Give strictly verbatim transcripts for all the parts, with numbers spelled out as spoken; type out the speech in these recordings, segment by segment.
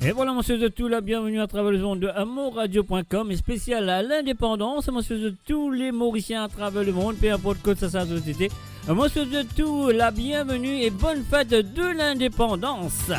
E vwala, mo swet zot tou la bienveni atraver lezond de amourradio point com, spesial lindepandans. Mo swet zot tou le Morisien atraver lemond, pe inport kot sa, sa zot ete. Mo swet zot tou la bienveni e bonn fet de lindepandans.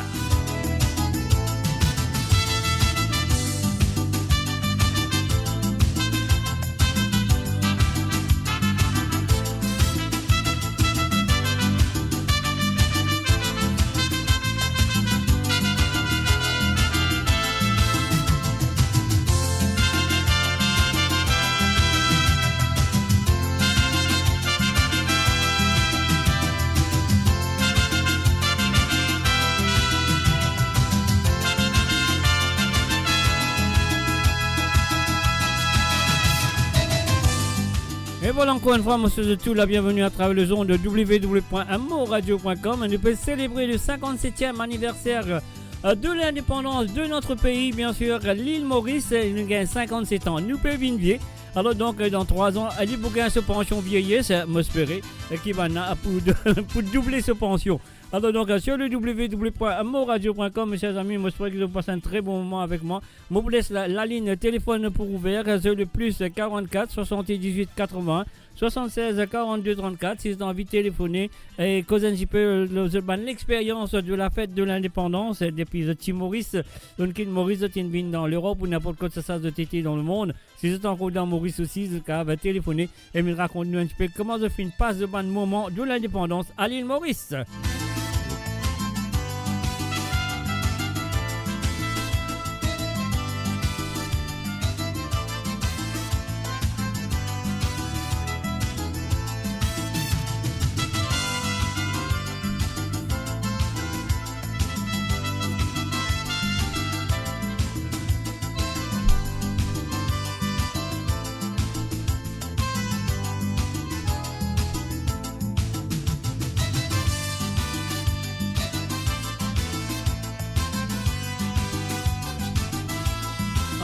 E vwala, ankor enn fwa, mo swet zot tou la bienveni atraver lezond de w w w point amourradio point com. Nou pe selebre le cinquante-septième anniversaire, euh, de l'indépendance de notre pays, bien sûr, l'île Maurice, euh, nou gagn cinquante-sept ans. Nou pe vinn vie. Alor donk, euh, dan trwa an, euh, li pou gagn so pansion vieyes, euh, mo espere, euh, ki bann la pou, pou double so pansion. Alor donk, euh, sur le w w w point amourradio point com, mes chers amis, mo espere ki zot pas enn tre bon moman avek mwa. Mo pou les la, lalinn telefonn pou ouver, euh, sur le plus quarante-quatre soixante-dix-huit quatre-vingts soixante-seize quarante-deux trente-quatre, si zot anvi telefone e koz enn tipe, euh, lor zot bann lexperyans de la fête de l'indépendance, euh, depi zot ti Moris, zot kit Moris, zot inn vinn dan Lerop ou ninport kot sa, sa zot ete dan lemond. Si zot ankor dan Moris osi, zot kapav telefone e vinn rakont nou enn tipe kouma zot finn pas zot bann moman de lindepandans a lil Moris.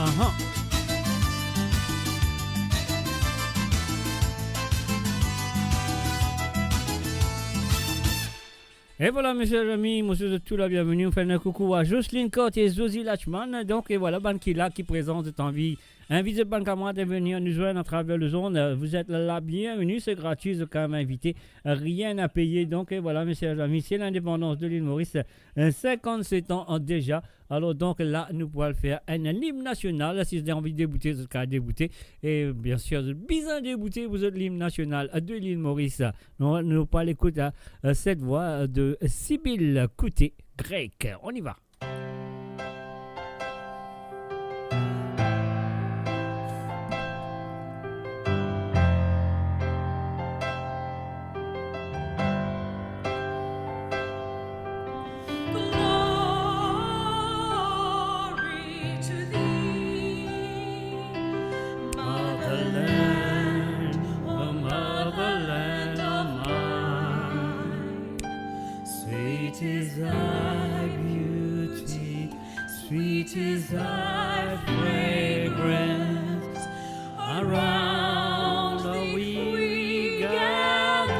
Aha. E vwala, mes chers amis, mo swet zot tou la bienveni. Mo fer enn koukou a Jocelyne Cort e Josie Lachman. Donk, e vwala, bann ki la, ki prezan, zot anvi invit zot bann kamarad de venir nous joindre à travers les ondes. Euh, vous êtes la bienvenue, c'est gratuit, zot kapav invite, rien à payer. Donk, e vwala, mes chers amis, c'est l'indépendance de l'île Maurice, euh, cinquante-sept ans, euh, déjà. Alor donk la, nou pou al fer enn lim nasional. Si zot anvi deboute, zot kapav deboute. E bien sûr, zot bizin deboute pou zot lim nasional de l'île Maurice. Nou, nou pou al ekout, euh, cette voix de Sybille Coutet, Grec. On y va. Glory to thee, motherland, oh motherland, oh mine. Sweet is thy beauty, sweet is thy fragrance. Around the weak we gather,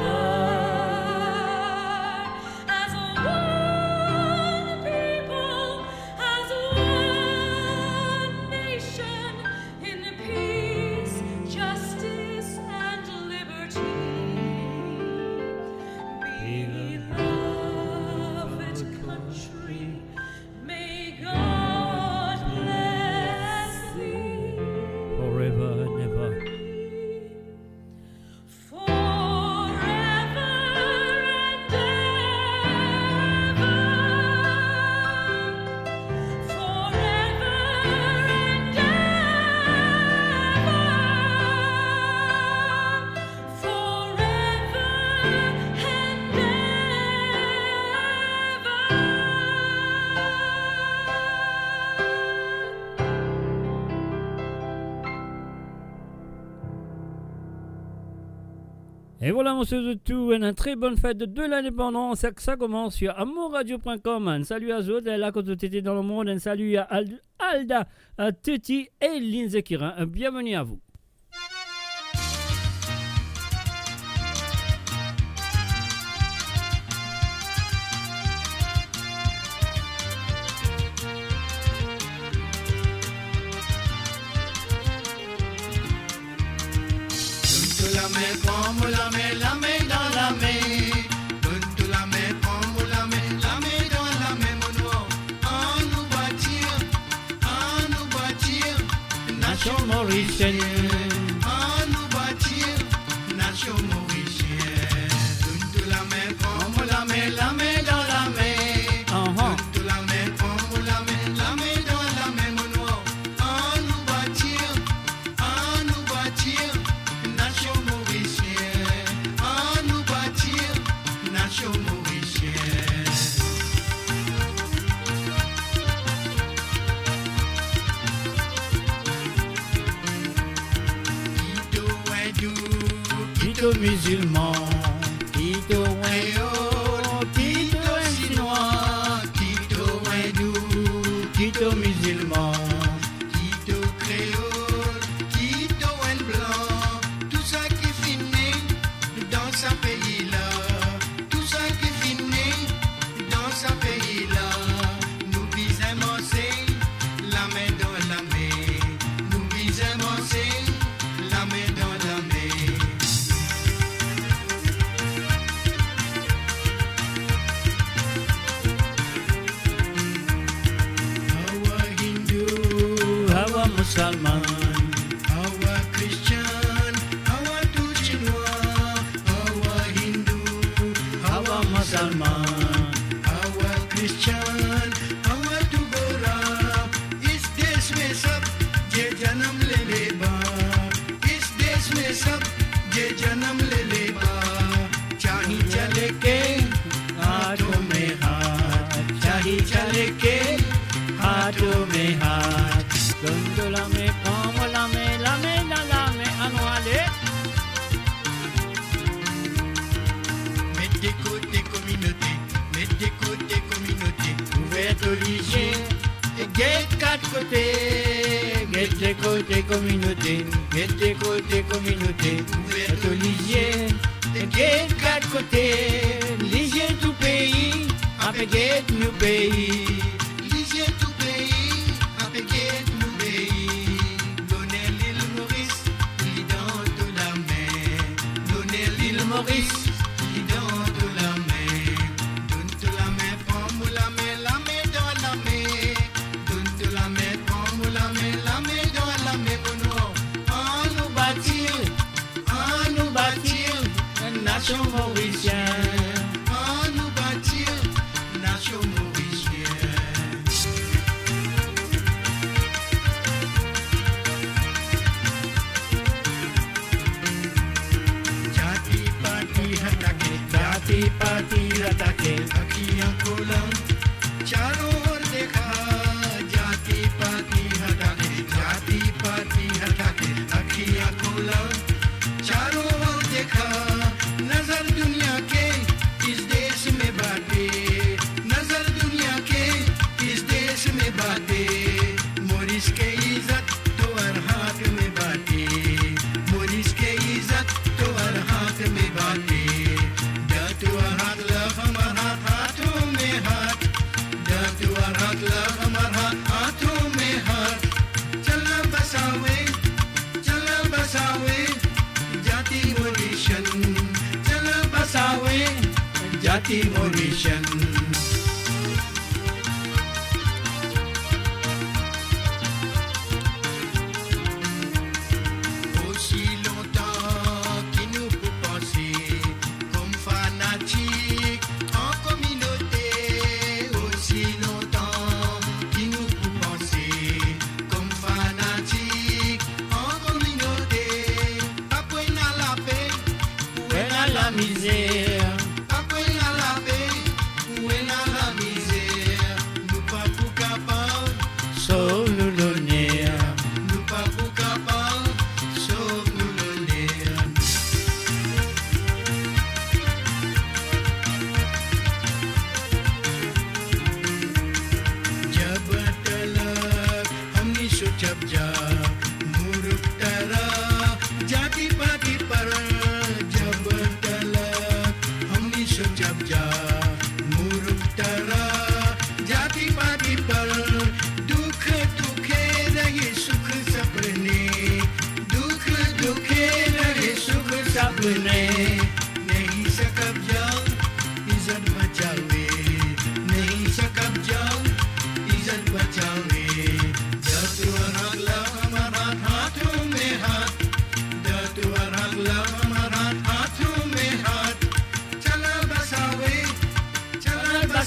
as one people, as one nation, in peace, justice, and liberty. Beloved country, may God bless thee. Forever and ever. Forever and ever. Forever and ever. Forever and ever. E vwala, mo swet zot tou enn tre bonn fet de, de lindepandans. Sa, sa koumans sur amourradio point com. Enn sali a zot, la kot zot ete dan lemond. Enn sali a Al-, Alda, a Teti e Lindsay Kirin. Bienveni a vou. Lame, pran mo lame, lame dan lame. Donn to lame, pran mo lame, lame dan lame, mo nwar. Annou batir, annou batir nasion morisien. Annou batir nasion morisien. Donn to lame, pran mo lame, lame dan lame. Aha. Donn to lame, pran mo lame, lame dan lame, mo nwar. Annou batir, annou batir nasion morisien. Annou batir nasion morisien. Ki to Indou, ki to mizilman, ki to Indou, ki to Sinwa, ki to Indou, ki to mizilman, ki to kreol, ki to enn blan, tou sa ki finn ne dan sa pei la, tou sa ki finn ne dan sa pei la, nou bizin marse lame dan lame, nou bizin marse lame dan lame. Awa Hindou, awa Musalman, awa Kristian, awa tou Sinwa, awa Hindou, awa Musalman, awa Kristian, awa tou Gora, is desh mein sab ye janam le le ba, is desh mein sab ye janam le le ba. Chahi chale ke haathon mein haath, chahi chale ke haathon mein haath. Donn to lame, pran mo lame, lame dan lame, annou ale. Met de kote kominote, met de kote kominote, ouver to lizie e get kat kote, get de kote kominote, get de kote kominote, ouver to lizie e get kat kote, lizie tou pei, ape get nou pei, lizie tou pei, ape get nou pei. Loner Lil Moris, li dan to lame, loner Lil Moris, li dan to lame. Donn to lame, pran mo lame, lame dan lame. Donn to lame, pran mo lame, lame dan lame, mo nwar. Annou batir, annou batir nasion morisien. Annou batir nasion morisien. Jati pati hatake, jati pati hatake, akhiyan khola, charon or dekha. Jati pati hatake, jati pati hatake, akhiyan khola, charon or dekha. Nazar duniya ke is desh mein baate, nazar duniya ke is desh mein baate. Moris ke izat to ar hak mein baate, Moris ke izat to ar hak mein baate. Dan to ar hak la hamar hak, haathon mein haath. Dan to ar hak la hamar hak, haathon mein haath. Chala basawe, chala basawe, jati Mauritian. Chala basawe, jati Mauritian. Osi lontan ki nou pou panse kom fanatik an kominote, osi lontan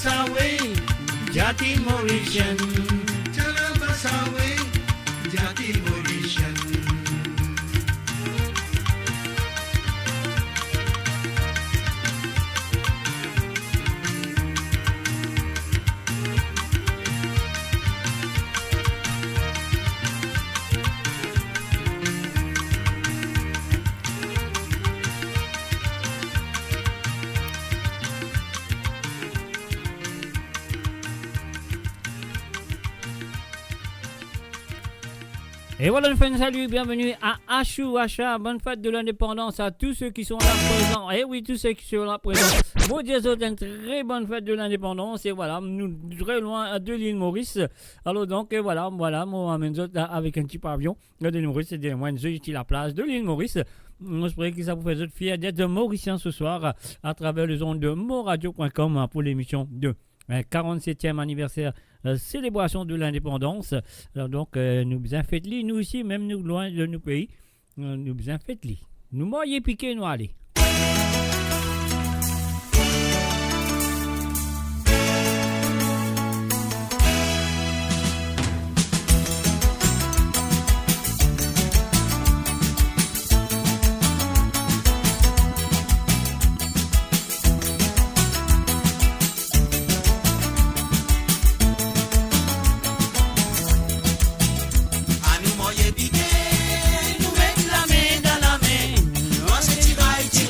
Sawe, jati Mauritian. Chala ba sawe, jati Mauritian. Et voilà, nous faisons un salut, bienvenue à Ashou Asha. Bonne fête de l'indépendance à tous ceux qui sont là présents. Eh oui, tous ceux qui sont là présents. Mo dir zot une très bonne fête de l'indépendance. Et voilà, nou tre lwin de l'île Maurice. Alors donc, euh, voilà, voilà, mo amenn zot la avec un petit pavion. Gard, l'île Maurice, c'est de loin, une jolie petite plage de l'île Maurice. On espère que ça vous fait fier d'être mauricien ce soir à travers les ondes de moradio point com pour l'émission de, euh, quarante-septième anniversaire, euh, célébration de l'indépendance. Alors donc, euh, nou bizin fet li, nou osi, mem nou lwin de nou pei, euh, nou bizin fet li. Nou marye pike, nou ale. Anou marye pike, nou met lame dan lame, nou aste ti bay ti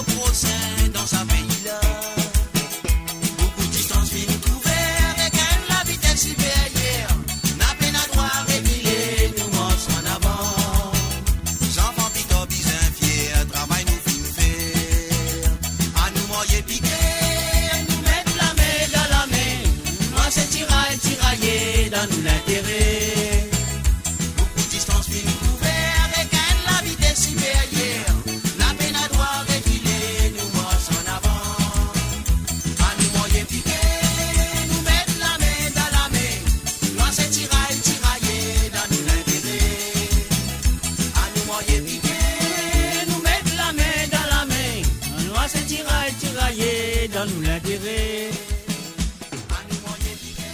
prosin dan sa pei la. Boukou distans finn kouver avek enn lavites siperyer. Na pena drwa rekile, nou mars an avan. Zanfan pito bizin fier, travay nou finn fer. Anou marye pike, nou met lame dan lame. Nwar se tiray, tiraye dan nou lintere. Boukou distans finn kouver avek enn lavites siperyer. Na pena drwa rekile, nou mars an avan. Anou marye pike, nou met lame dan lame. Nwar se tiray, tiraye dan nou lintere. Anou marye pike, nou met lame dan lame. Nwar se tiray, tiraye dan nou lintere. Anou marye pike,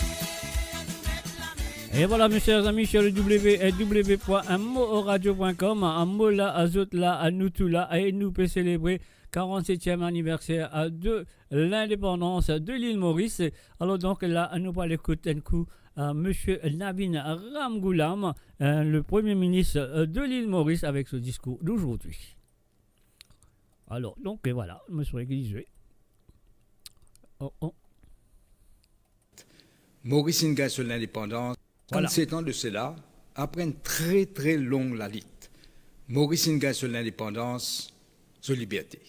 nou met lame. E vwala, mes chers amis, sur le w w w point moradio point com, anou la, zot la, nou tou la, e nou pe selebre quarante-septième anniversaire, euh, de l'indépendance de l'île Maurice. Alors donc là, nous allons écouter un coup, euh, Monsieur Navin Ramgoolam, euh, le Premier ministre, euh, de l'île Maurice, avec ce discours d'aujourd'hui. Alors, donc, et voilà, Monsieur Guizouet. Oh, oh. Moris inn gagn so lindepandans. Voilà. Trannset an de sela, apre enn tre, tre long lalit, Moris inn gagn so lindepandans, so liberte.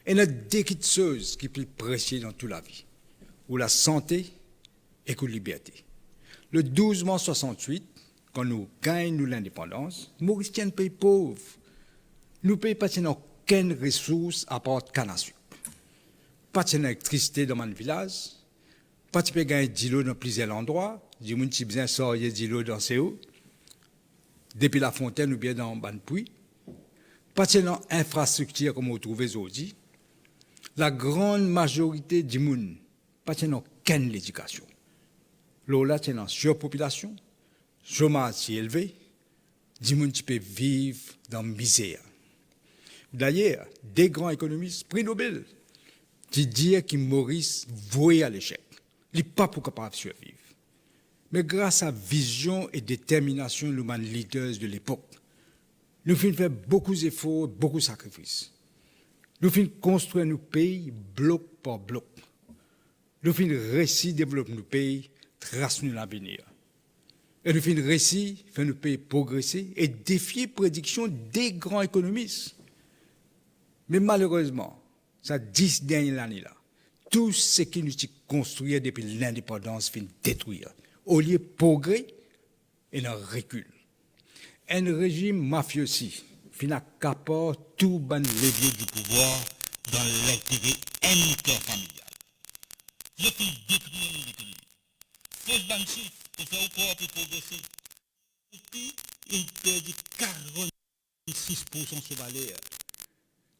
Ena de kiksoz ki pli presie dan tou lavi, ou lasante ek ou liberte. Le douz mars swasant-wit, kan nou gagn nou lindepandans, Moris ti enn pei pov. Nou pei pa ti ena okenn resours apar kann a sik. Pa ti ena elektrisite dan bann vilaz, pa ti pe gagn dilo dan plizier landrwa, dimoun ti bizin sarye dilo dan seo, depi lafontenn oubien dan bann pwi. Pa ti ena infrastriktir kouma ou trouve zordi. Lagrann mazorite dimoun pa ti ena okenn ledikasion. Lor la ti ena sirpopilasion, somaz ti elve, dimoun ti pe viv dan mizer. Dayer, de gran ekonomis, pri Nobel, ti dir ki Moris voue a lesek. Li pa pou kapav sirviv. Me gras a vizion e determinasion nou bann leaders de lepok, nou finn fer boukou zefor, boukou sakrifis. Nou finn konstrir nou pei blok par blok. Nou finn resi devlop nou pei, tras nou lavenir. E nou finn resi fer nou pei progrese e defie prediksion de gran ekonomis. Me malerezman, sa dis dernie lane la, tou seki nou ti konstrir depi lindepandans finn detrir. Olie progre, ena rekil. Enn rezim mafiosi finn akapar tou bann levie di pouvwar dan lintere enn kar familial. Zot finn detrir nou lekonomi. Fos bann sif pou fer ou krwar pou progrese. Ou pri inn perdi karannsis poursan so valer.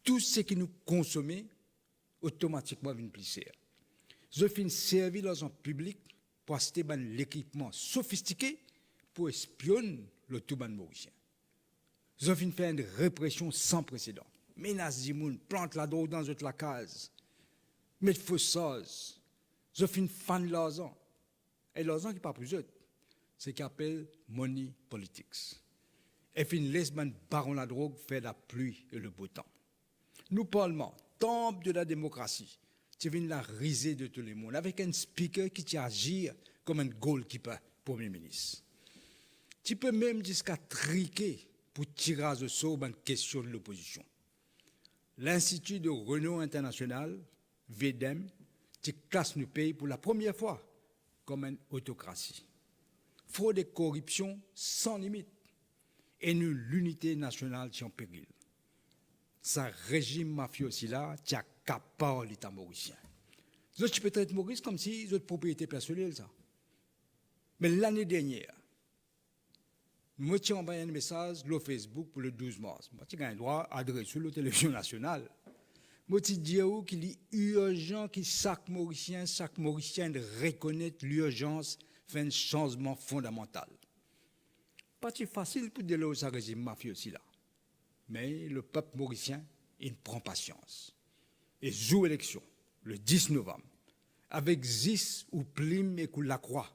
Tou seki nou konsome otomatikman vinn pli ser. Zot finn servi larzan piblik pou aste bann lekipman sofistike pou espionn lor tou bann Morisien. Zot finn fer enn represion san presedan, menas dimoun, plant ladrog dan zot lakaz, met fos sarz. Zot finn fann larzan. E larzan ki pa pou zot, seki apel money politics. E finn les bann baron ladrog fer lapli e lebetan. Nou parlman, tanp de lademokrasi, ti vinn larize de tou lemond, avek enn spiker ki ti azir kouma enn goalkeeper, Premie Minis. Ti pe mem ziska trike pou tiraz osor bann kestion de lopozision. Linstiti de reno internasional, V D M, ti klas nou pei pou lapremier fwa kouma enn otokrasi. Frod ek koripsion san limit, e nou linite nasional ti an peril. Sa rezim mafiosi la ti akapar Leta morisien. Zot ti pe tret Moris koumsi zot propriete personel sa. Me lane dernier, mo ti anvway enn mesaz lor Facebook pou le douz mars. Mo ti gagn drwa adres ou lor televizion nasional. Mo ti dir ou ki li irzan ki sak Morisien, sak Morisienn rekonet lirzans fer enn sanzman fondamantal. Pa ti fasil pou delor sa rezim mafiosi la. Me lepep morisien inn pran pasians. E zour eleksion, le dis novam, avek zis ou plim ek ou lakrwa,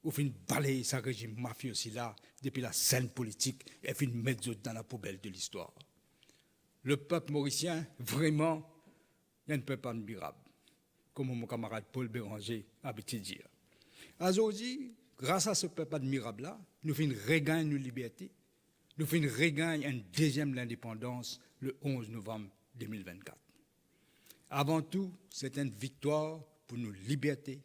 ou finn baley sa rezim mafiosi la depi lasenn politik e finn met zot dan lapoubel de listwar. Lepep morisien vreman enn pep admirab, kouma mo kamarad Paul Bérenger abitie dir. Azordi, gras a sa pep admirab la, nou finn regagn nou liberte, nou finn regagn enn deziem lindepandans le onz novam de mil vennkat. Avan tou, se enn viktwar pou nou liberte,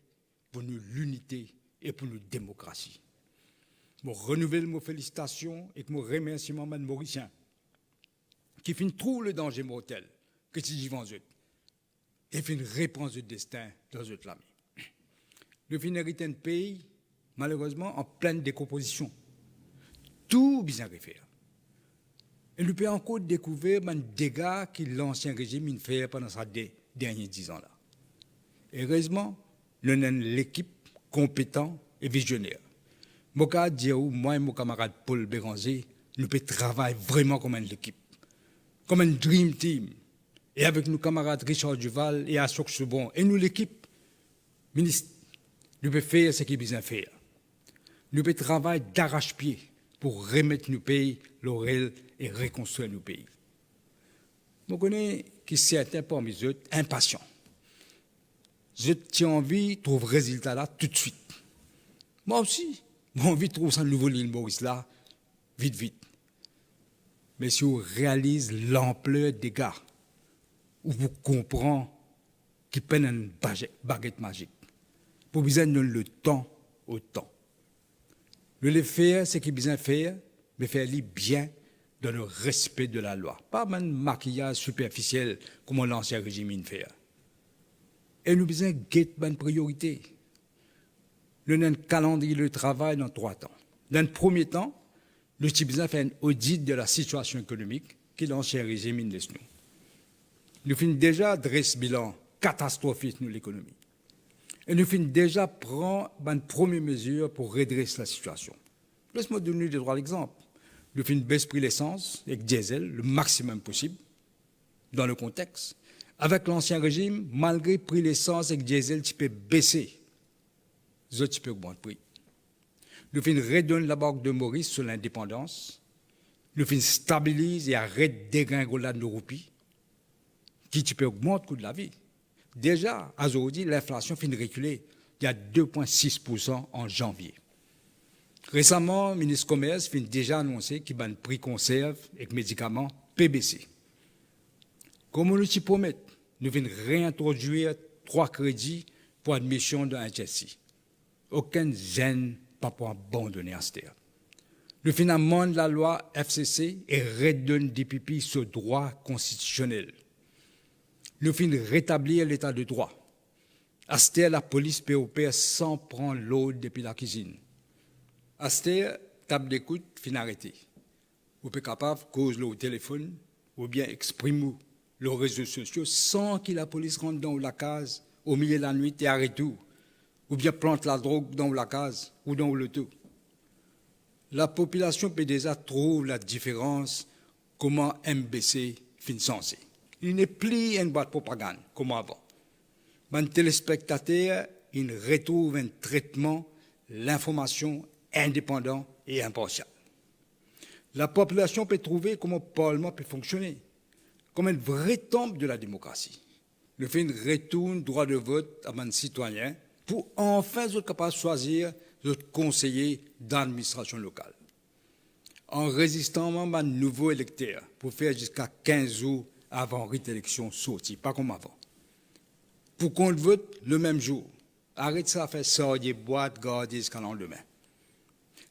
pou nou linite e pou nou demokrasi. Mo renouvel mo felisitasion ek mo remersiman bann Morisien ki finn trouv le danze mortel ki ti divan zot e finn repran zot destin dan zot lame. Nou finn erit enn pei, malerezman, an plin dekonpozision. Tou bizin refer. E nou pe ankor dekouver bann dega ki lansien rezim inn fer pandan sa de dernie dizan la. Erezman, nou ena enn lekip konpetan e vizioner. Mo kapav dir ou, mwa e mo kamarad Paul Bérenger, nou pe travay vreman kouma enn lekip, kouma enn dream team. E avek nou kamarad Richard Duval e Ashok Soubhon e nou lekip minis, nou pe fer seki bizin fer. Nou pe travay daras-pie pou remet nou pei lor rel e rekonstrir nou pei. Mo kone ki sertin parmi zot inpasian. Zot ti anvi trouv rezilta la toutswit. Mwa osi, mo anvi trouv sa nouvo Lil Moris la vit, vit. Me si ou realiz lanpler dega, ou pou konpran ki pena enn baze-, baget mazik. Pou bizin donn letan o tan. Nou le fer seki bizin fer, me fer li bien dan le respe de lalwa, pa bann makiyaz siperfisiel kouma lansien rezim inn fer. E nou bizin get bann priorite. Nou ena enn kalandriye de travay dan trwa tan. Dan enn premie tan, nou ti bizin fer enn odit de lasitiasion ekonomik ki lansien rezim inn les nou. Nou finn deza dres bilan katastrofis nou lekonomi. E nou finn deza pran bann premie mezir pou redres lasitiasion. Les mo donn nou de trwa lexanp. Nou finn bes pri lesans ek diesel le maximum posib dan le kontex. Avek lansien rezim, malgre pri lesans ek diesel ti pe bese, zot ti pe ogmant pri. Nou finn redonn Labank de Moris so lindepandans. Nou finn stabiliz e aret degringolad nou roupi, ki ti pe ogmant kou lavi. Deza, azordi, linflasion finn rekile, li a de pwin sis poursan an zanvie. Resaman, minis komers finn deza anonse ki bann pri konserv ek medikaman pe bese. Kouma nou ti promet, nou finn reintrodwir trwa kredi pou admision dan H S C. Okenn zenn pa pou abandone aster. Nou finn amann lalwa F C C e redonn D P P so drwa konstitisionel. Nou finn retablir leta de drwa. Aster lapolis pe oper san pran lord depi lakizinn. Aster tab dekout finn arete. Ou pe kapav koz lor telefonn oubien exprim ou lor rezo sosio san ki lapolis rant dan ou lakaz omilie lanwit e aret ou, oubien plant ladrog dan ou lakaz ou dan ou loto. Lapopilasion pe deza trouv ladiferans kouma M B C finn sanze. Li nepli enn bwat propagann kouma avan. Bann telespektater inn retrouv enn tretman linformasion indepandan e inparsial. Lapopilasion pe trouve kouma parlman pe fonksione, kouma enn vre tanp de lademokrasi. Nou finn retourn drwa de vot a bann sitwayin pou anfin zot kapav swazir zot konseye dan ladministrasion lokal. Anrezistreman bann nouvo elekter pou fer ziska kinz zour avan rit eleksion sorti, pa kouma avan. Pou kont vot lemem zour. Aret sa zafer sarye bwat, garde ziska landime.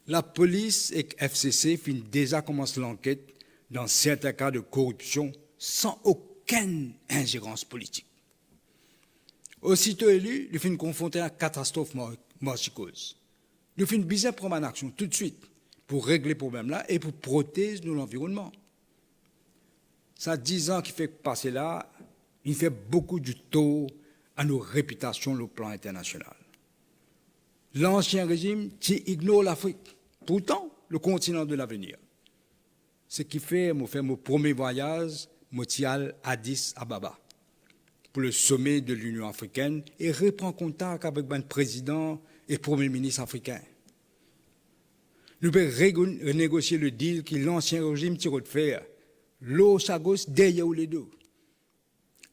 Lapolis ek F C C finn deza koumans lanket dan sertin ka de koripsion san okenn inzerans politik. Osito eli, li finn konfronte a katastrof mar-, marsikoz. Nou finn bizin pran bann aksion toutswit pou regle problem la e pou protez nou lanvironnman. Sa diz an ki fek pase la, inn fer boukou ditor a nou repitasion lor plan internasional. Lansien rezim ti ignor Lafrik. Pourtan, le kontinan de lavenir. Seki fer mo fer mo premie vwayaz, mo ti al Addis Ababa pou le some de Linion Afrikenn e repran kontak avek bann prezidan e premie minis afrikin. Nou pe rego-, renegosie le dil ki lansien rezim ti rod fer, lor sa gos deryer ou ledo.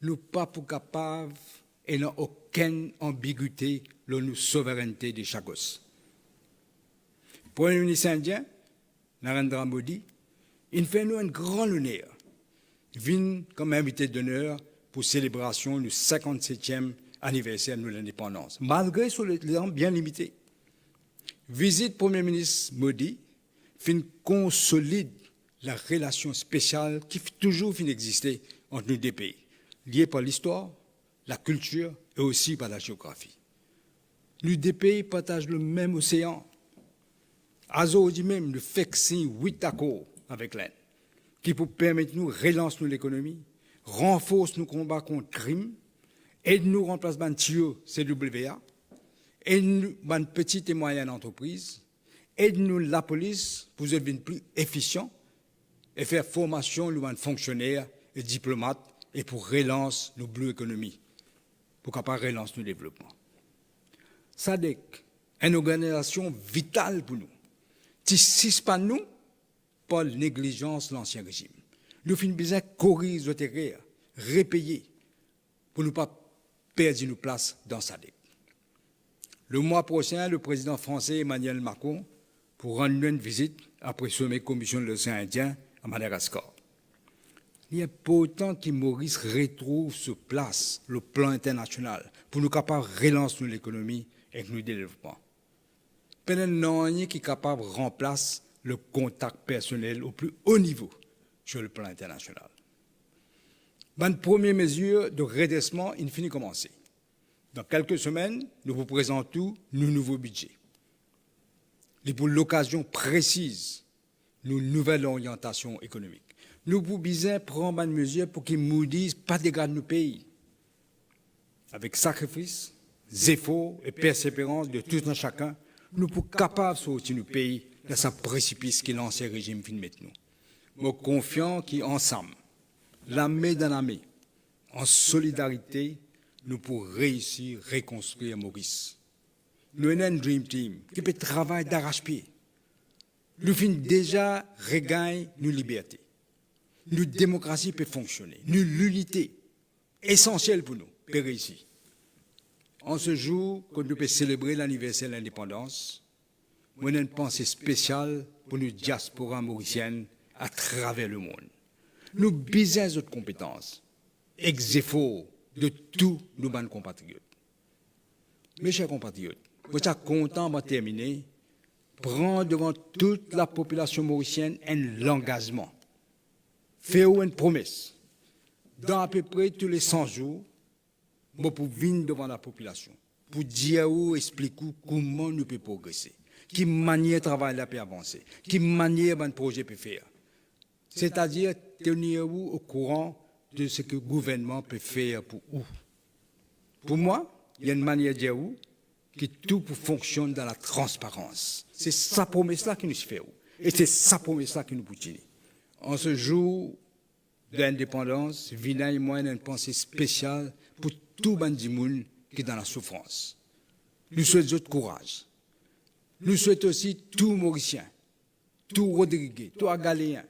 nou pa pou kapav ena okenn anbigite lor nou souverennte de chagos. Premie Minis indien, Narendra Modi, inn fer nou enn gran loner vinn kom invite doner pou selebrasion nou sinkant-setiem aniverser nou lindepandans, malgre so letan bien limite. Vizit Premie Minis Modi finn konsolid larelasion spesial ki fi-, touzour finn existe ant nou de pei, lie par listwar, lakiltir e osi par lazeografi. Nou de pei partaz lemem osean. Azordi mem, nou fek sign wit akor avek Lind, ki pou permet nou relans nou lekonomi, ranfors nou konba kont krim, ed nou ranplas bann tiyo C W A, ed nou bann peti e mwayenn antrepriz, ed nou lapolis pou zot vinn pli efisian e fer formasion nou bann fonksioner e diplomat e pou relans nou blue economy, pou kapav relans nou devlopman. SADC, enn organizasion vital pou nou, ti sispann nou par neglizans lansien rezim. Nou finn bizin koriz zot erer, repeye, pou nou pa perdi nou plas dan SADC. Lemwa prosin, le prezidan franse Emmanuel Macron pou rann nou enn vizit apre some Komisyon Losean Indien a Madagaskar. Li inportan ki Moris retrouv so plas lor plan internasional pou nou kapav relans nou lekonomi ek nou devlopman. Pena nanye ki kapav ranplas le kontak personel o pli o nivo sir le plan internasional. Bann premie mezir de redresman inn fini koumanse. Dan kelke semenn, nou pou prezant ou nou nouvo bidze. Li pou lokazion presiz nou nouvel oryantasion ekonomik. Nou pou bizin pran bann mezir pou ki Moody's pa degrad nou pei. Avek sakrifis, zefor e perseverans de tou enn sakenn, nou pou kapav sorti nou pei dan sa presipis ki lansien rezim finn met nou. Mo konfian ki ansam, lame dan lame, an solidarite, nou pou reisi rekonstrir Moris. Nou ena enn dream team ki pe travay daras-pie. Nou finn deza regagn nou liberte. Nou demokrasi pe fonksione. Nou linite, esansiel pou nou, pe reisi. An se zour kot nou pe selebre laniverser lindepandans, mo ena enn panse spesial pou nou diaspora morisienn atraver lemond. Nou bizin zot konpetans ek zefor de tou nou bann konpatriot. Meser konpatriot, mo ti a kontan, avan termine, pran devan tou lapopilasion morisienn enn langazman. Fer ou enn promes. Dan apepre toule san zour, mo pou vinn devan lapopilasion pou dir ou, explik ou kouma nou pe progrese, ki manier travay la pe avanse, ki manier bann proze pe fer. Setadir tenir ou okouran de seki gouvernman pe fer pou ou. Pou mwa, li enn manier dir ou ki tou pou fonksionn dan latransparans. Se sa promes la ki nou ti fer ou. E se sa promes la ki nou pou tini. An se zour de lindepandans, vinn ena enn panse spesial pou tou bann dimoun ki dan lasoufrans. Nou swet zot kouraz. Nou swet osi tou Morisien, tou Rodrige, tou Agaleen,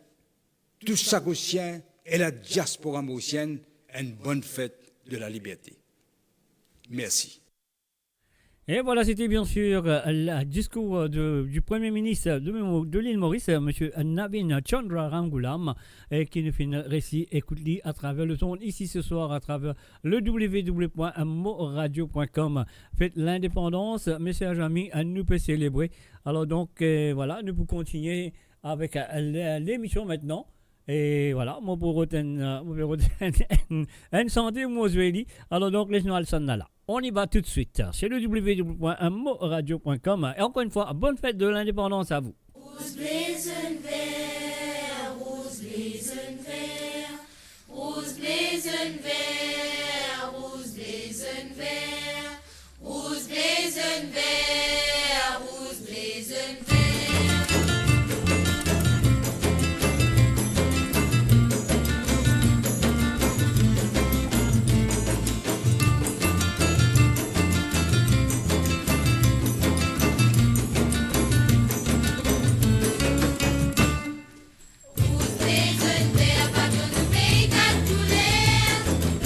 tou Sagosien e ladiaspora morisienn enn bonn fet de laliberte. Mersi. Et voilà, c'était bien sûr, euh, le discours, euh, de, du Premier ministre de, de l'île Maurice, euh, monsieur Navin Chandra Ramgoolam, euh, ki nou finn resi ekout li atraver le zond isi se swar atraver le w w w point moradio point com. Fet lindepandans, mesie, zami, euh, nou pe selebre. Alor donk, euh, voilà, nou pou kontinie avek, euh, le, lemision aster. E voilà, mo pou rod enn, euh, mo pou rod enn, enn sante mo zwe li. Alor donk, les nou al sa la. On y va tout de suite. C'est le w w w point moradio point com. Et encore une fois, bonne fête de l'indépendance à vous. Rouz, ble, zonn, ver, rouz, ble, zonn, ver, rouz, ble, zonn, ver, rouz, ble, zonn, ver, rouz, ble, zonn, ver, rouz, ble, zonn, ver. Rouz, ble, zonn, ver, pa donn nou pei kat kouler.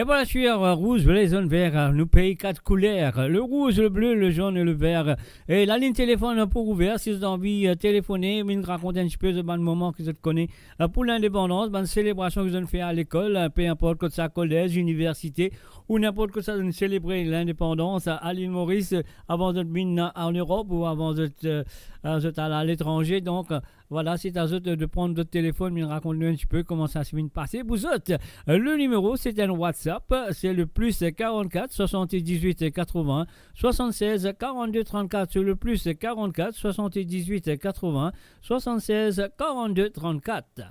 E vwala, sir, euh, Rouz, Ble, Zonn, Ver, euh, nou pey kat kouler, le rouz, le ble, le zonn e le ver. E lalinn telefonn pou ouver, si zot anvi, euh, telefone, vinn rakont enn tipe zot bann moman ki zot kone, euh, pou lindepandans, bann selebrasion ki zot inn fer a lekol, euh, pe inport kot sa, kolez, iniversite, ou ninport kot sa zot inn selebre lindepandans, euh, a Lil Moris, euh, avan zot vinn an Erop ou avan zot, euh, euh, zot al aletranze. Donk, euh, Vwala, se a zot de pran zot telefonn, vinn rakont nou enn tipe kouma sa finn pase pou zot. Le nimero, se enn WhatsApp, se le plis karant-kat, swasant-diz-wit, katrovin, swasant-sez, karant-de, trant-kat, se le plis karant-kat, swasant-diz-wit, katrovin, swasant-sez, karant-de, trant-kat.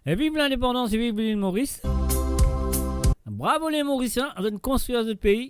E viv lindepandans, e viv Lil Moris. Bravo les Mauriciens, zot inn konstrir zot pei.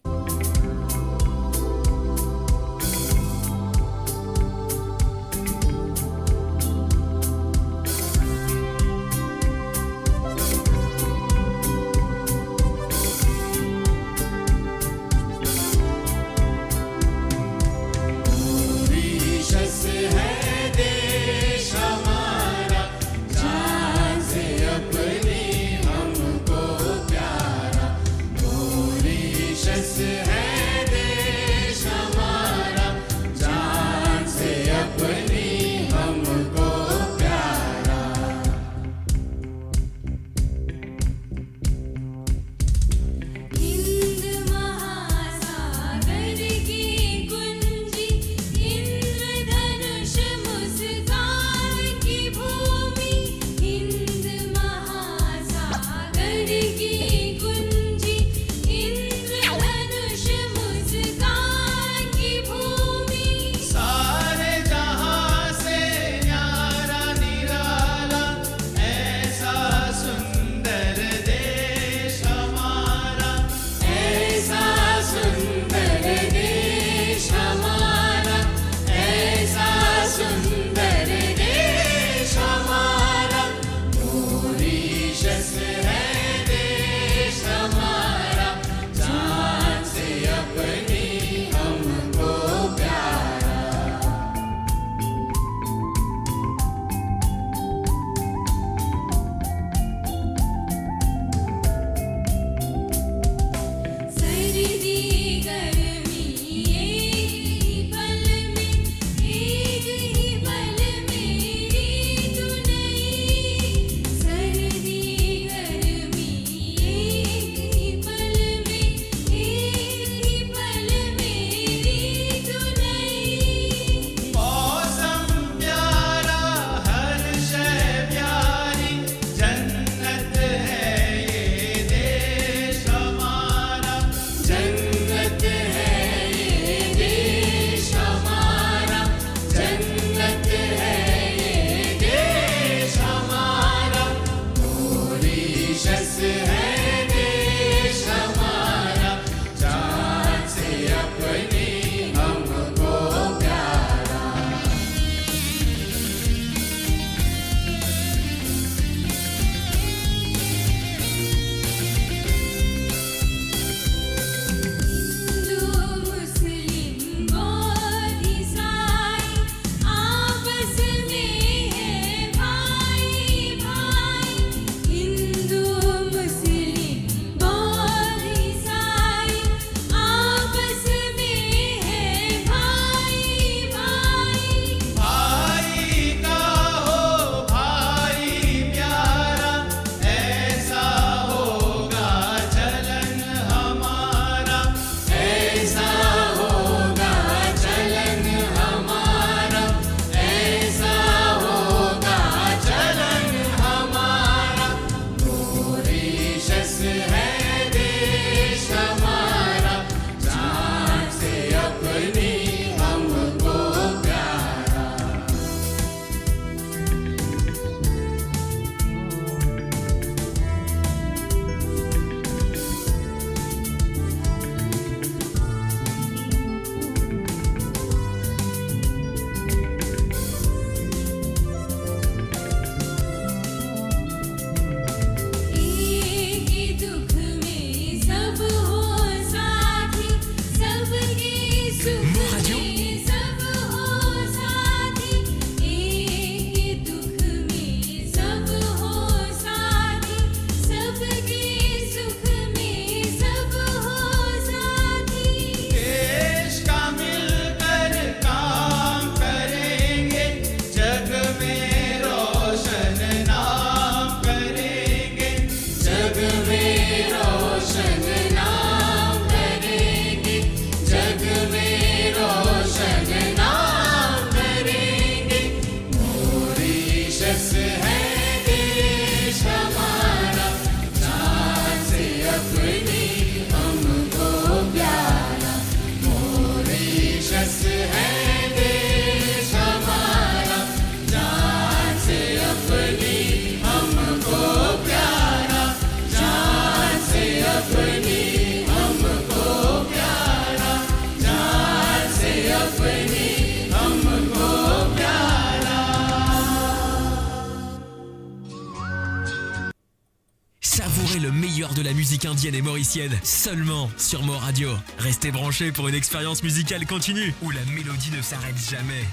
Le meilleur de la musique indienne et mauricienne, seulement sur Mo Radio. Restez branchés pour une expérience musicale continue, où la mélodie ne s'arrête jamais.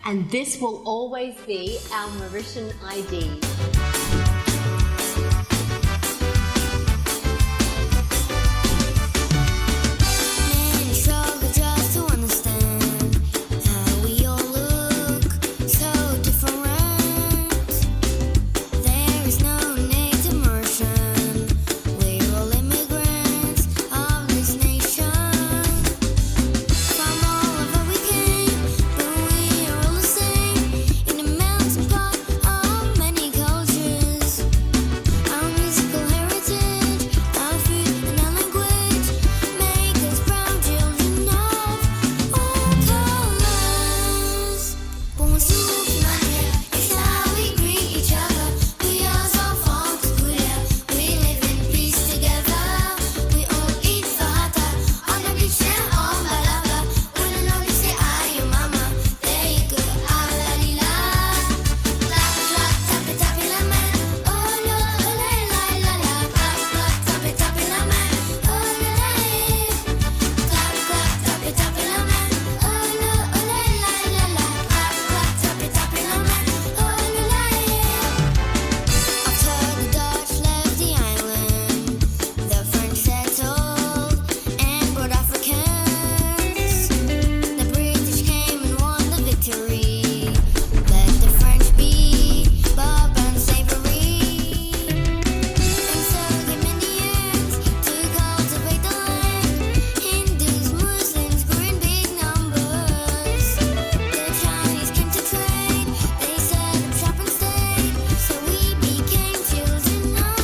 And this will always be our Mauritian I D. Many struggle just to understand how we all look so different. There is no native Mauritian. We're all immigrants of this nation. From all over we came, but we are all the same in a melting pot of many cultures. Our musical heritage, our food and our language make us proud children of all colors. Bonzour, ki manier, it's how we greet each other. We are enfants de couleur. We live in peace together. We all eat burrata on the beach there on Balaba. When I know you say, "Ayo mama," there you go, ah la li la. Clap, clap, tap, tap la main. Oh la, oh la, la, la, la. Clap, clap, tap, tap la main. Oh la, la, eh. Clap, clap, tap, tap la main. Oh la, oh la, la, la, la. Clap, clap, tap, tap la main. Oh la, la, eh. After the Dutch left the island, the French settled and brought Africans. The British came and won the victory. Let the French be, Bourbon slavery. And so came Indians to cultivate the land. Hindus, Muslims grew in big numbers. The Chinese came to trade. They set up shop and stayed. So we became children of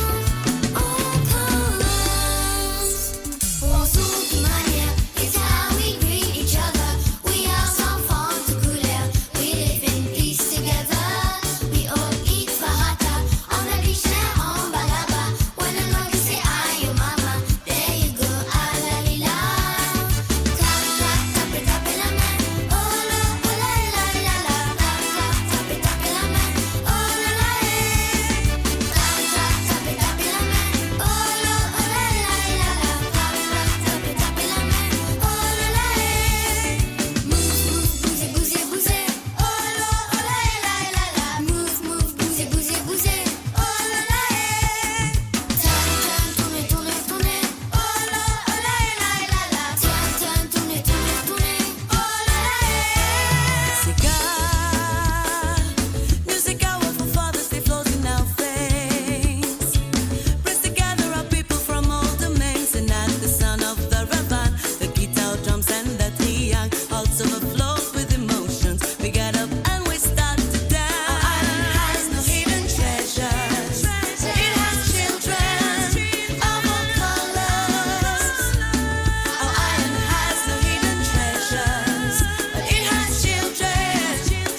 all colors. Bonzour, ki manier, it's how we greet each other. We are enfants de couleur. We live in peace together. We all eat burrata on the beach there on Balaba. When I know you say, "Ayo mama," there you go, ah la li la. Clap, clap, tap, tap la main. Oh la, oh la, la, la, la. Clap, clap, tap, tap la main. Oh la, la, eh. Music, our forefathers, they float in our veins. Press together our people from all domains, and at the sound of the ravan, the guitar, drums, and the triang also overflows with emotions. We get up and we start to dance. Our island has no hidden treasures. It has children of all colors. Our island has no hidden treasures, but it has children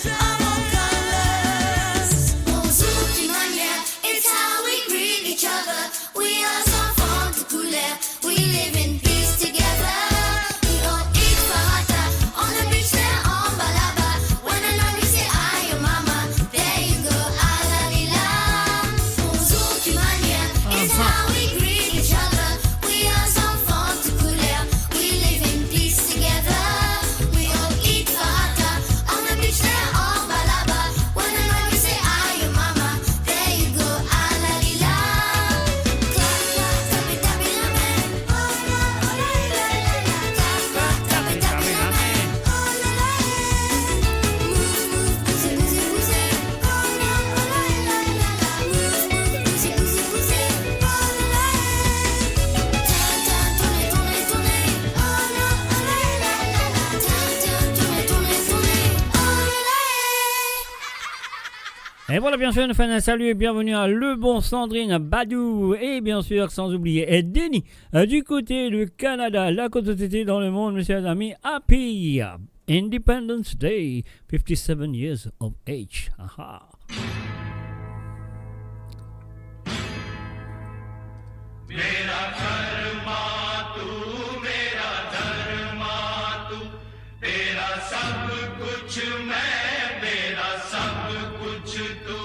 of all colors. Bonzour, ki manier, it's how we greet each other. We are enfants de couleur. We live in peace together. We all eat burrata on the beach there on Balaba. When I know you say, "Ayo mama," there you go, ah la li la. Bonzour, ki manier, it's how we greet each other. We are enfants de couleur. We live in peace together. We all eat burrata on the beach there on Balaba. When I know you say, "Ayo mama," there you go, ah la li la. Clap, clap, tap, tap la main. Oh la, oh la, la, la, la. Clap, clap, tap, tap la main. Oh la, la, eh. Move, move, bouze, bouze, bouze. Oh la, oh la, la, la, la. Move, move, bouze, bouze, bouze. Oh la, la, eh. Tourne, tourne, tourne, tourne. Oh la, oh la, la, la, la. Tourne, tourne, tourne, tourne. Oh la, la, eh. Et voilà, bien sûr, nous faisons un salut et bienvenue à Le Bon Sandrine, Badou et bien sûr, sans oublier, et Denis, euh, du côté du Canada, la côte dans le monde, mes chers amis, happy Independence Day, fifty-seven years of age. Aha. मेरा धर्मा तू, मेरा धर्मा तू, तेरा सब कुछ मैं, मेरा सब कुछ तू।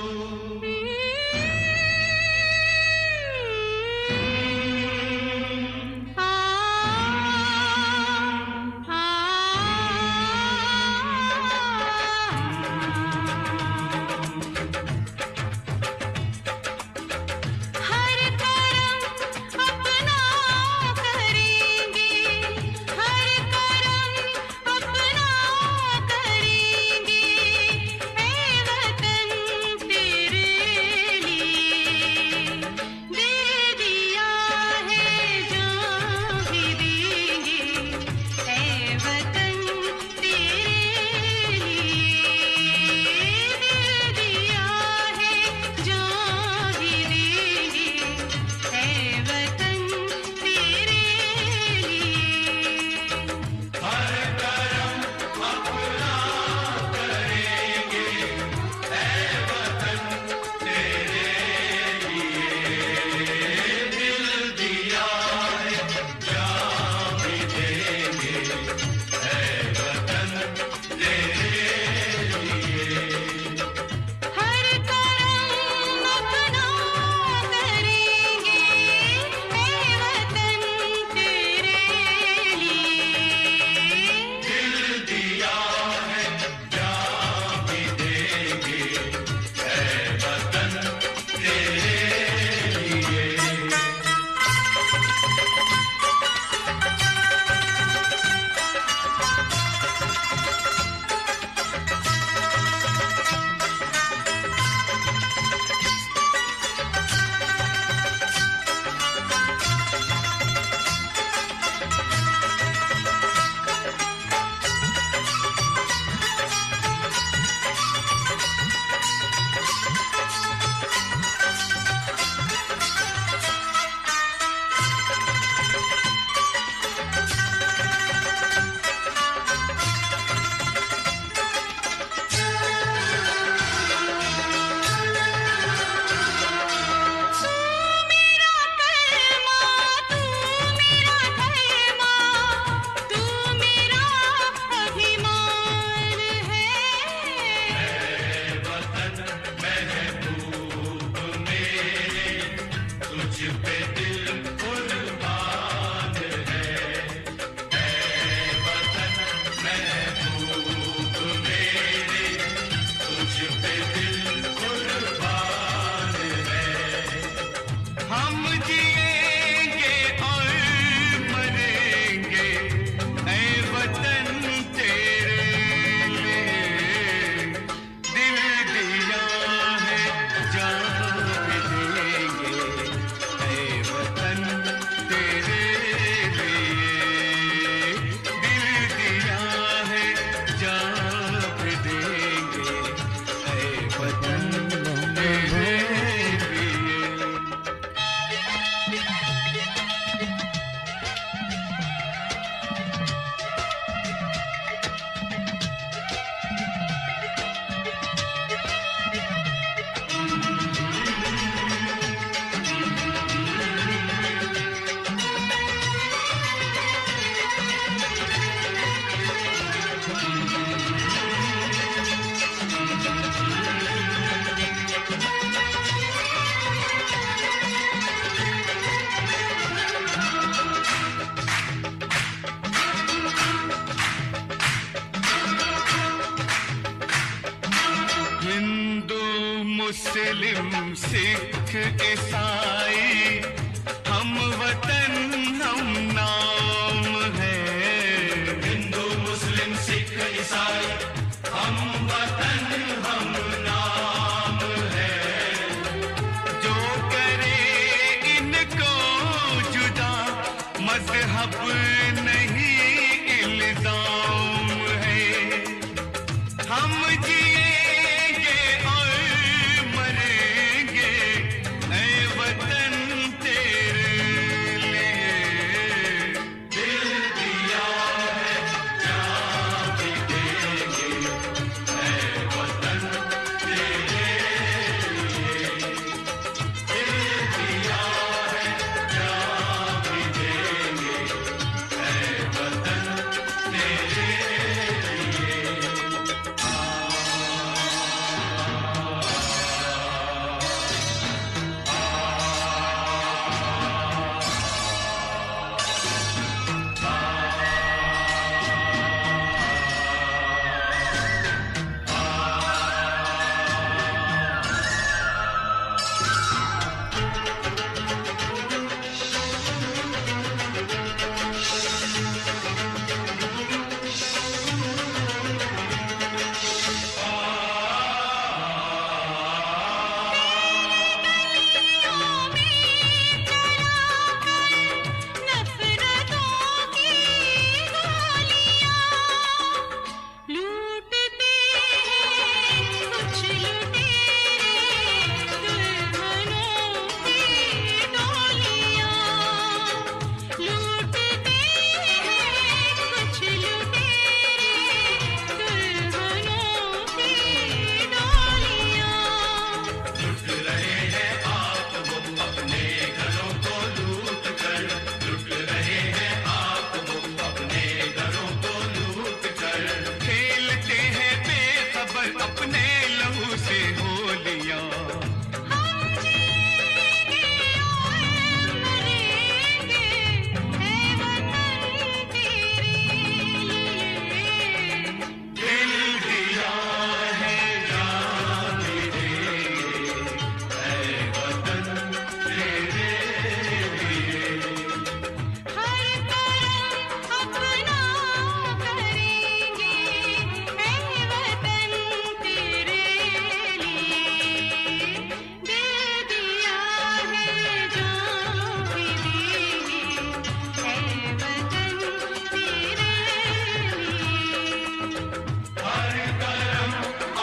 मुस्लिम, सिख, ईसाई, हम वतन, हम नाम है। हिंदू, मुस्लिम, सिख, ईसाई, हम वतन, हम नाम है। जो करे इनको जुदा, मजहब नहीं, इल्जाम है। हम जिएंगे और मरेंगे, ऐ वतन, तेरे लिए। दिल दिया है, जान भी देंगे, ऐ वतन, तेरे लिए। लूटते हैं कुछ लुटेरे दुल्हनों की डोलियां, लूटते हैं कुछ लुटेरे दुल्हनों की डोलियां। लुट रहे हैं आप वो अपने घरों को लूट कर, लुट रहे हैं आप वो अपने घरों को लूट कर। खेलते हैं बेखबर अपने लहू से होलियां। हम जिएंगे और मरेंगे, ऐ वतन, तेरे लिए। दिल दिया है, जान भी देंगे, ऐ वतन, तेरे लिए। हर करम अपना करेंगे, ऐ वतन, तेरे लिए। दिल दिया है, जान भी देंगे, ऐ वतन, तेरे लिए। हर करम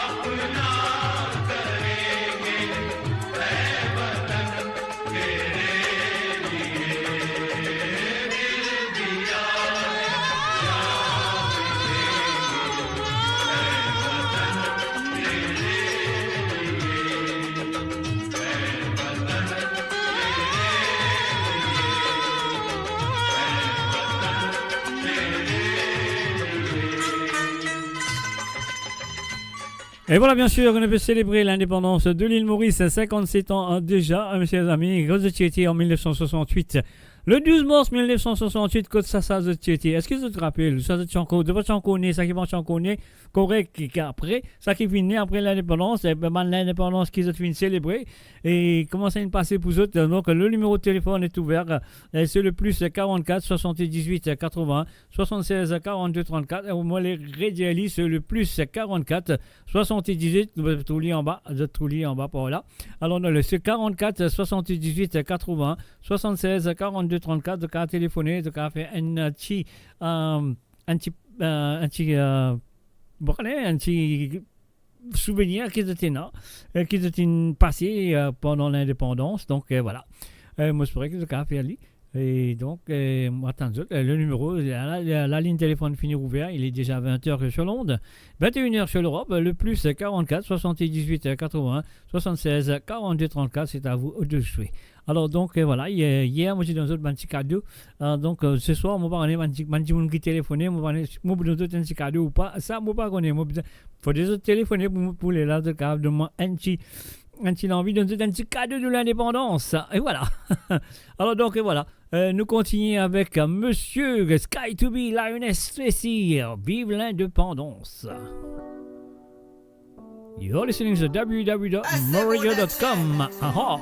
अपना करेंगे, ऐ वतन, तेरे लिए। दिल दिया है, जान भी देंगे, ऐ वतन, तेरे लिए। Et voilà, bien sûr, on peut célébrer l'indépendance de l'île Maurice, cinquante-sept ans, hein, déjà, hein, mes chers amis. Kot zot ti ete an mil nef san swasant-wit. Le douz mars mil nef san swasant-wit, kot sa, sa zot ti ete? Eski zot rapel? Sa zot ti ankor, zot pa ti ankor ne, sa ki pa ti ankor ne, korek, ki, ki apre, sa ki vinn ne apre lindepandans, e, bann lindepandans ki zot finn selebre, e kouma sa inn pase pou zot. Donk, le nimero telefonn est ouvert, e, se le plis karant-kat swasant-diz-wit katrovin-enn swasant-sez karant-de trant-kat. E, mo ale redir li, se le plis karant-kat swasant-diz-wit, zot trouv li anba, zot trouv li anba par la. Alor, non, le, se karant-kat swasant-diz-wit katrovin-enn swasant-sez karant-de trant-kat, zot kapav telefone, zot kapav fer enn ti, e, enn ti, e, enn ti, e, bon, ale, enn ti souvenir ki zot ena, e, ki zot inn pase, e, pandan lindepandans. Donk, e, vwala. E, mo espere ki zot kapav fer li. E donk, e, mo atann zot. E, le nimero, la, la, la, la ligne téléphone fini ouvert, il est déjà vingt heures sur l'onde, vingt et une heures sur l'Europe, le plis karant-kat swasant-diz-wit katrovin-enn swasant-sez karant-de trant-kat, c'est à vous de jouer. Alor, donk, e, vwala, yer, yer, mo ti donn zot bann ti kado. E, donk, e, seswar, mo pa kone bann ti, bann dimoun ki telefone, mo pa kone, mo pou donn zot enn ti kado ou pa, sa, mo pa kone. Mo bizin, fode zot telefone pou, pou ler la, zot kapav donn mwa enn ti, enn ti lanvi, donn zot enn ti kado de lindepandans. E vwala. Alor, donk, e vwala. E, nou kontigne avek, e, Monsieur Sky to Be, Lionel Tracy, Vive l'indépendance. You're listening to w w w dot moradio dot com. Aha.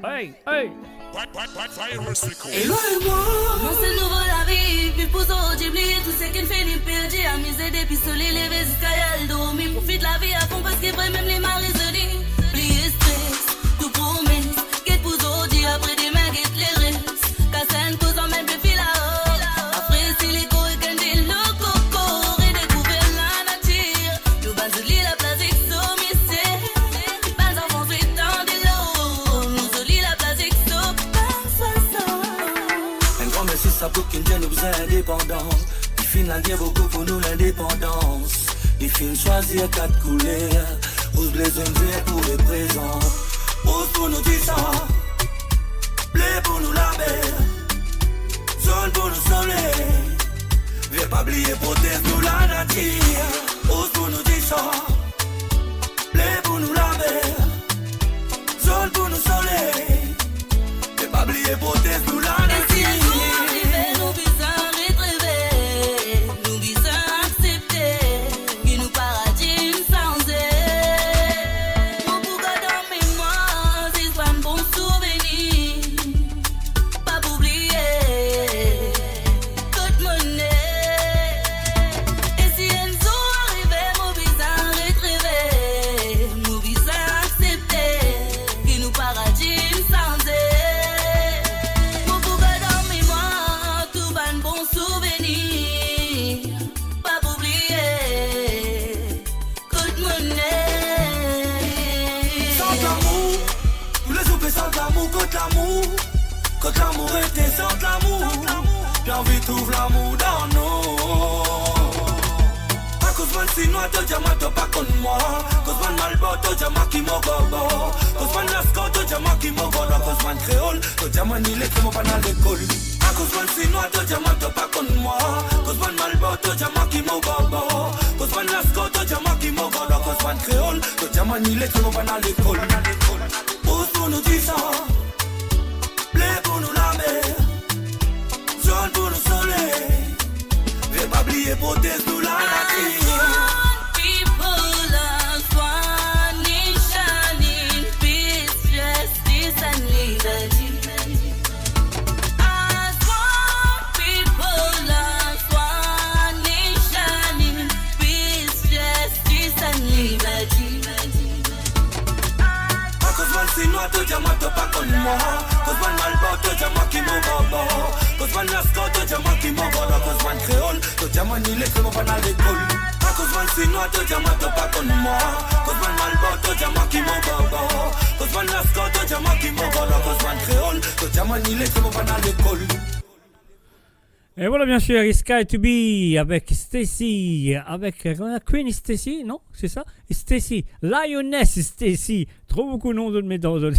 Hey, hey. Elwagn mwa. Komanse nouvo lavi, viv pou zordi, bliye tou seki fini perdi, amize depi sole leve ziska al dormi, profit lavi afon paski vre mem li mari zoli. Bliye stres, tou promes, get pou zordi, apre demin get leres. Kas enn koz anmenn pe fil lao. Apre si li korek enn delo koko, redekouver lanatir. Nou bann zoli laplas ek so misie. Bann zanfan zwe dan delo. Nou zoli laplas ek so bann swasan. Enn gran mersi sa pou kikenn nou bizin indepandan. Li finn al bien boukou pou nou lindepandans. Li finn swazir kat kouler. Rouz, ble, zonn, ver pou reprezant. Rouz pou nou disan. Ble pou nou lamer, zonn pou nou soley. Ver, pa bliye protez nou lanatir. Rouz pou nou disan, ble pou nou lamer, zonn pou nou soley. Ver, pa bliye protez nou lanatir. E si enn zour arive, nou bizin ret reve, nou bizin aksepte ki nou paradi inn sanze. Mo pou gard an memwar zis bann bon souvenir. Pa pou bliye kot mo ne. E si enn zour arive, mo bizin ret reve, mo bizin aksepte ki nou paradi inn sanze. Mo pou gard an memwar tou bann bon souvenir. Pa pou bliye kot mo ne. Sant lamour, toulezour pe sant lamour, kot lamour, kot lamour ete, sant lamour. Pe anvi trouv lamour dan nou. Akoz bann sinwa to dir mwa to pa konn mwa. Akoz bann malbar to dir mwa ki mo bobo. Akoz bann laskar to dir mwa ki mo golo. Akoz bann kreol to dir mwa ni letre, mo pa al lekol. Akoz bann sinwa to dir mwa to pa konn mwa. Akoz bann malbar to dir mwa ki mo bobo. Akoz bann laskar to dir mwa ki mo golo. Akoz bann kreol to dir mwa ni letre, mo pa al lekol. Rouz pou nou disan, ble pou nou lamer, zonn pou nou soley. Ver, pa bliye protez nou lanatir. As one people, as one nation in peace, justice and liberty. As one people, as one nation in peace, justice and liberty. Akoz bann sinwa to dir mwa to pa konn mwa. Akoz bann malbar to dir mwa ki mo bobo. Akoz bann laskar to dir mwa ki mo golo. Akoz bann kreol to dir mwa ni letre, mo pa al lekol. Akoz bann sinwa to dir mwa to pa konn mwa. Akoz bann malbar to dir mwa ki mo bobo. Akoz bann laskar to dir mwa ki mo golo. Akoz bann kreol to dir mwa ni letre, mo pa al lekol. Et voilà, bien sûr, Sky to be avec Stacy, avec, euh, comment, Queen Stacy, non ? C'est ça ? Stacy, Lioness Stacy. Trop beaucoup de noms de mettre dans le...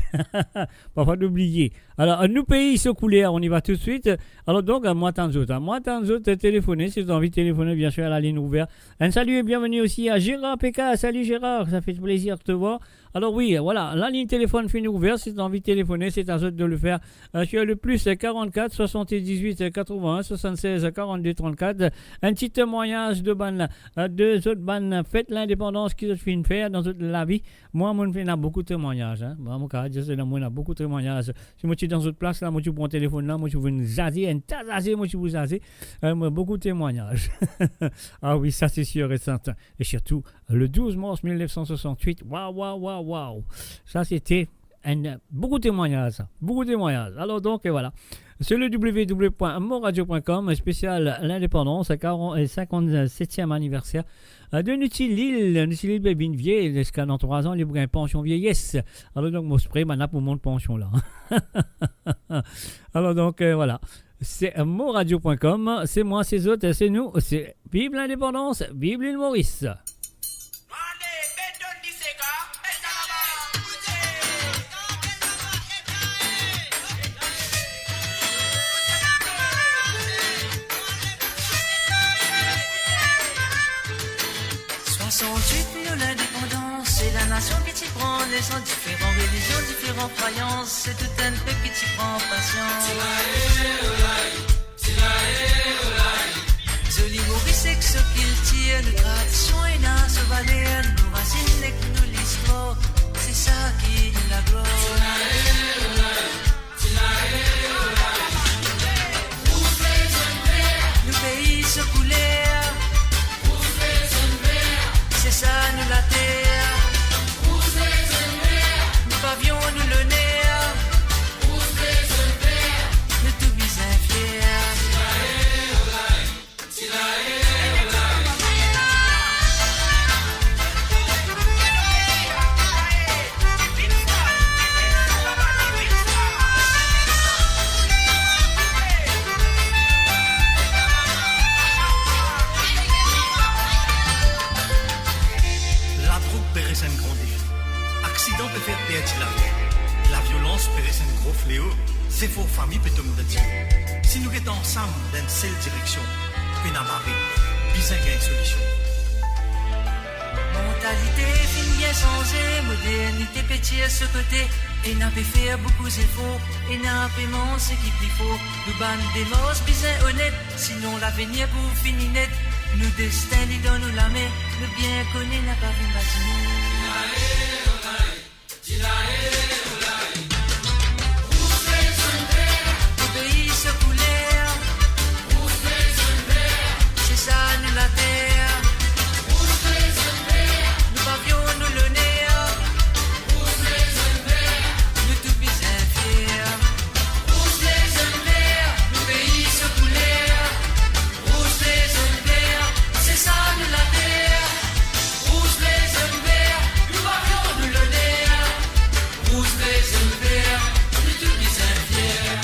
Parfois d'oublier. Alors, euh, nou pei, so kouler, on y va tout de suite. Alors donc, euh, mo atann zot, hein. Mo atann zot, euh, téléphoner, si vous avez envie de téléphoner, bien sûr, la ligne ouverte. Un salut et bienvenue aussi à Gérard P K. Salut Gérard, ça fait plaisir de te voir. Alors oui, voilà, la ligne téléphone fini ouverte. Si tu as envie de téléphoner, c'est à toi de le faire, euh, sur le plus quarante-quatre soixante-dix-huit quatre-vingts soixante-seize quarante-deux trente-quatre. Un petit témoignage de bann, euh, de zot bann fet lindepandans ki zot finn fer dan zot lavi. Mwa, mo finn ena boukou temwagnaz, hein. Mwa, mo kapav dir sa, mo ena boukou temwagnaz. Si mo ti dan zot plas la, mo ti pran telefon la, mo ti pou vinn zaze, enn ta zaze, mo ti pou zaze. Euh, mo, boukou temwagnaz. Ah oui, ça c'est sûr et certain. Et surtout, le douze mars mille neuf cent soixante-huit. Waouh, waouh, waouh, waouh. Ça, c'était un, beaucoup de témoignages, ça. Beaucoup de témoignages. Alors donc, euh, voilà. Sur le w w w point moradio point com, spécial l'indépendance, quarante, euh, cinquante-septième anniversaire, euh, de Nutilil. Nutilil, ben, bien vieux, jusqu'à dans trois ans, li pou gagn pansion vieyesse. Alors donc, mo pre, mo ena pou mont pansion la. Alors donc, euh, voilà. C'est moradio point com, c'est moi, c'est zot, c'est nous, c'est vive l'indépendance, vive l'île Maurice. Soixante-huit, nou lindepandans, se la nasion ki ti pran nesans, diferan relizion, diferan krwayans, se tou enn pep ki ti pran pasians. Zoli mo Ki sek so kiltir, nou tradision ena so valer, nou rasinn ek nou listwar, se sa ki nou laglwar. Nou pei so kouler, se sa nou later. Nou pavion, nou loner, nou tou bizin fier. Ladrog pe res enn gran defi. Aksidan pe fer perdi lavi. Laviolans pe res enn gro fleo. Zefor fami pe tom dan dilo. Si nou get ansam dan enn sel direksion, pena bare, bizin gagn solision. Mantalite finn bien sanze, modernite pe tir so kote. Ena pe fer boukou zefor, ena pe manz seki pli for. Nou bann demars bizin onet, sinon lavenir pou fini net. Nou destin li dan nou lame, nou bien kone napa vinn bazine. Pei so kouler, se sa nou later. Nou pavion, nou loner, nou tou bizin fier. Rouz, ble, zonn, ver, nou pei so kouler. Rouz, ble, zonn, ver, se sa nou later. Rouz, ble, zonn, ver, nou pavion, nou loner. Rouz, ble, zonn, ver, nou tou bizin fier.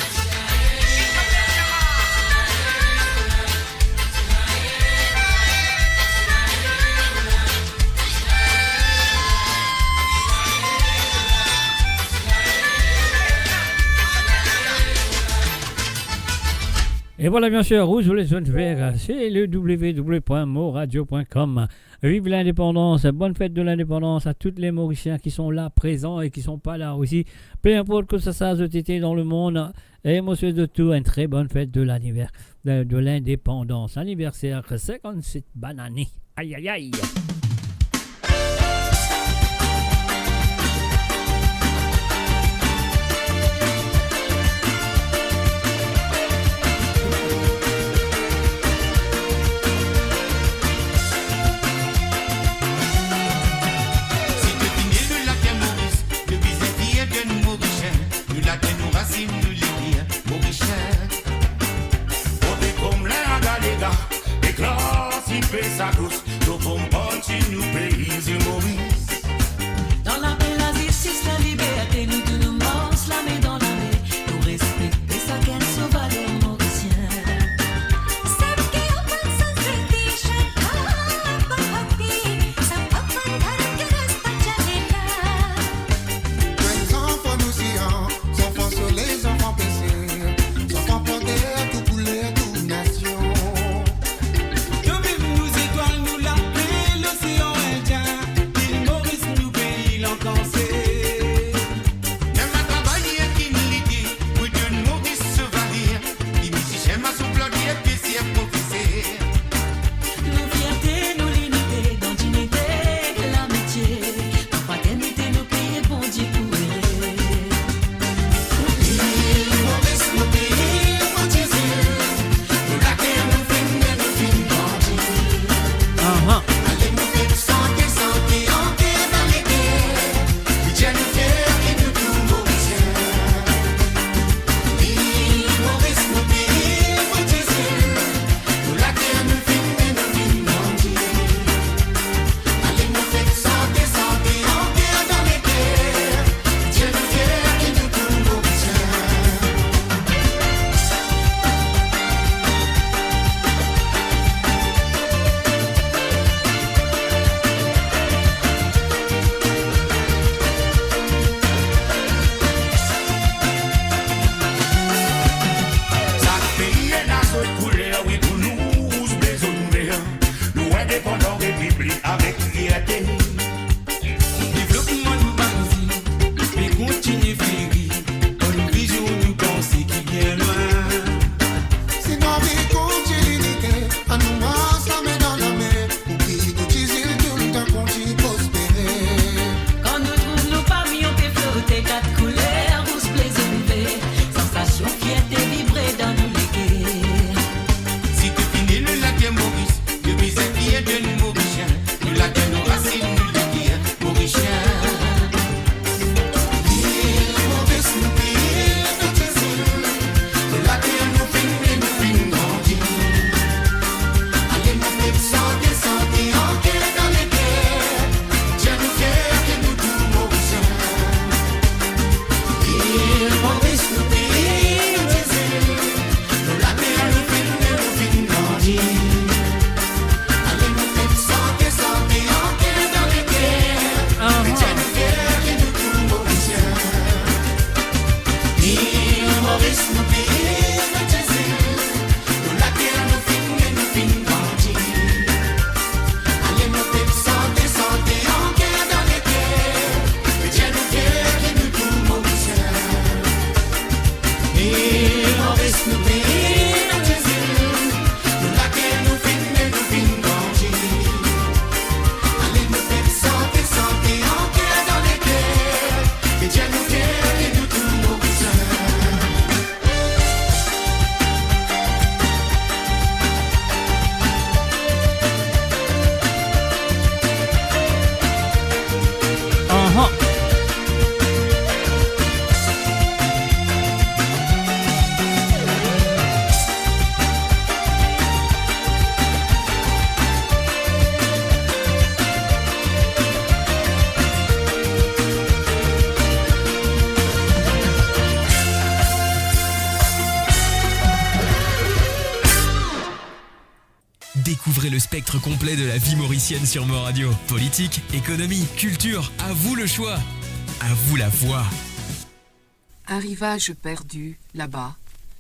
Et voilà, bien sûr, Rouz, ble, zonn, ver, c'est le w w w point moradio point com. Vive l'indépendance, bonne fête de l'indépendance à tous les Mauriciens qui sont là, présents et qui sont pas là aussi. Peu importe que ça, ça, zot ete dans le monde, et mo swet zot tou une très bonne fête de l'anniver-, de, de l'indépendance. Anniversaire cinquante-sept, bonne année. Aïe, aïe, aïe. Si to fini nou later Moris, nou bizin fier de nou Morisien. Nou later, nou rasinn, nou limier, Morisien. Obe kom linga lega, eklati pe sa gous, to konpran ti Mo pei, mo ti zil, nou laker nou finn ne, nou finn grandi. Ale mo pep, sante, sante anker dan leker, ki dir nou fier ki nou tou Morisien. E Moris nou pei, mo ti zil, nou laker nou finn ne, nou finn grandi. Ale mo pep, sante, sante anker dan leker, ki dir nou fier ki nou tou Morisien. Ahan. Découvrez le spectre complet de la vie mauricienne sur Mo Radio. Politique, économie, culture, à vous le choix. À vous la voix. Un rivage perdu, là-bas,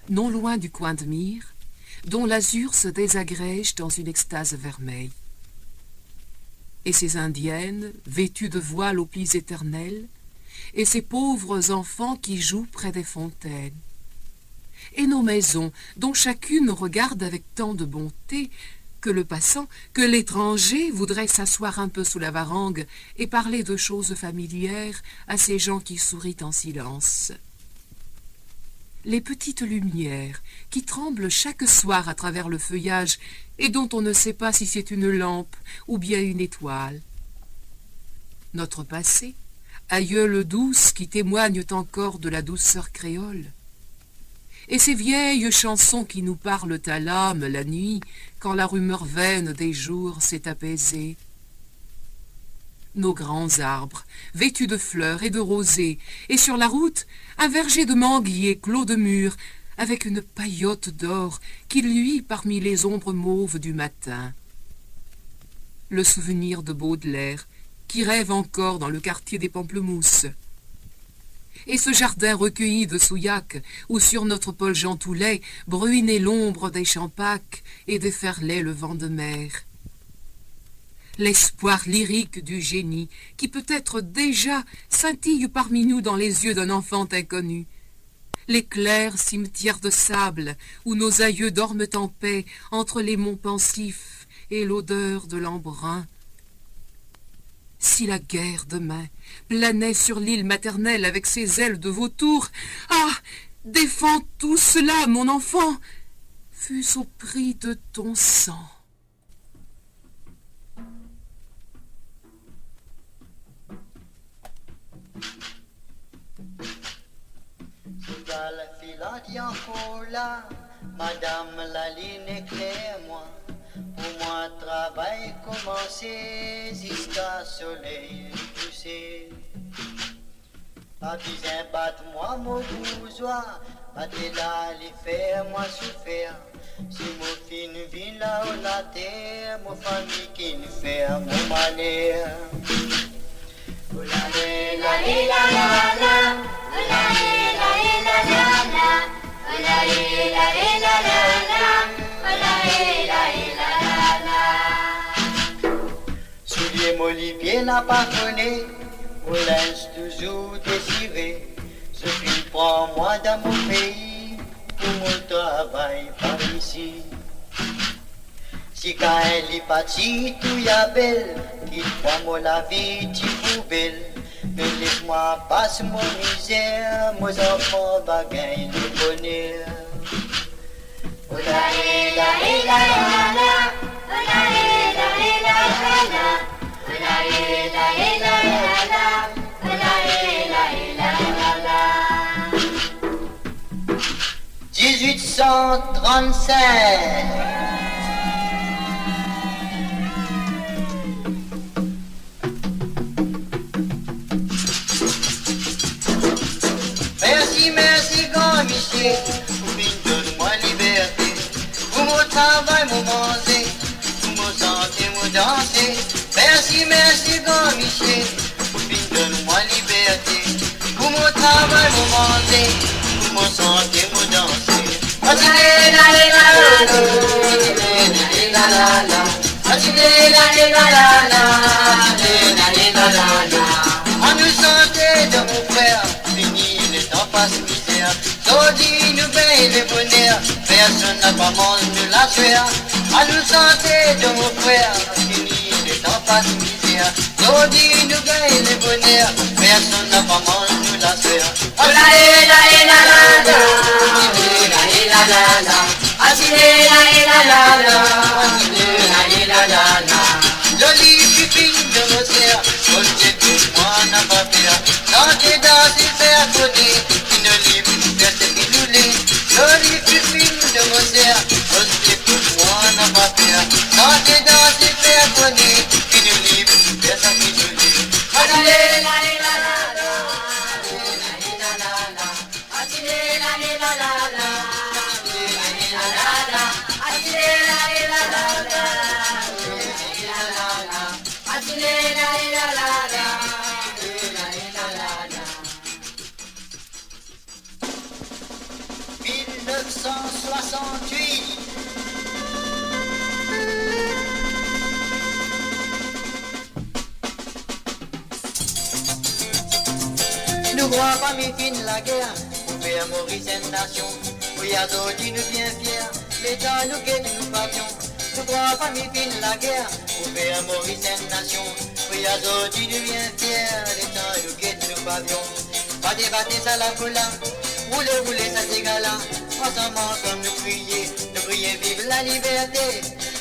non loin du coin de mire, dont l'azur se désagrège dans une extase vermeille. Et ces Indiennes, vêtues de voiles aux plis éternels, et ces pauvres enfants qui jouent près des fontaines. Et nos maisons, dont chacune regarde avec tant de bonté que le passant, que l'étranger voudrait s'asseoir un peu sous la varangue et parler de choses familières à ces gens qui sourient en silence. Les petites lumières qui tremblent chaque soir à travers le feuillage et dont on ne sait pas si c'est une lampe ou bien une étoile. Notre passé, aïeules douces qui témoignent encore de la douceur créole. Et ces vieilles chansons qui nous parlent à l'âme la nuit, quand la rumeur vaine des jours s'est apaisée. Nos grands arbres, vêtus de fleurs et de rosée, et sur la route, un verger de manguiers clos de mûres, avec une paillote d'or qui luit parmi les ombres mauves du matin. Le souvenir de Baudelaire, qui rêve encore dans le quartier des Pamplemousses. Et ce jardin recueilli de Souillac, où sur notre Paul-Jean Toulet bruinait l'ombre des champacks et déferlait le vent de mer. L'espoir lyrique du génie qui peut-être déjà scintille parmi nous dans les yeux d'un enfant inconnu. Les clairs cimetières de sable où nos aïeux dorment en paix entre les monts pensifs et l'odeur de l'an brun. Si la guerre demain planait sur l'île maternelle avec ses ailes de vautour, ah, défends tout cela, mon enfant, fût-ce au prix de ton sang. Zour la filan ti ankor la, madam lalinn ekler mwa, pou mwa travay koumanse ziska soley kouse. Pa bizin bat mwa, mo bourzwa, bate la li fer mwa soufer. Si mo finn vinn lao later, mo fami kinn fer mo maler. Oula e la e la la la, oula e la e la la la, oula e la e la la la, oula e la e la la la. Soulie mo lipie napa kone, mo linz touzour desire. Zot finn pran mwa dan mo pei pou mo travay par isi. Si Kain li pa ti touy Abel, ki pran mo lavi ti pou bel, me les mwa pas mo mizer, mo zanfan va gagn leboner. Oula e la e la la la, oula e la e la la la, oula e la e la la la, oula e la e la la la. Dix-huit cent trente-cinq. Mersi, mersi, gran misie, ou finn donn mwa liberte. Pou mo travay, mo manze, pou mo sante, mo danse. Mersi, mersi, gran misie, ou finn donn mwa liberte. Pou mo travay, mo manze, pou mo sante, mo Anou sante dan mo frer, fini letan pas mizer. Zordi nou gagn leboner, personn napa manz nou laswer. Anou sante dan mo frer, fini letan pas mizer. Zordi nou gagn leboner, personn napa manz nou laswer. Oh la e la e la la la, la e la la la, atile la e la la la, la e la la la. Loli pipin dan mo ser, Bondie pou mwa napa per. Sante, danse, fer kone ki nou lib, fer seki nou le. Loli pipin dan mo ser, Bondie pou mwa napa per. Sante, danse, fer kone ki nou lib, fer seki nou le. Atile la e la la la, la e la la la. Mil nef san swasant-wit. Nou krwar fami finn lager pou fer Moris enn nasion. Wi, azordi nou bien fier, letan nou get nou pavion. Nou krwar fami finn lager pou fer Moris enn nasion. Wi, azordi nou bien fier, letan nou get nou pavion. Bate, bate sa lapola, roule, roule sa zinga la. Ansam, ansam nou kriye, nou kriye viv laliberte.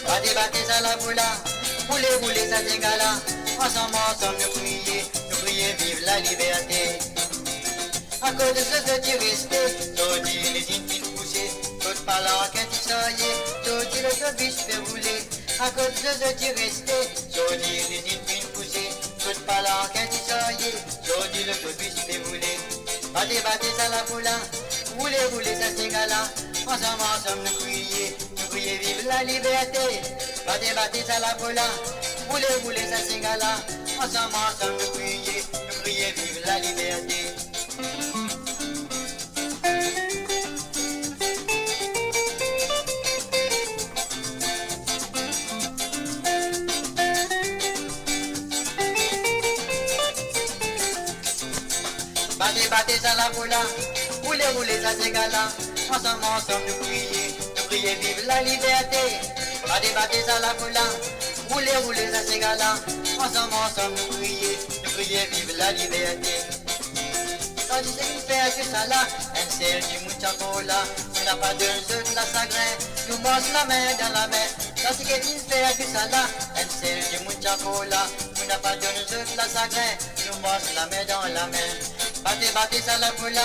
Bate, bate sa lapola, roule, roule sa zinga la. Ansam, ansam nou kriye, nou kriye viv laliberte. Akoz zot, zot ti reste, zordi lizinn finn pouse, zot pa la ankenn ti sarye, zordi lotobis pe roule. Akoz zot, zot ti reste, zordi lizinn finn pouse, zot pa la ankenn ti sarye, zordi lotobis pe roule. Bate, bate sa lapola, roule, roule sa zinga la. Ansam, ansam nou kriye, nou kriye viv laliberte. Bate, bate sa lapola, roule, roule sa zinga la. Ansam, ansam nou kriye, nou kriye viv laliberte. Bate, bate sa lapola, roule, roule sa zinga la. Ansam, ansam nou kriye, nou kriye viv laliberte. Bate, bate sa lapola, roule, roule sa zinga la. Ansam, ansam nou kriye, nou kriye viv laliberte. Kan ti finn fer tousala, enn sel dimoun ti ankor la, nou napa donn zot lasagrin, nou mars lame dan lame. Kan ti finn fer tousala, enn sel dimoun ti ankor la, nou napa donn zot lasagrin, nou mars lame dan lame. Bate, bate sa lapola,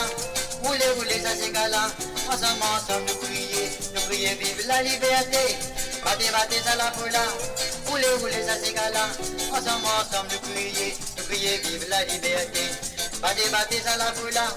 roule, roule sa zinga la. Ansam, ansam nou kriye, nou kriye viv laliberte. Bate, bate sa lapola, roule, roule sa zinga la. Ansam, ansam nou kriye, nou kriye viv laliberte. Bate, bate sa lapola,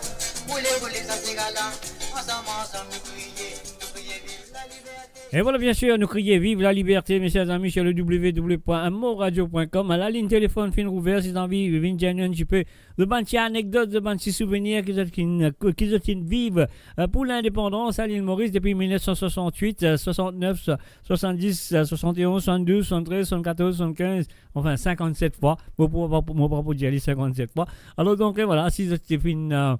roule, roule sa zinga la. Ansam, ansam nou kriye, nou kriye viv laliberte. E vwala, bien sir, nou kriye viv laliberte, mesie zami, sur le w w w point moradio point com. Lalinn telefonn finn ouver, si zot anvi vinn dir nou enn tipe zot bann ti anekdot, zot bann ti souvenir ki zot finn, ki zot finn viv, eh, pou lindepandans a Lil Moris depi mil nef san swasant-wit, eh, swasant-nef, swasanndis, eh, swasann-e-onz, swasann-douz, swasann-trez, swasann-katorz, swasann-kinz, anfin, sinkant-set fwa. Mo pou, mo pa pou dir li sinkant-set fwa. Alor, donk, eh, vwala, si zot ti finn, eh,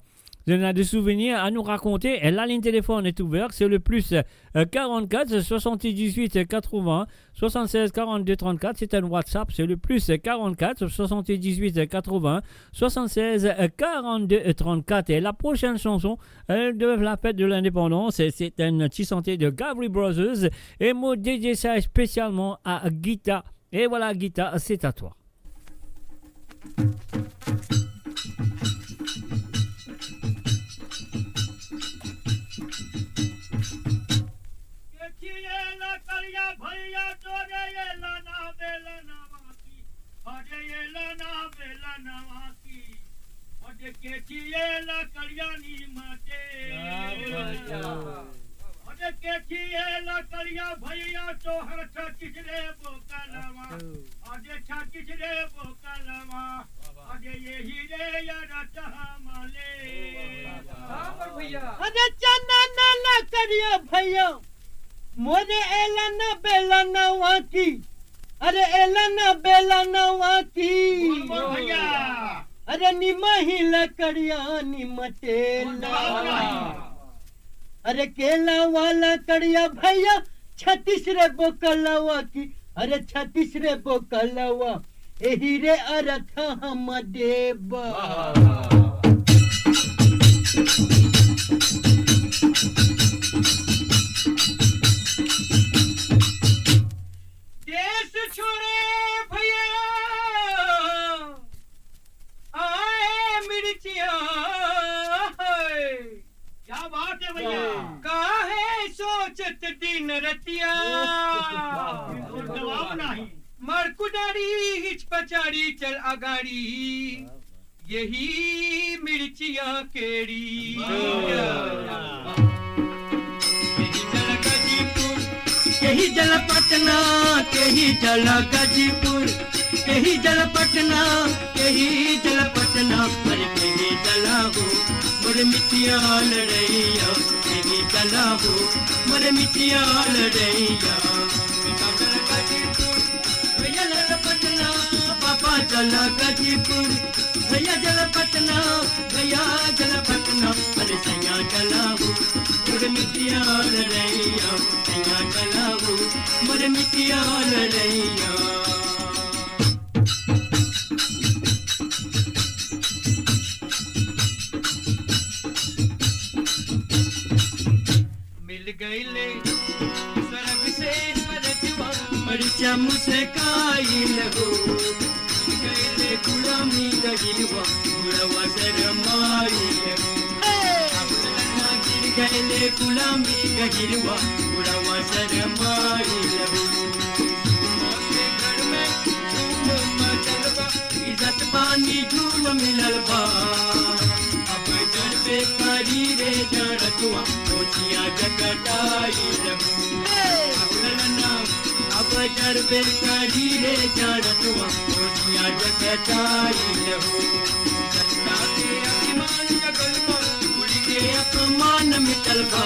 zot ena de souvenir a nou rakonte, eh, lalinn telefonn est ouverte, c'est le plus, eh, quarante-quatre soixante-dix-huit quatre-vingts soixante-seize quarante-deux trente-quatre, c'est un WhatsApp, c'est le plus quarante-quatre soixante-dix-huit quatre-vingts soixante-seize quarante-deux trente-quatre. Et la prochaine chanson, eh, de la fête de l'indépendance, c'est un ti sante de Gavry Brothers. Et mo dedie sa spécialement à Gita. Et voilà, Gita, c'est à toi. Ke ti ye lakaliya bhaiya, tore ye lana belanwa ki, tore ye lana belanwa ki, tore ke ti ye lakaliya ni mate. Bravo, bravo. Ode ke ti ye lakaliya bhaiya, tohar cha kisre bokalwa. Ode cha kisre bokalwa. Ode ye hire ya rata hamale. Ode chana na la Aria bhaiya, more elana belana waki, are elana belana waki. Bola, bola, bhaiya. Are nima hi lakariya, nima tela. Bola, bola. Are kela wala kariya bhaiya, chhatis re bokala waki, are chhatis re bokala wa. Ehi re aratha hama deba. वाह, वाह, वाह, वाह। देश छोड़े भैया, आए मिर्चिया है। क्या बात है भैया। काहे सोचत दिन रतिया। वाह, वाह, वाह। जवाब नहीं। मार कुदारी हिचपचारी चल अगाड़ी। यही मिर्चिया केड़ी। वाह। केही चल गाजीपुर, केही चल पटना, केही चल गाजीपुर, केही चल पटना, केही चल पटना, अरे केही चल हो, मोर मितिया लड़ैया, केही चल हो, मोर मितिया लड़ैया। केही चल गाजीपुर, भैया चल पटना, पापा चल गाजीपुर, भैया चल पटना, भैया चल पटना, अरे सैया चल हो, मोर मितिया लड़ैया, सैया चल हो, मोर मितिया लड़ैया। मिल गइले सरग से सरगवा, मरिचा मुस्काइल हो। गिर गइले गुलामी का गिरवा, बुढ़वा शरमाइल हो। हे! अब ललना गिर गइले गुलामी का गिरवा, बुढ़वा शरमाइल हो। माँ के घर में धूम मचल बा, इज्जत पानी झूम मिलल बा। अब जरबे करी रे जरतुआ, मोचिया जकटाई रहू। हे! अहो ललना, अब जरबे करी रे जरतुआ, मोचिया जकटाई रहू। जनता के अभिमान जगल बा, कुल के अपमान मिटल बा।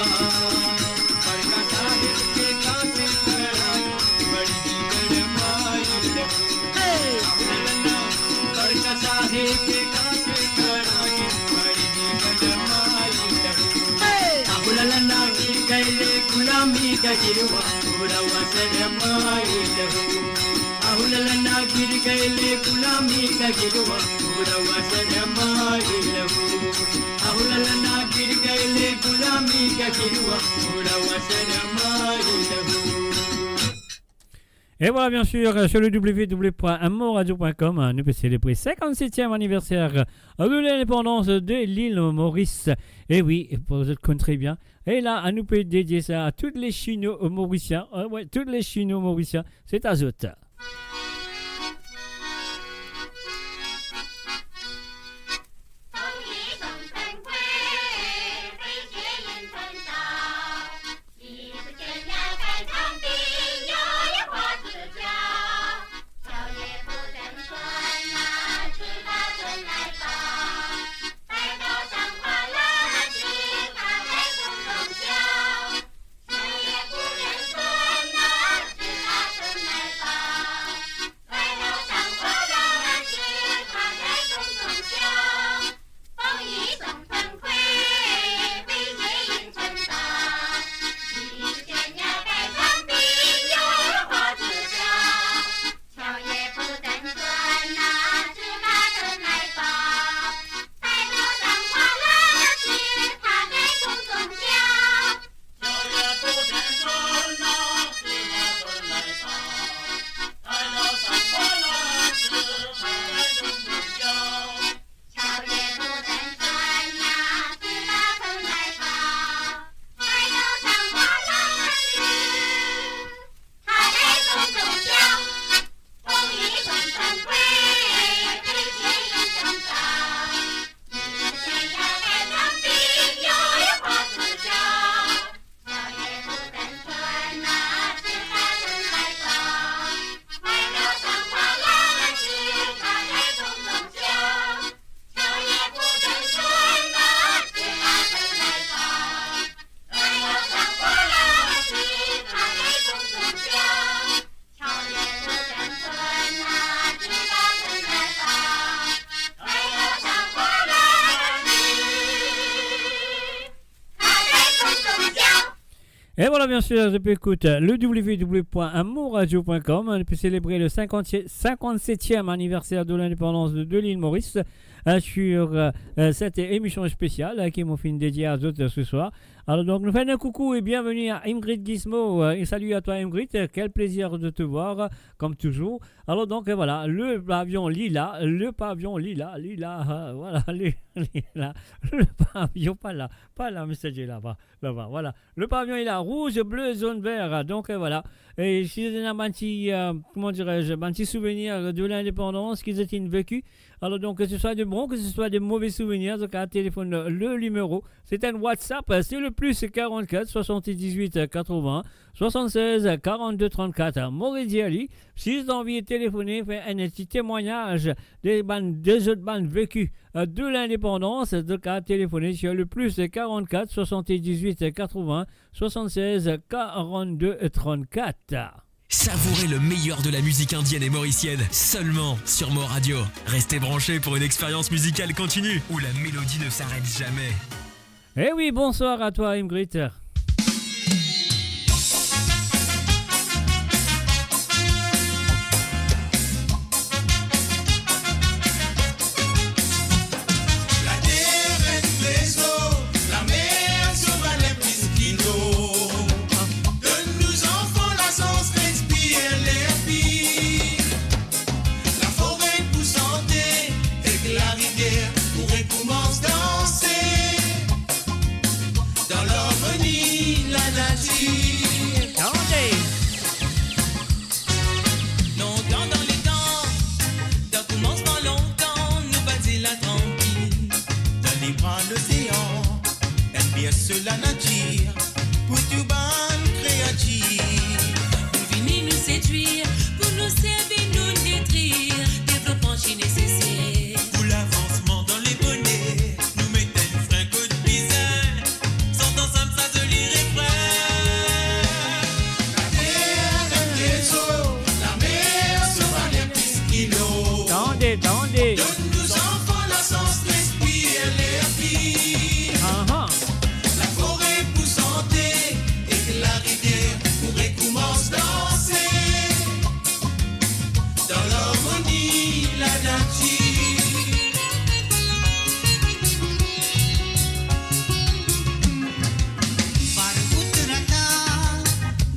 बड़का साहेब के कासे खड़ा, बड़ी गरमाई रहू। हे! अहो ललना, बड़का साहेब के कासे खड़ा, बड़ी गरमाई रहू। हे! अहो ललना, गिर गइले गुलामी का गिरवा, बुढ़वा शरमाई रहू। अहो ललना, गिर गइले गुलामी का गिरवा, बुढ़वा शरमाई रहू। अहो ललना, गिर गइले गुलामी का गिरवा, बुढ़वा शरमाई रहू। Et voilà, bien sûr, sur le w w w point m o radio point com, hein, nou pe selebre cinquante-septième anniversaire, euh, de l'indépendance de l'île Maurice. Et oui, pou zot konn tre bien. E la, nou pe dedie sa a tout les Chino-Mauriciens. Euh, ouais, tout les Chino-Mauriciens. C'est à zot. Et voilà, bien sûr, tu peux écouter le w w w point amourradio point com, hein, pour célébrer le cinquante, cinquante-septième anniversaire de l'indépendance de, de l'île Maurice, euh, sur, euh, euh, cette émission spéciale, euh, qui m'ont fait une dédiée à d'autres ce soir. Alors donc, nous faisons un coucou et bienvenue à Ingrid Guismo. Euh, et salut à toi, Ingrid. Euh, quel plaisir de te voir, euh, comme toujours. Alors donc, euh, voilà, le pavillon lila, le pavillon lila, lila, euh, voilà, li, lila, le pavillon, pas là, pas là, monsieur Dieu, là-bas. Laba, voilà. Le pavillon, il a rouge, bleu, jaune, vert. Donc, euh, voilà. Et si vous avez un petit, euh, comment dirais-je, un petit souvenir de l'indépendance que vous avez vécu, alors donc, que ce soit de bons, que ce soit de mauvais souvenirs, donc, téléphone le numéro. C'est un WhatsApp, euh, c'est le plus quarante-quatre soixante-dix-huit quatre-vingts soixante-seize quarante-deux trente-quatre. Maurice Dialy, si vous avez envie de téléphoner, faire un petit témoignage de bann, des autres bann vécu euh, de l'indépendance, donc à téléphoner sur le plus quarante-quatre soixante-dix-huit quatre-vingts soixante-seize quarante-deux trente-quatre. Savourez le meilleur de la musique indienne et mauricienne seulement sur Mor Radio. Restez branchés pour une expérience musicale continue où la mélodie ne s'arrête jamais. Eh oui, bonsoir à toi, Ingrid. Later enn trezor, lamer so valer plis ki lor. Donn nou zanfan lasans respir ler pir. Lafore pou sante ek larivier pou rekoumans danse. Dan larmoni lanatir. Tande. Lontan dan letan, dan koumansman lontan, nou pa ti la trankil. Dan lebra losean, enn berso lanatir, pou tou bann kreatir. Pou vini nou sedwir, pou nou servi, nou detrir, devlopman ti neseser. Pou lavansman dan leboner, nou met enn fren kot bizin, sant ansam sa zoli refren. Later enn trezor, lamer so valer plis ki lor. Tande, tande. Donn nou zanfan lasans respir ler pir. Aha. Lafore pou sante ek larivier pou rekoumans danse. Dan larmoni lanatir. Par Uttarata,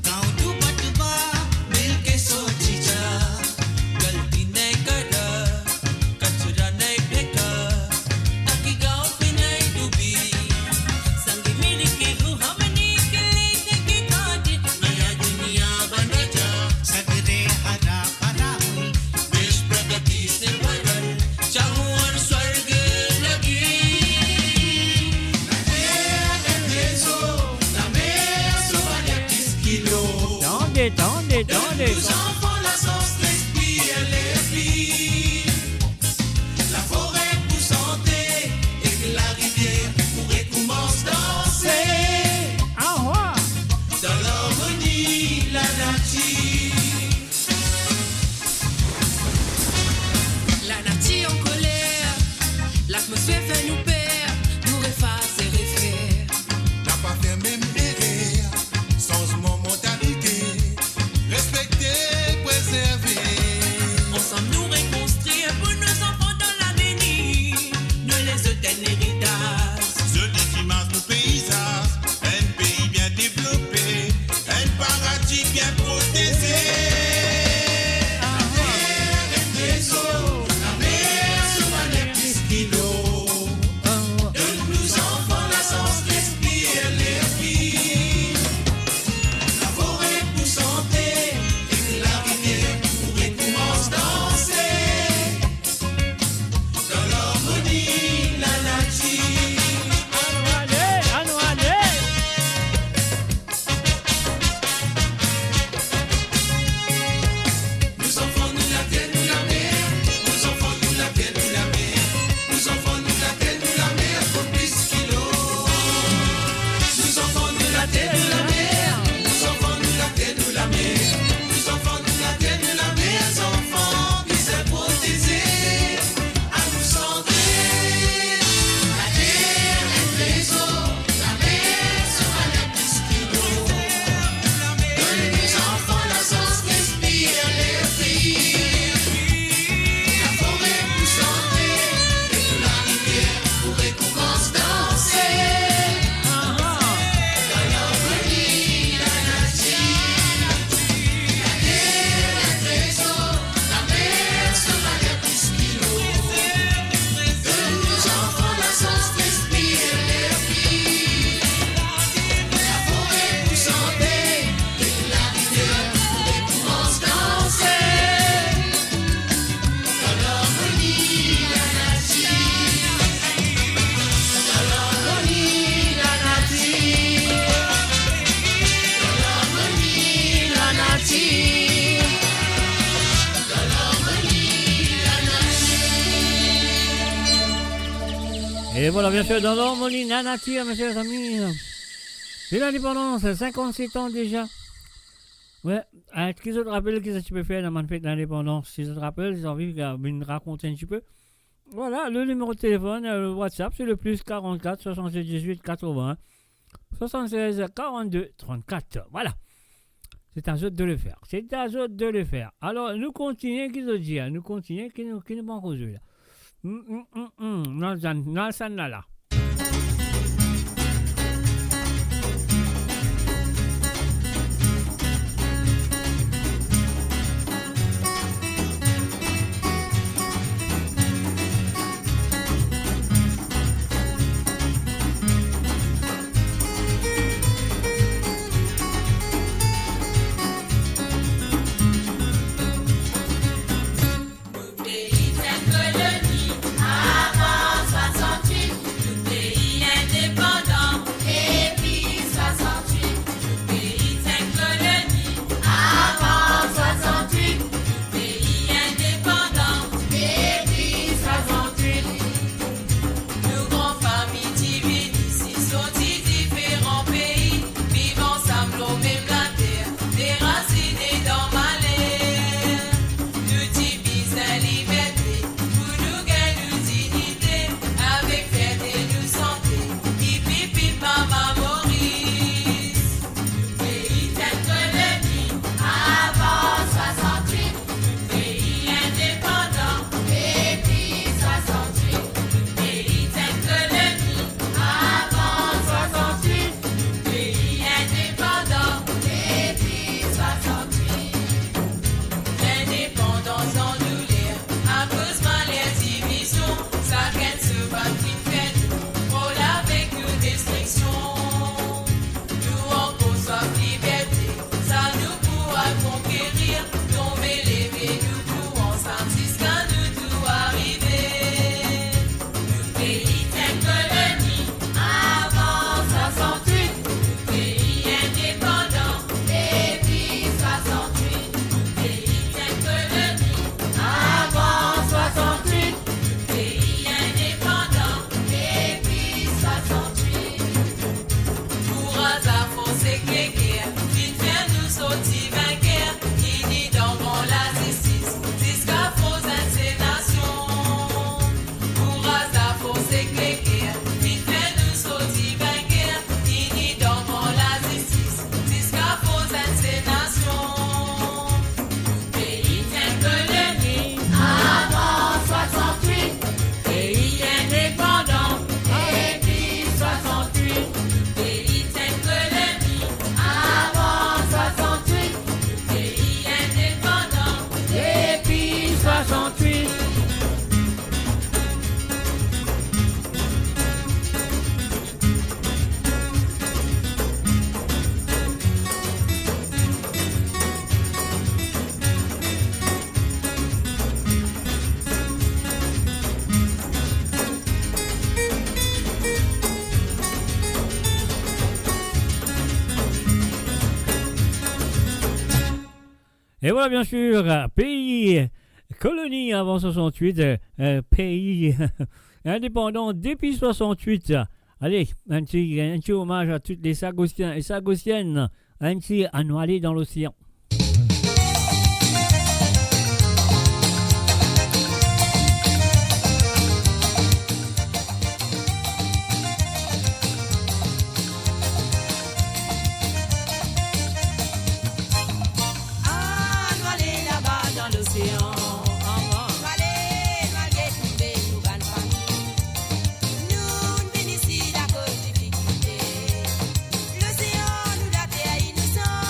gaon Dubatba, milke sorti ja, galti nahin kara, kachra nahin pheka, taki gaon pe nahin dubi. Sange milke ho hamne ke liye ki khaadi, naya duniya bana ja. Sagre hara bhara, desh pragati se bharal, chahun swarg lage. Later enn trezor, lamer so valer plis ki lor. Tande, tande, tande. Donn nou zanfan lasans respir ler pir. Lafore pou sante ek larivier pou rekoumans danse. Aha. Dan larmoni lanatir. Lanatir ankoler, latmosfer fer nou per, nou refas e refer. Napa fer mem erer, sanzman mantalite, respekte, prezerve. Ansam nou rekonstrir. E vwala, bien sir, dan larmoni, dan lanatir, mesie, lezami. Fet lindepandans, sinkant-set an deza. Wi, eh, ki zot rapel ki zot ti pe fer dan bann fet lindepandans? Si zot rapel, zot anvi, eh, vinn rakont enn tipe. Vwala, le nimero de telefonn, eh, le WhatsApp, se le plis karant-kat swasant-set diz-wit katrovin-enn swasant-sez karant-de trant-kat. Vwala. Se a zot de le fer. Se a zot de le fer. Alor, nou kontinie, ki zot dir, nou kontinie, ki nou, ki nou pankor zwe la. Mm, mm, mm, mm. Nou al, nou al sa la. Nou pei ti enn koloni avan swasant-wit, nou pei indepandan depi swasant-wit. Nou pei ti enn koloni avan swasant-wit, nou pei indepandan depi swasant-wit. Nou gran fami ti vini, ti sorti diferan pei, viv ansam lor mem later, derasine dan maler. Nou ti bizin liberte pou nou gagn nou dignite, avek fierte nou sante, hip, hip, hip, mama Moris. Nou pei ti enn koloni avan swasant-wit, nou pei indepandan depi swasant-wit. Nou pei ti enn koloni avan swasant-wit, nou pei indepandan depi swasant-wit. Lindepandans dan nou ler, akoz maler divizion, sakenn so bann finn fer nou, rod avek nou destriksion. Nou ankor swaf liberte, sa nou pou al konkerir, tonbe leve nou pou ansam ziska nou tou arive. Nou pei ti enn koloni avan swasant-wit, nou pei indepandan depi swasant-wit. Nou pei ti enn koloni avan swasant-wit, nou pei indepandan depi swasant-wit. Kouraz, lafors ek leker finn fer nou sorti vinker, ini dan gran lazistis ziska fos enn sel nasion. Kouraz, lafors ek leker finn fer nou sorti vinker, ini dan gran lazistis ziska fos enn sel nasion. Pei ti enn koloni avan swasant-wit, pei indepandan depi swasant-wit. Pei ti enn koloni avan swasant-wit, pei indepandan depi swasant-wit. E vwala, bien sir, pei koloni avan swasant-wit, eh, eh, pei indepandan depi swasant-wit. Ale, enn ti, enn ti omaz a tou le Sagosien e Sagosienn, enn ti Annou ale dan losean. Annou ale laba dan losean, avan. Nou ale, nou al retrouve nou bann fami. Nou'nn vinn isi akoz difikilte. Losean nou late inosan.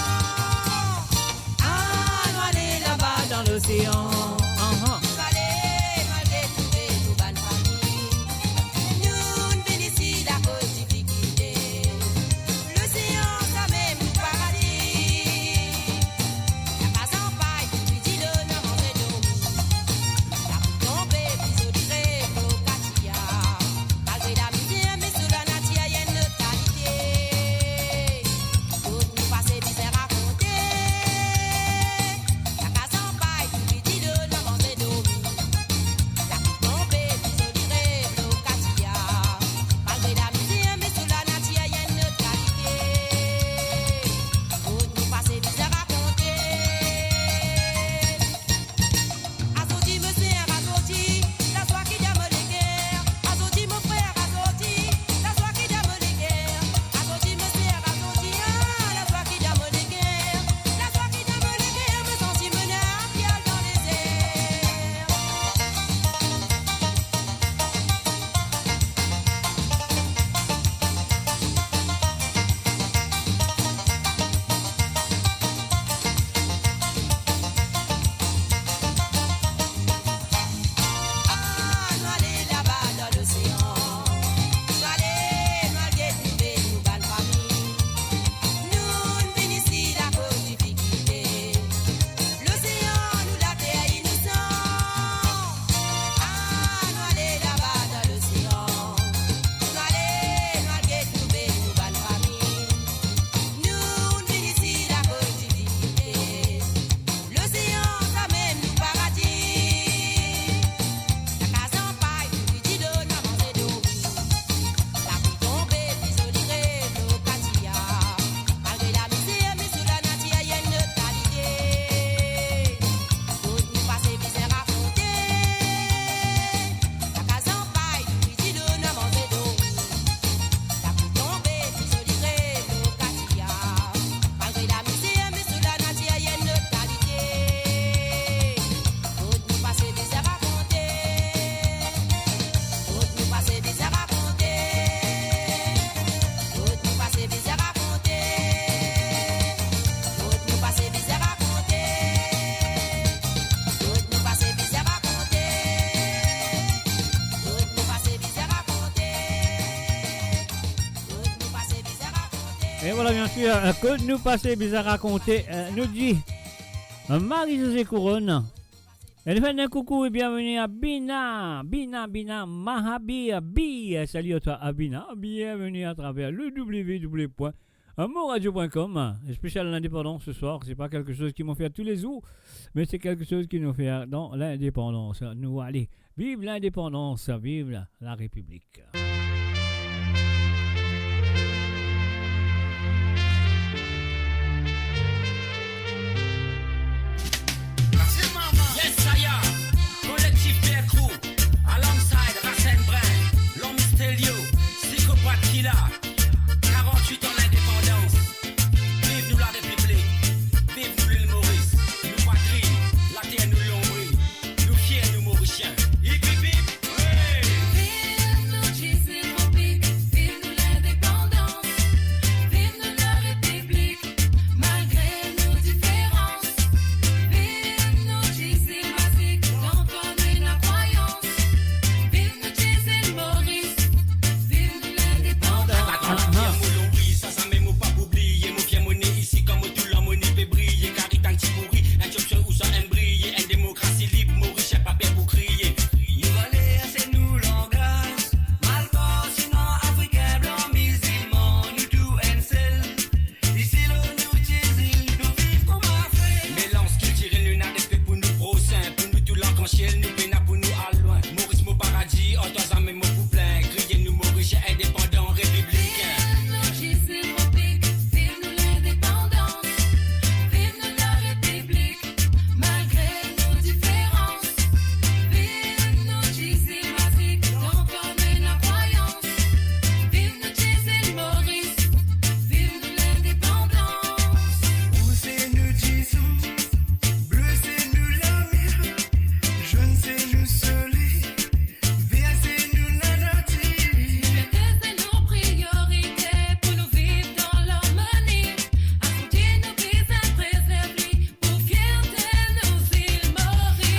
E vwala, bien sir, eh, kot nou pase bizin rakonte, eh, nou dir, eh, Marie-Josée Couronne. E nou fer enn koukou e bienveni a Bina, Bina, Bina Mahabir, Bi. Salut à toi, à Bina. Bienvenue à travers le W W W point moradio point com. Spécial l'indépendance ce soir. C'est pas quelque chose qui m'ont fait tous les jours, mais c'est quelque chose qui nous fait dans l'indépendance. Nou ale. Viv lindepandans, viv la, la Repiblik. Yes, saya, Collectif Pierre Crew, alongside Racine Brun, l'homme mystérieux, psychopathe killer, quarante-huit ans d'indépendance. Viv nou la Repiblik, viv nou lil Moris, nou patri, later nou lonbri. Nou fier, nou Morisien. Hip, hip, hip. Hey! Viv nou dizil Repiblik, viv nou lindepandans, viv nou la Repiblik, malgre nou diferans. Viv nou dizil mazik, dan kor nou ena krwayans. Viv nou dizil Moris, viv nou lindepandans. Aha. Mo lonbri, sa zame mo pa pou bliye, mo fier mo ne isi, kan mo tou lanmoni pe briye, karitan ti bouri, enn tchopchop ou sa enn briye, enn demokrasi lib, Morisien pa per pou kriye. Nou valer se nou langaz, malbar, sinon afrikin, blan, mizilman, nou tou enn sel. Isi lor nou ti zil, nou viv kouma frer. Melanz kiltirel, nou ena respe pou nou prosin, pou nou tou larg an siel, nou pena pou nou al lwin. Moris mo paradi, ar twa zame mo pou plin, kriye nou Morisien indepandan, repiblikin. Viv nou dizil Repiblik, viv nou lindepandans, viv nou la Repiblik, malgre nou diferans. Viv nou dizil mazik, dan kor nou ena krwayans. Viv nou dizil Moris, viv nou lindepandans. Rouz se nou dizon, ble se nou lamer, zonn se nou soley, ver se nou lanatir. Liberté se nou priorite pou nou viv dan larmoni. Akoute nou bizin prezerv li pou fierte nou zil Moris.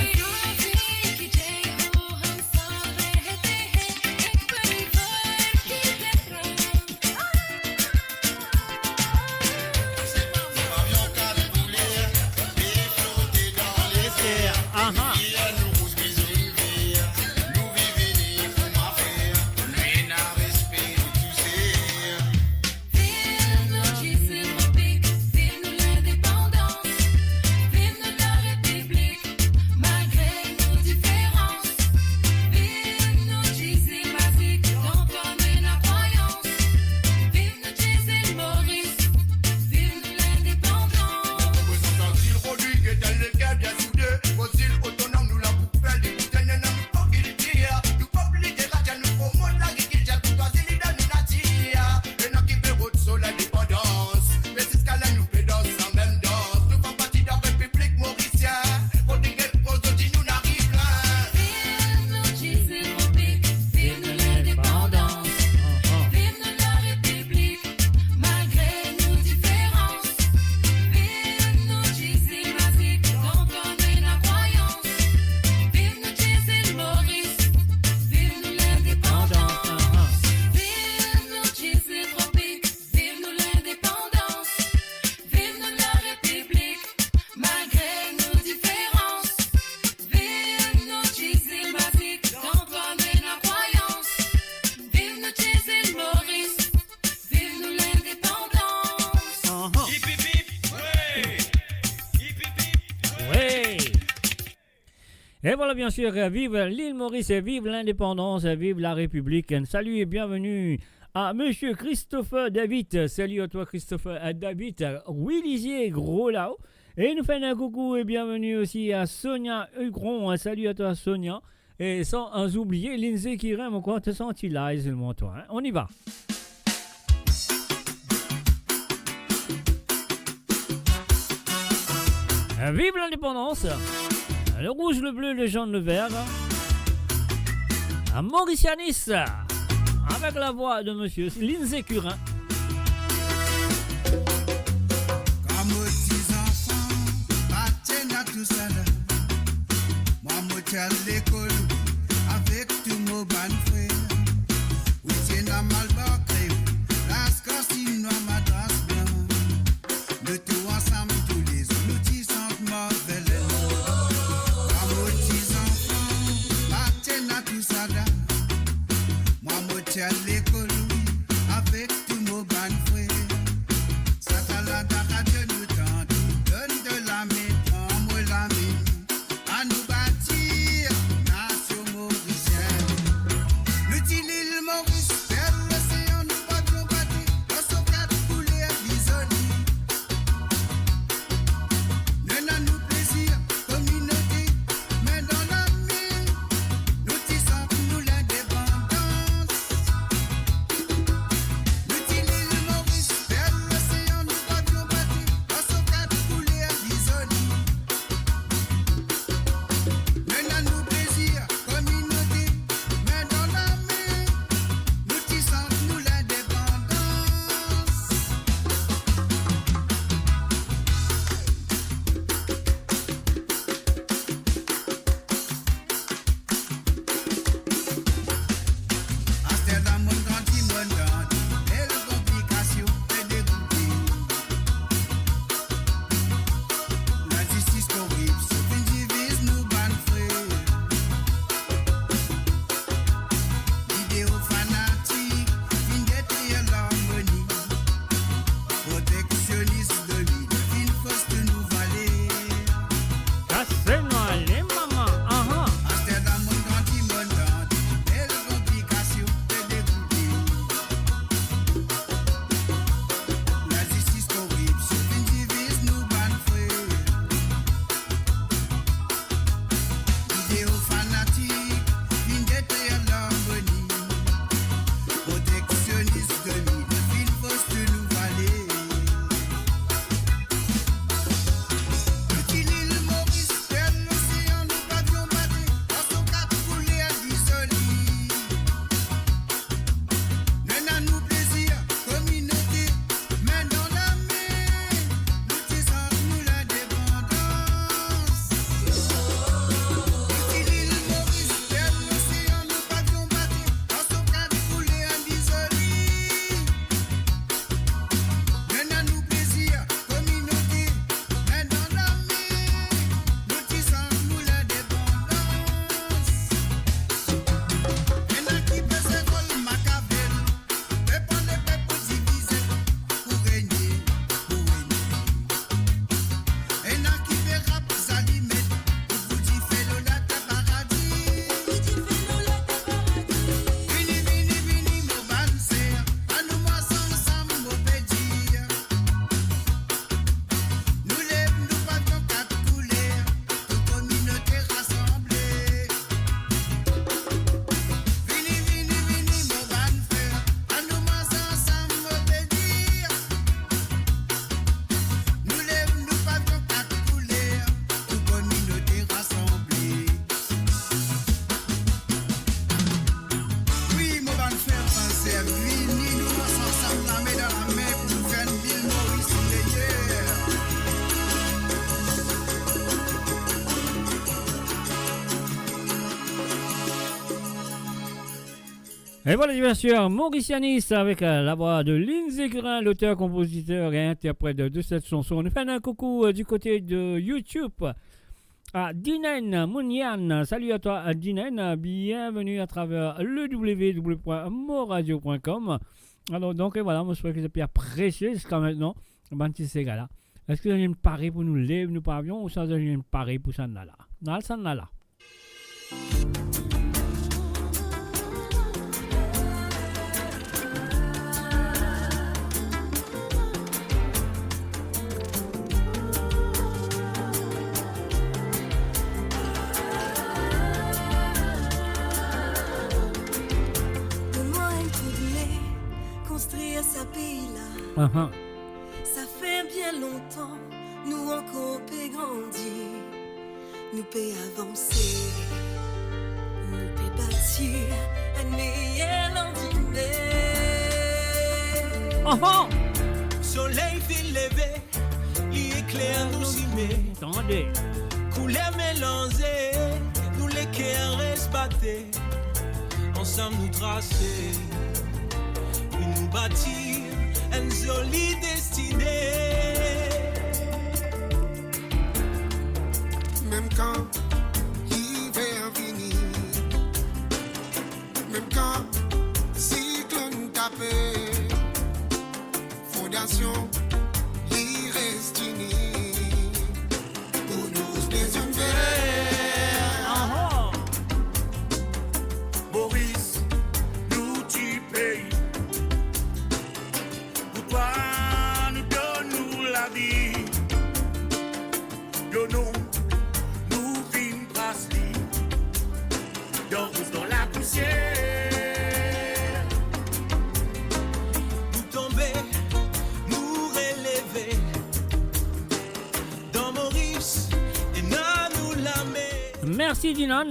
Aha. Viv nou dizil Repiblik, viv nou lindepandans, viv nou la Repiblik, malgre nou diferans. Viv nou dizil mazik, dan kor nou ena krwayans. Viv nou dizil Moris, viv nou lindepandans. Mo reprezantan zil Rodrig, dan leker bien soude, mo zil otonom, nou la pou fer li pou tenir nou pop kiltir, nou pop literatir, nou promot lagrikiltir, pou twa zil li dan nou natir. Ena ki pe rod so lindepandans, me ziska la nou pe dans sa mem dans. Nou fer parti dan Repiblik Morisien, kot li get proz, zot dir nou ariv lwin. Viv nou dizil Repiblik, viv nou lindepandans, viv nou la Repiblik, malgre nou diferans. Viv nou dizil mazik, dan kor nou ena krwayans. Viv nou dizil Moris, viv nou lindepandans. Viv nou dizil Repiblik, viv nou lindepandans, viv nou la Repiblik, malgre nou diferans. Viv nou dizil mazik, dan kor nou ena krwayans. Viv nou dizil Moris, viv nou lindepandans. Aha. Hip, hip, hip, ouais. Hip, hip, hip, ouais. E vwala, bien sir, viv lil Moris, viv lindepandans, viv la Repiblik. Enn salut et bienvenue à Monsieur Christopher David. Salut à toi, Christopher, euh, David. Willy Zier, gro lao. E nou fer enn koukou e bienvenue aussi à Sonia Hucron. Salut à toi, Sonia. E san, euh, oublier Lindsay Kirin, mo krwar to santi la, e selman twa, hein. On y va. Vive l'indépendance, le rouge, le bleu, le jaune, le vert. Mauricianis, avec la voix de monsieur Lindsay Kirin. Kan mo ti zanfan, pa ti ena tousala. Mwa mo ti al lekol avek tou mo bann frer. Wi, ti ena malbar, kreol, laskar, sinwa, madras, Et voilà, bien sûr, Maurice Yanis avec, euh, la voix de Lindsey Gurin, l'auteur, compositeur et interprète de, de cette chanson. Nou fer enn koukou, euh, du côté de YouTube à Dinen Mounian. Salut à toi, à Dinen. Bienvenue à travers le w w w point moradio point com. Alors, donc, et voilà, mo espere ke zot inn bien aprésié ziska aster bann ti sega la. Eski zot inn pare pou nou lev nou pavion ouswa zot inn pare pou sannla la? Nou al sannla la. Donn mwa enn koudme konstrir sa pei la. Ahan. Sa fer bien lontan nou ankor pe grandi. Nou pe avanse, nou pe batir enn meyer landime. Ahan! Soley finn leve, li ekler nou sime. Tande. Kouler melanze, nou leker res bate. Ansam nou trase, pou nou batir enn zoli destine. Mem kan liver vini, mem kan siklonn tape, fondasion li res ini. Pou nou res de zone ver. Aha. Moris, nou ti pei. Pou twa, nou donn nou lavi. Donn nou, nou vinn tras li. Dan rouz, dan lapousier. Nou tonbe, nou releve. Dan Moris, ena nou lame. Mersi, Dinan.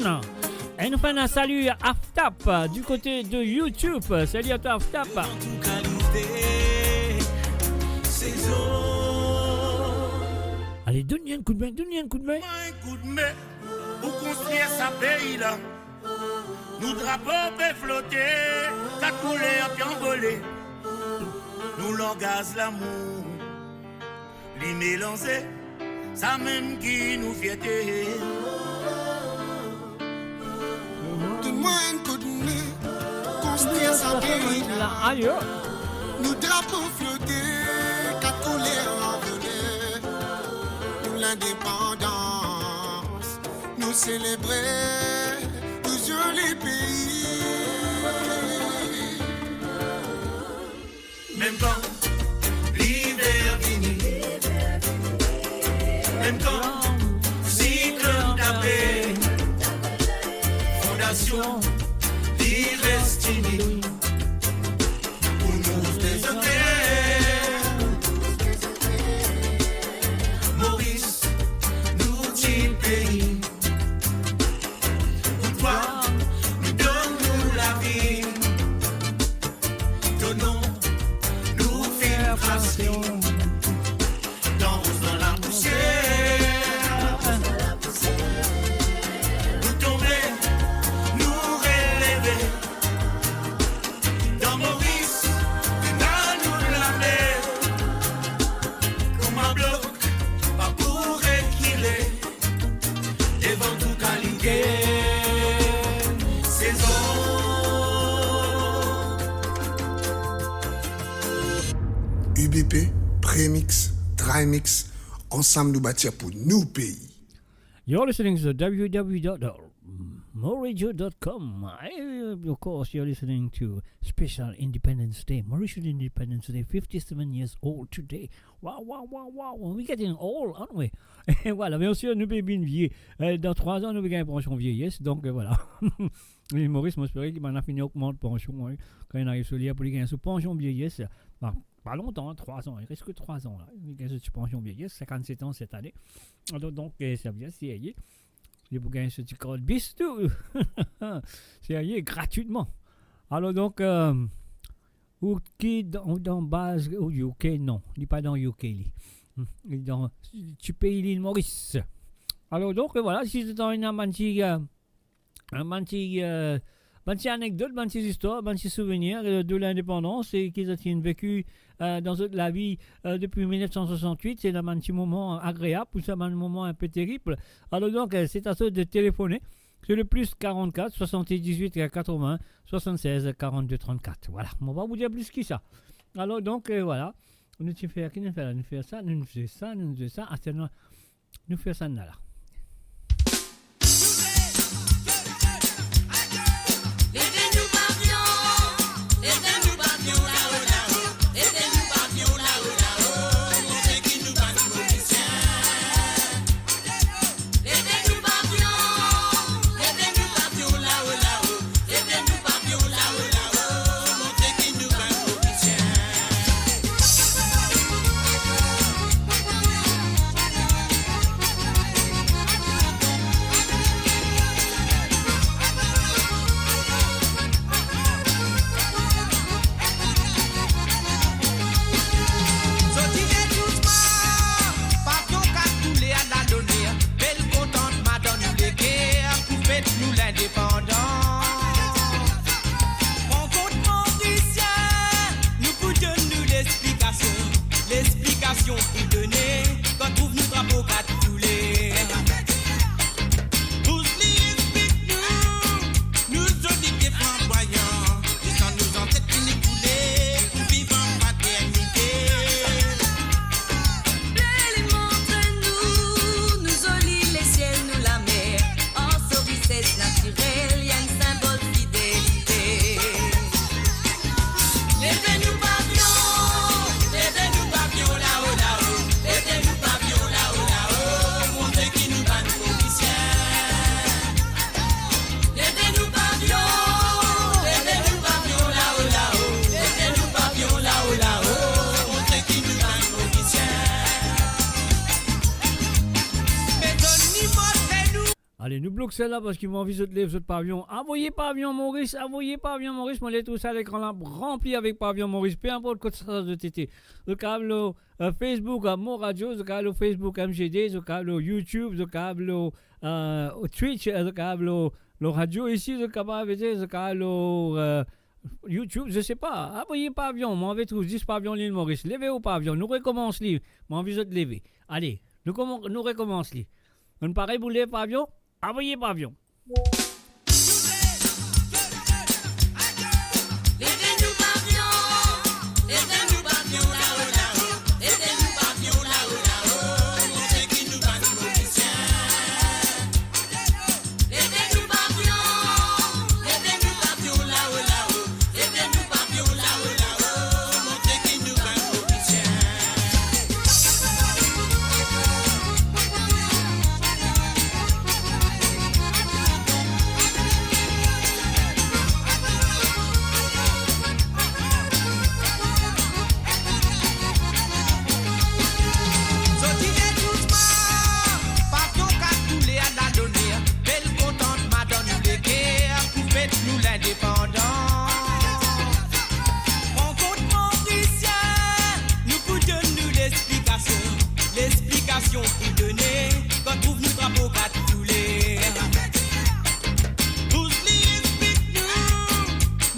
E nou fer enn salut Aftap, euh, du côté de YouTube. Salut à toi, Aftap. An tou kalite sezon. Ale, donn li enn koudme, donn li enn koudme. Enn koudme. Pou konstrir sa pei la. Nou drapo pe flote, kat kouler pe anvole. Nou langaz lamour, li melanze, samem ki nou fierte. Donn mwa enn koudme, konstrir sa pei la. Ayo. Nou drapo flote, kat kouler anvole. Nou lindepandans, nou selebre nou zoli pei. Mem kan liver vini, mem kan siklonn tape, fondasion li res ini. Pou nou res de zone ver. Moris, nou ti pei. Pou twa, nou donn nou lavi. Donn nou, nou finn tras li. Dan rouz, dan lapousier. Nou tonbe, nou releve. Dan Moris, ena nou lame. Kouma blok, pa pou rekile. Devan tou kalite sezon. U B P, Premix, Trimix, ansam nou batir pou nou pei. You're listening to w w w dot moradio dot com. Eh, of course, you're listening to special Independence Day, Mauritian Independence Day, fifty-seven years old today. Wow, wow, wow, wow. We getting old, aren't we? Voilà, bien sûr, nou pe vinn vie. Euh, dan trwa an, nou pe gagn pansion vieyes. Donk, euh, voilà. Lil Moris, mo espere ki bann la fini ogmant pansion, wi. Kan li ariv so ler pou li gagn so pansion vieyes, pa, pa lontan, hein, trwa an, li res ki trwa an la. Li gagn so ti pansion vieyes, sinkant-set an set ane. Donk, donk, euh, sa bien serye. Li pou gagn so ti kart bis tou. Serye, gratwitman. Alor donk, euh, ou ki dan, ou dan baz, ou U K, non, li pa dan U K li. Hmm, li dan ti pei Lil Moris. Alor donk, euh, voilà, si zot ena bann ti, euh, bann ti, euh, bann ti anekdot, bann ti zistwar, bann ti souvenir, euh, de lindepandans e ki zot inn veki, euh, dan zot lavi, euh, depi mil nef san swasant-wit, se dan bann ti moman agreab, pou sa bann moman inpe terib. Alor donk, euh, se a zot de telefone, se le plis karant-kat, swasant-diz-wit, katrovin, swasant-sez, karant-de, trant-kat. Vwala, mo pa pou dir plis ki sa. Alor donk, euh, vwala, nou ti fer, ki nou fer la? Nou fer sa, nou fer sa, nou fer sa, aster nou, nou fer sa, nou la. Sorti de dousman, pavion kat kouler laloner, bel kontantman dan nou leker, pou fet nou lindepandans. Rankont Morisien, nou pou donn nou lesplikasion, lesplikasion pou done, kan trouv nou drapo kat kouler. Bouz li, explik nou, nou zoli pie flanbwayan, ki san nou zanset finn ekoule, pou viv an fraternite. Ble li montre nou, nou zoli lesiel, nou lamer, ar so rises natirel, li enn sinbol fidelite. Leve nou pavion, leve nou pavion lao, lao. Leve nou pavion lao, lao. Montre ki nou bann Morisien. Leve nou pavion, leve nou pavion lao, lao. Leve nou pavion lao, lao. Montre ki nou bann Morisien. Met zot nimo, se nou. Ale, nou blok sela parski mo anvi zot lev zot pavion. Avoye pavion Moris, avoye pavion Moris. Mo le trouv sa lekran la ranpli avek pavion Moris. Pe inport kot sa zot ete. Zot kapav lor, euh, Facebook, euh, Mo Radio, zot kapav lor Facebook M G D, zot kapav lor YouTube, zot kapav lor, euh, Twitch, euh, zot kapav lor, lor radio isi, zot kapav, zot kapav lor, euh, YouTube, je sais pas. Avoye pavion, mo anvi trouv zis pavion Lil Moris. Leve ou pavion, nou rekomans li. Mo anvi zot leve. Ale, nou koman-, nou rekomans li. Nou'nn pare pou lev pavion? Avoye pavion. Sorti de dousman, pavion kat kouler laloner, bel kontantman dan nou leker, pou fet nou lindepandans. Rankont Morisien, nou pou donn nou lesplikasion, lesplikasion pou done, kan trouv nou drapo kat kouler. Bouz li, explik nou,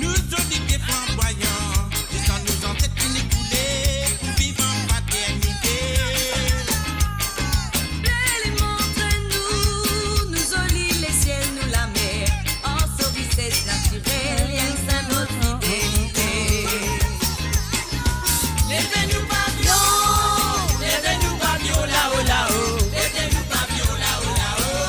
nou zoli pie flanbwayan, ki san nou zanset finn ekoule, pou viv an fraternite. Ble li montre nou, nou zoli lesiel, nou lamer, ar so rises natirel, li enn sinbol fidelite. Leve nou pavion, leve nou pavion lao, lao. Leve nou pavion lao, lao.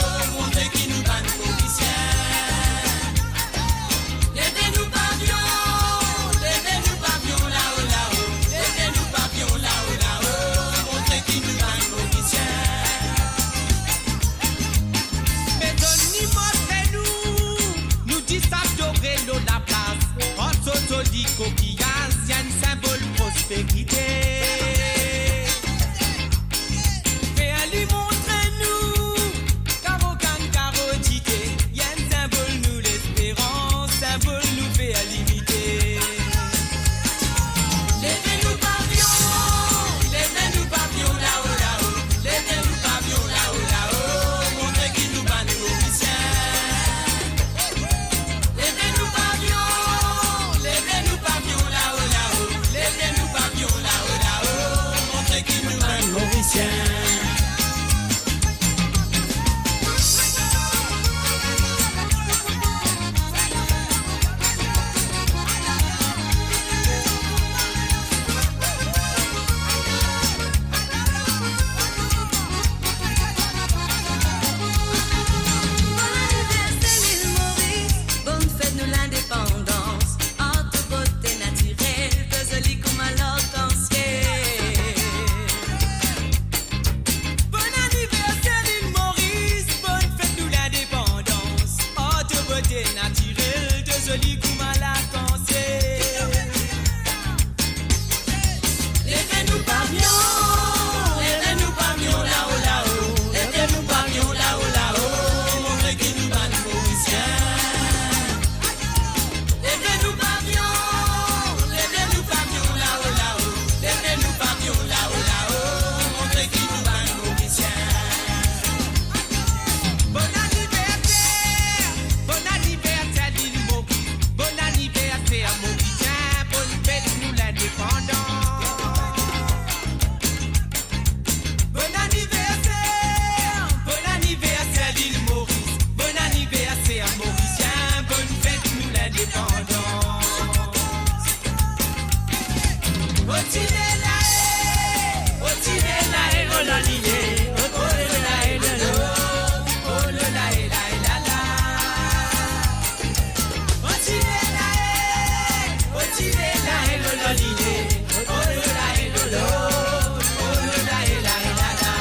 Bonn aniverser Lil Moris, bonn fet nou lindepandans. Ar to bote natirel, to zoli kouma larkansiel. Bonn aniverser Lil Moris, bonn fet nou lindepandans. Ar to bote natirel, to zoli kouma larkansiel. Leve nou pavion, leve nou pavion lao lao, leve nou pavion lao lao, montre ki nou bann Morisien. Leve nou pavion, leve nou pavion lao lao, leve nou pavion lao lao, montre ki nou bann Morisien. Bonn aniverser, bonn aniverser Lil Moris, bonn aniverser Morisien, bonn fet nou lindepandans. Bonn aniverser, bonn aniverser Lil Moris, bonn aniverser Morisien, bonn fet nou lindepandans. Otile lae, otile lae, oh laliye, otile lae, lolo, oh lo lae, lae, lala. Otile lae, otile lae, lolo, laliye, oh lo lae, lolo, oh lo lae, lae, lala.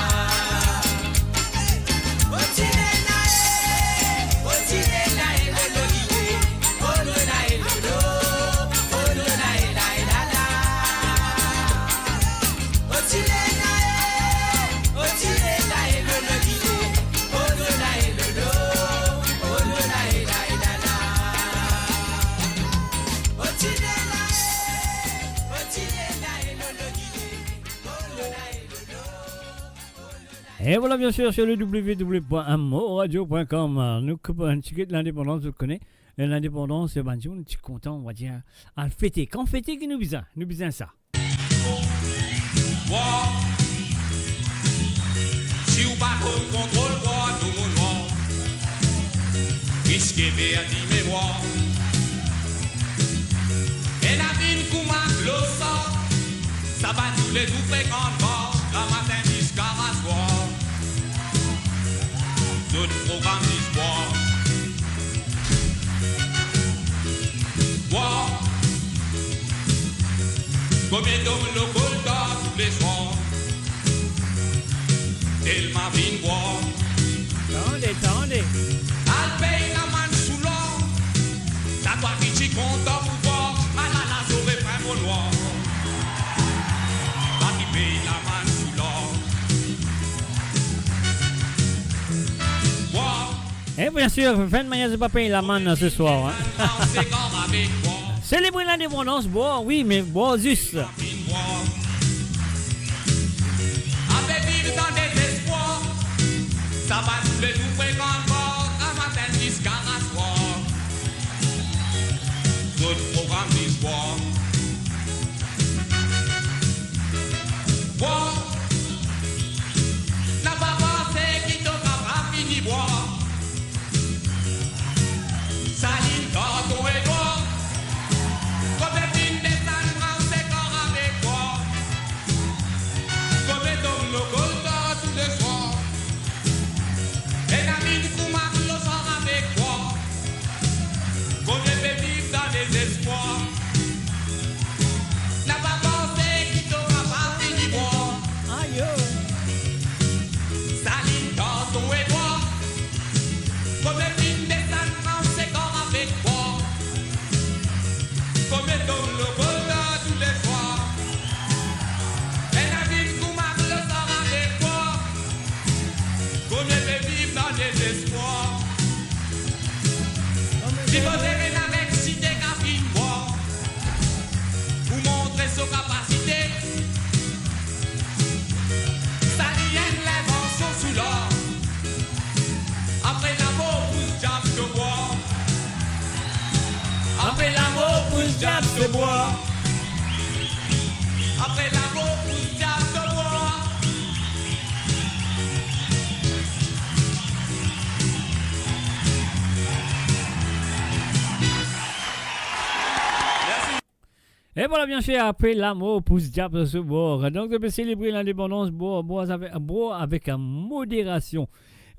Et voilà, bien sûr, sur le w w w point moradio point com, nou koup enn tigit lindepandans, zot kone. Lindepandans, bann dimoun ti kontan, on va dir, al fete. Kan fete ki nou bizin? Nou bizin sa. Bwar. Si ou pa konn kontrol bwar, to mo nwar. Piske perdi memwar. Ena vinn kouma dlo sar. Sa bann nou lezour frekan bar, gramatin ziska raswar. Zot program zis bwar. Bwar. Konbien dom lokol tar touleswar. Telman vinn bwar. Tande, tande. Al pey lamann sou lor. Sa twa ki ti kontan pou bwar, ala la zore pran mo lwa. Twa ki pey lamann sou lor. Bwar. Et bien sûr, finn manier zot pa pey lamann ce soir, hein. Selebre lindepandans, bwar, wi, me bwar zis. Ape viv dan dezespwar. Sa bann nou lezour frekan bar, gramatin ziska raswar. Zot program zis bwar. Bwar. Napa panse ki to kapav fini bwar. Salinn karton e nwar. Konbien finn desann pran sekor avek bwar. Konbien dom lokol tar touleswar. E vwala, bien sir, apre lamor pous diab sou bor. Donk, nou pe selebre lindepandans, bor, bor avek, bor avek moderasion.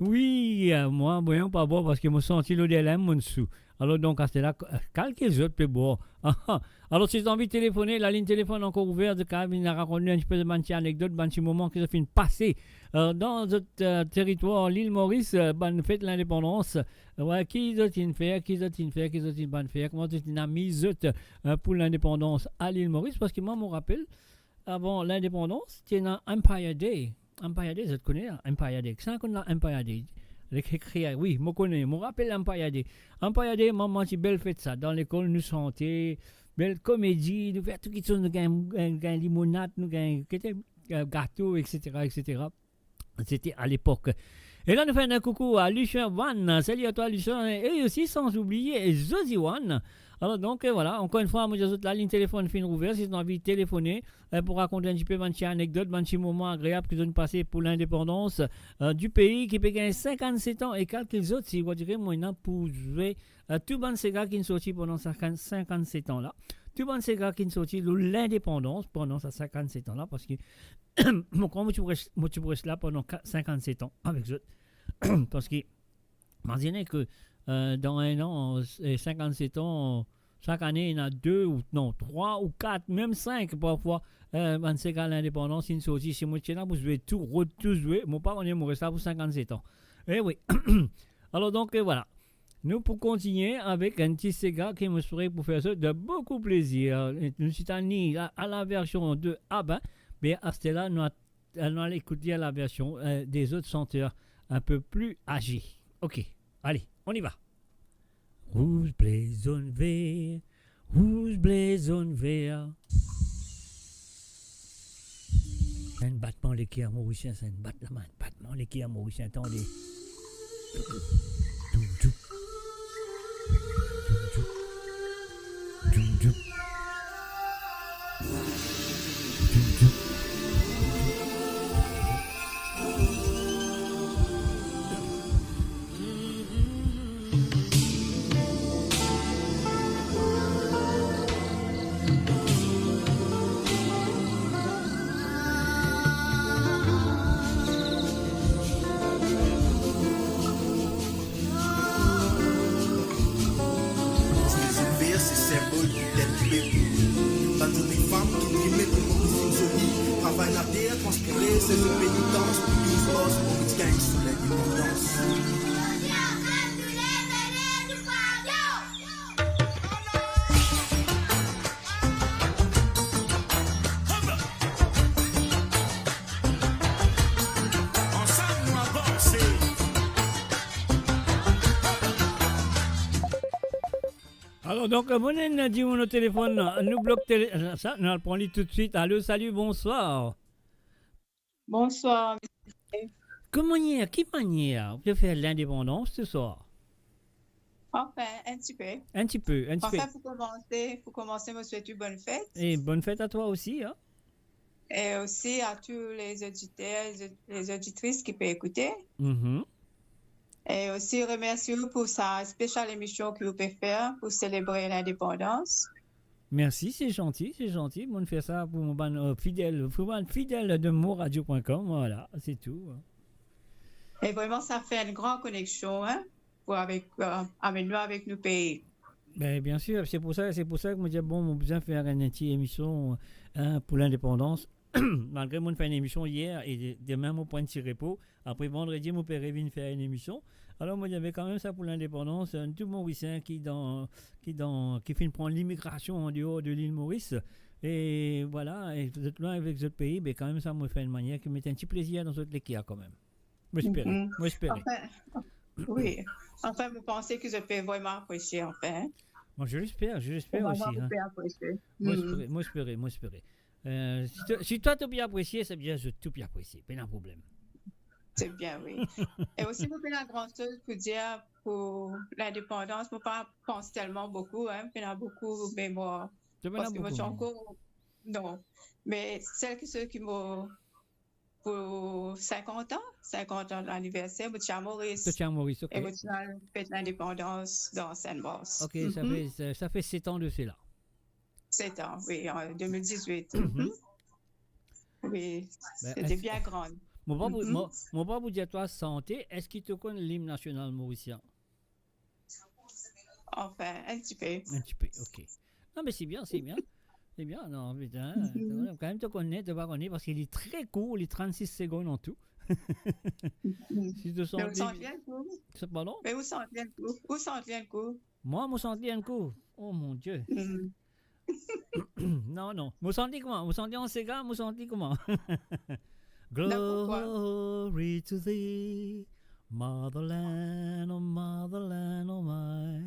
Wi, mwa, mwa pa bor, parski mo santi loder la, mo sou. Alor, donk, aster la, kalke zot pe bor. Alor, si zot anvi telefone, lalinn telefonn ankor ouver, zot kapav vinn rakont nou enn tipe bann ti anekdot, bann ti moman ki zot finn pase, euh, dan zot, euh, teritwar, Lil Moris, euh, bann fet lindepandans. Wi, ki zot inn fer, ki zot inn fer, ki zot inn pa'nn fer, kouma zot inn amiz zot, euh, pou lindepandans a Lil Moris, parski mwa, mo rapel, avan lindepandans, ti ena Empire Day. Empire Day, zot kone, hein, Empire Day. Kisann konn la Empire Day? Lekriye, wi, mo kone, mo rapel Empire Day. Empire Day, mwa, mwa, ti bel fet sa. Dan lekol, nou sante, bel komedi, nou fer tou kitsoz, nou gagn, gagn, gagn limonad, nou gagn, kete, euh, gato, et cetera, et cetera. C'était à l'époque. E la, nou fer enn koukou a Lucien Van. Salut à toi, Lucien. E osi, sans oublier Josie Van. Alor, donk, euh, vwala. Ankor enn fwa, mo dir zot, lalinn telefonn finn ouver. Si zot anvi telefone, euh, pou rakont enn tipe bann ti anekdot, bann ti moman agreab ki zot inn pase pou lindepandans, euh, di pei ki pe gagn sinkannset an e kalke zot, si, on dirait, mwa, ena pou zwe, euh, tou bann sega ki inn sorti pandan sa sinkannset an la. Tou bann sega ki inn sorti lor lindepandans pandan sa sinkannset an la, parski mo krwar mo ti pou res, mo ti pou res la pandan ka-, sinkannset an avek zot. Parski, imazine ke, euh, dan enn an, euh, sinkannset an, sak ane, ena de ou, non, trwa ou kat, mem sink parfwa, euh, bann sega lindepandans inn sorti. Si mo ti ena pou zwe tou, rod tou zwe, mo pa kone mo res la pou sinkannset an. E wi. Alor, donk, euh, vwala. Nou pou kontigne avek enn ti sega ki mo espere pou fer zot de boukou plezir. Nou ti tann li a, a la version de Abin, me aster la, nou a, nou al ekout li a la version, euh, des autres chanteurs un peu plus âgés. Ok, allez, on y va. Rouz, ble, zonn, ver. Rouz, ble, zonn, ver. Sa enn batman leker morisien, sa enn bat-, la, enn batman leker morisien, tande. Doum, doum. Doum, doum. Doum, doum. Ble, zonn, ver, se sinbol de tèt pep. Bann zoli fam ki rime kouma zot finn zoli, travay later, transpire, se zot penitans pou douz mars, pou nou gagn so lindepandans. Ansam nou avanse. Alor, donk, mo ena dimoun o telefonn, nou blok tele-, sa, nou al pran li toutswit. Alo, salut, bonsoir. Bonsoir, monsieur. Kouma, ki manier ou pe fer lindepandans se swar? Enfin, un petit peu. Un petit peu, un petit peu. Enfin, pour commencer, pour commencer, mo swet ou bonne fête. Et bonne fête à toi aussi, hein. Et aussi à tous les auditeurs, les, les auditrices qui peuvent écouter. Mhm. Et aussi remercier vous pour sa spéciale émission que vous pouvez faire pour célébrer l'indépendance. Merci, c'est gentil, c'est gentil. Mo'nn fer sa pou mo bann, euh, fidel, pou bann fidel de moradio point com, voilà, c'est tout, hein. Et vraiment, ça fait une grande connexion, hein, pour avec, euh, avec nous, avec nos pays. Ben, bien sûr, c'est pour ça, c'est pour ça que mo dir, bon, mo bizin fer enn ti emision, hein, pou lindepandans. Malgre mo'nn fer enn emision yer e de-, demin mo pran enn ti repo, apre vandredi mo pe revinn fer enn emision. Alor mo dir, me kanmem sa pou lindepandans, euh, tou Morisien ki dan, ki dan, ki finn pran limigrasion andeor de Lil Moris, e vwala, e zot lwin avek zot pei, be kanmem sa mo fer enn manier ki met enn ti plezir dan zot leker kanmem. Mo espere, mhm, mo espere. Enfin, wi. Enfin, mo panse ki zot pe vreman apresie, enfin. Bon, je l'espère, je l'espère aussi, hein. Mo vreman pe apresie. Mo espere, mo espere, mo espere. Euh, si to-, si twa to pe apresie, sa ve dir zot tou pe apresie. Pena problem. C'est bien, oui. Et aussi, mo pena gran soz pou dir pou lindepandans, mo pa pans telman boukou, hein, pena boukou memwar. To pena boukou memwar. Parski mo ti ankor, non. Me sel ki, seki mo pou sinkant an, sinkant an laniverser, mo ti a Moris. To ti a Moris, ok. E mo ti al fet lindepandans dan Saint-Mars. Ok, ça fait, ça, ça fait sept ans de cela. Set an, wi, an de mil diz-wit. Wi, sete bien gran. Mo pa pou, mo, mo pa pou dir twa sante, eski to konn lim nasional morisien? Anfin, enn tipe. Enn tipe, ok. Non, me se bien, se bien. Se bien, non, putain, kanmem to kone, to pa kone, parski li tre kour, li trannsis segonn an tou. Si to sante, pardon? Me ou sante enn kou, ou sante enn kou. Mwa, mo sante enn kou. Oh mon Die. Non, non. Mo sante kouma? Mo sante an sega, mo sante kouma? Glory to thee, motherland, oh motherland, oh my.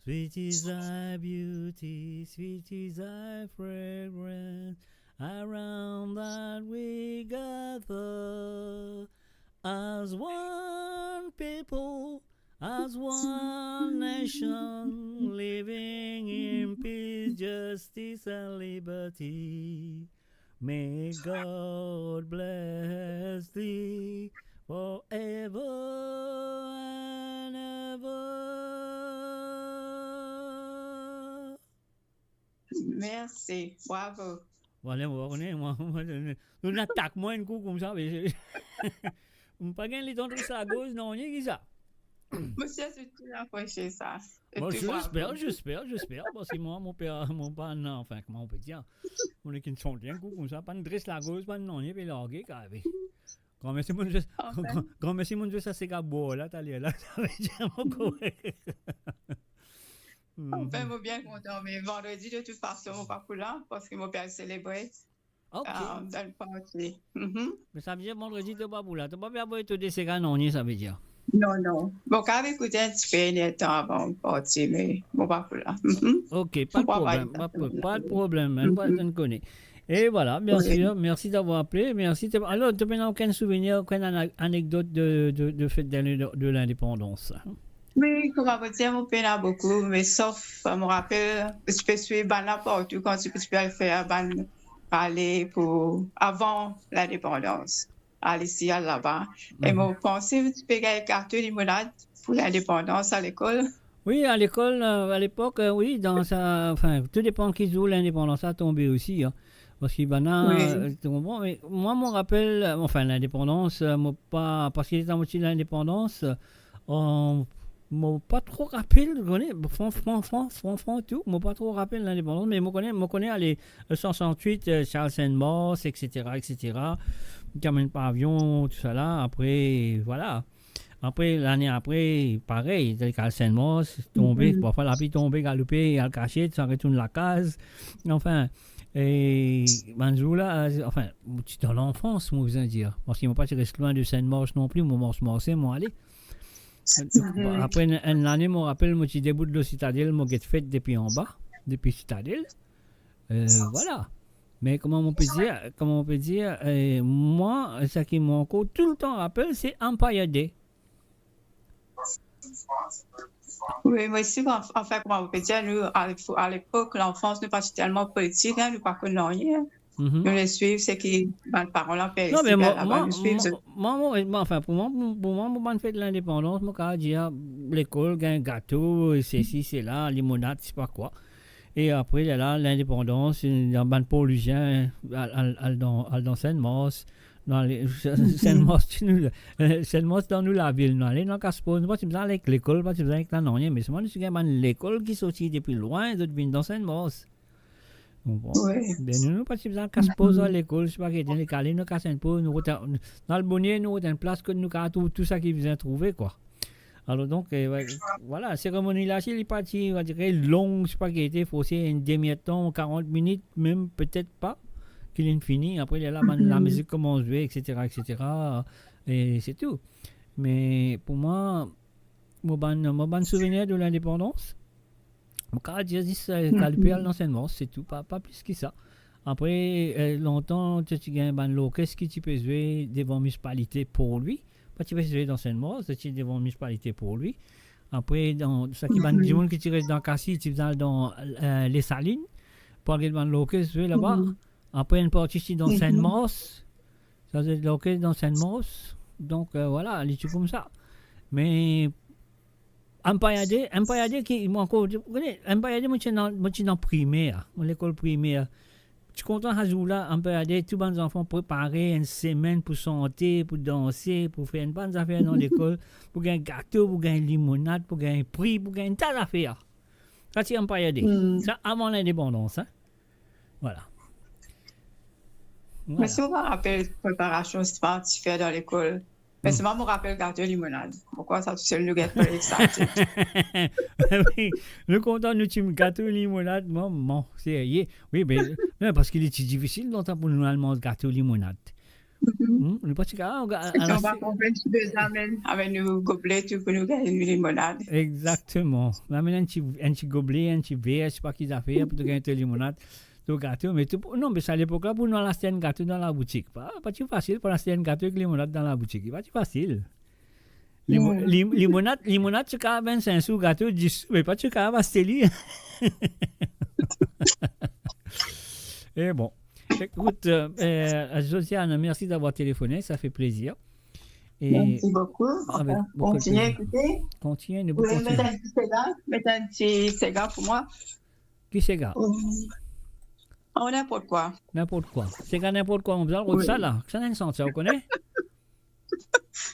Sweet is thy beauty, sweet is thy fragrance, around that we gather, as one people, as one nation, living in peace, justice and liberty. May God bless thee forever and ever. Mersi, bravo. Bon, ale, mo pa kone, mwa, mwa, nou, nou atak mwa enn kou koumsa, me mo pa gagn letan dres lagoz, non, ni ki sa. Mo sir si tou apresie sa. Bon, jesper, jesper, jesper, parski mwa, mo pe, mo pa, non, anfin, kouma mo pe dir, mo nek inn sante enn kou koumsa, pa'nn dres lagoz, pa'nn nanye, pe large, kare. Gran mersi, monn zis, gran, gran mersi, monn zis sa sega bor la, taler la, savedir mo korek. Anfin, mo bien kontan, me vandredi, de tout fason, mo pa pou la, parski mo pe al selebre, ok, euh, dan parti. Me savedir vandredi, to pa pou la, to pa pe avoy to de sega nanye, savedir? Non, non. Mo kav ekout enn tipe, letan avan parti, me mo pa pou la. Ok, pa de problem, pa de problem, pa de problem, enn kone. E vwala, bien sir, mersi d'avoir apele, mersi. Alor, to pena okenn souvenir, okenn ana-, anekdot de, de, de fet de, de lindepandans? Wi, kouma mo dir, mo pena boukou, me sof, mo rapel, ti pe swiv bann la partou, kan ti pe, ti pe al fer bann rale pou avan lindepandans. Al isi, al laba. E mo panse ti pe gagn gato limonad pou lindepandans alekol. Wi, alekol, euh, alepok, euh, wi, dan sa, anfin, tou depan ki zour lindepandans la tonbe osi, in. Parski bann la, euh, to konpran, me mwa, mo rapel, euh, anfin, lindepandans, euh, mo pa, parski letan mo ti lindepandans, euh, mo pa tro rapel, to kone, fran-, fran-, fran-, fran-, fran tou, mo pa tro rapel lindepandans, me mo kone, mo kone ale, euh, swasant-wit, euh, Charles Sainte-Marthe, et cetera, et cetera. Ti amenn pavion, tousala, apre, vwala. Apre, lane apre, parey, ti al Sainte-Marthe, tonbe, parfwa lapli tonbe, galoupe, al kasiet, san retourn lakaz. Anfin, e bann zour la, anfin, mo ti dan lanfans, mo bizin dir. Parski mo pa ti res lwin de Sainte-Marthe non pli, mo mars marse, mo ale. Apre enn, enn lane, mo rapel, mo ti debout lor Sitadel, mo get fet depi anba, depi Sitadel. Euh, vwala. Me kouma mo pe dir, kouma mo pe dir, euh, mwa, seki mo ankor toultan rapel, se Empire Day. Wi, mo osi, an-, anfin, kouma mo pe dir, nou, alepok, lanfans, nou pa ti telman politik, in, nou pa konn nanye, in. Nou le swiv seki bann paran la pe... Non, me mwa, mwa, mwa, anfin, pou mwa, pou, pou mwa, mo bann fet lindepandans, mo kav dir, lekol, gagn gato, sesi, sela, limonad, sipa kwa. E apre, lerla, lindepandans, dan bann Porlizien, al, al, al dan, al dan Sainte-Marthe, dan le, Sainte-Marthe, ti nou, euh, Sainte-Marthe dan nou lavil, nou ale, nou al kas poz, nou pa ti bizin al lekol, pa ti bizin al nanye, me selman nou ti gagn bann lekol ki sorti depi lwin, zot vinn dan Sainte-Marthe. Bon, bon. Wi. Be nou, nou pa ti bizin kas poz lekol, sipa ki ete, nou ale, nou kas enn poz, nou retourn, nou al bone, nou retourn plas kot nou kav trouv tou seki bizin trouve, kwa. Alor donk, euh, wi, vwala, seremoni la, si li pa ti, on va dire, long, sipa ki ete, forse enn demi-ertan, karant minit, mem petet pa, ki linn fini. Apre, lerla, bann lamizik koumans zwe, et cetera, et cetera. E se tou. Me pou mwa, mo bann, mo bann souvenir de lindepandans, mo kav dir zis, euh, galoupe al dan Sainte-Marthe, se tou, pa, pa plis ki sa. Apre, euh, lontan, ti, ti gagn bann lorkes ki ti pe zwe devan minisipalite Port-Louis. Pa ti pe zwe dan Sainte-Marthe, ti devan minisipalite Port-Louis. Apre, dan, seki bann dimoun ki ti res dan Cachy, ti bizin al dan, euh, Les Salines, pou al get bann lorkes zwe laba. Apre, enn parti ti dan Sainte-Marthe, sa zwe lorkes dan Sainte-Marthe. Donk, euh, vwala, li ti koumsa. Me Empire Day, Empire Day ki, mwa ankor, ou kone, Empire Day, mo ti dan, mo ti dan primer, mo lekol primer. Ti kontan sa zour la, Empire Day, tou bann zanfan prepare enn semenn pou sante, pou danse, pou fer enn bann zafer dan lekol, pou gagn gato, pou gagn limonad, pou gagn pri, pou gagn ta zafer. Sa ti Empire Day. Hmm. Sa avan lindepandans, hein. Vwala. Vwala. Me si mo pa rapel preparasion sa ti fer dan lekol. Me selman mo rapel gato limonad. Mo krwar sa tousel nou get excited. Wi, nou kontan nou ti gato limonad, mama, serye. Wi, be, non, parski li ti difisil lontan pou nou al manz gato limonad. Mhm. Hmm, nou pa ti kapav, a, a, a, nou pa konvenk de zamenn avek nou goble tou pou nou gagn limonad. Exactement. Amenn enn ti, enn ti goble, enn ti ver, se pa ki zafer, pou to gagn to limonad. To gato, me to, non, me sa lepok la, pou nou al aste enn gato dan laboutik. Pa, pa ti fasil pou al aste enn gato ek limonad dan laboutik. Pa ti fasil. Limo-, hmm, lim-, limonad, limonad, ti kapav vinn sink sou, gato, dis sou, me pa ti kapav aste li. E bon. Écoute, euh, euh, Josiane, merci d'avoir téléphoné, ça fait plaisir. Et merci beaucoup. Avec beaucoup de plaisir. Enfin, continuez à écouter. Continue, nous continuons. Vous voulez mettre un petit séga, mettre un petit séga pour moi ? Ki séga? Euh, oh, n'importe quoi. N'importe quoi. Séga n'importe quoi, nou bizin rod sa la. Wi. Sa ena enn santi, ou kone?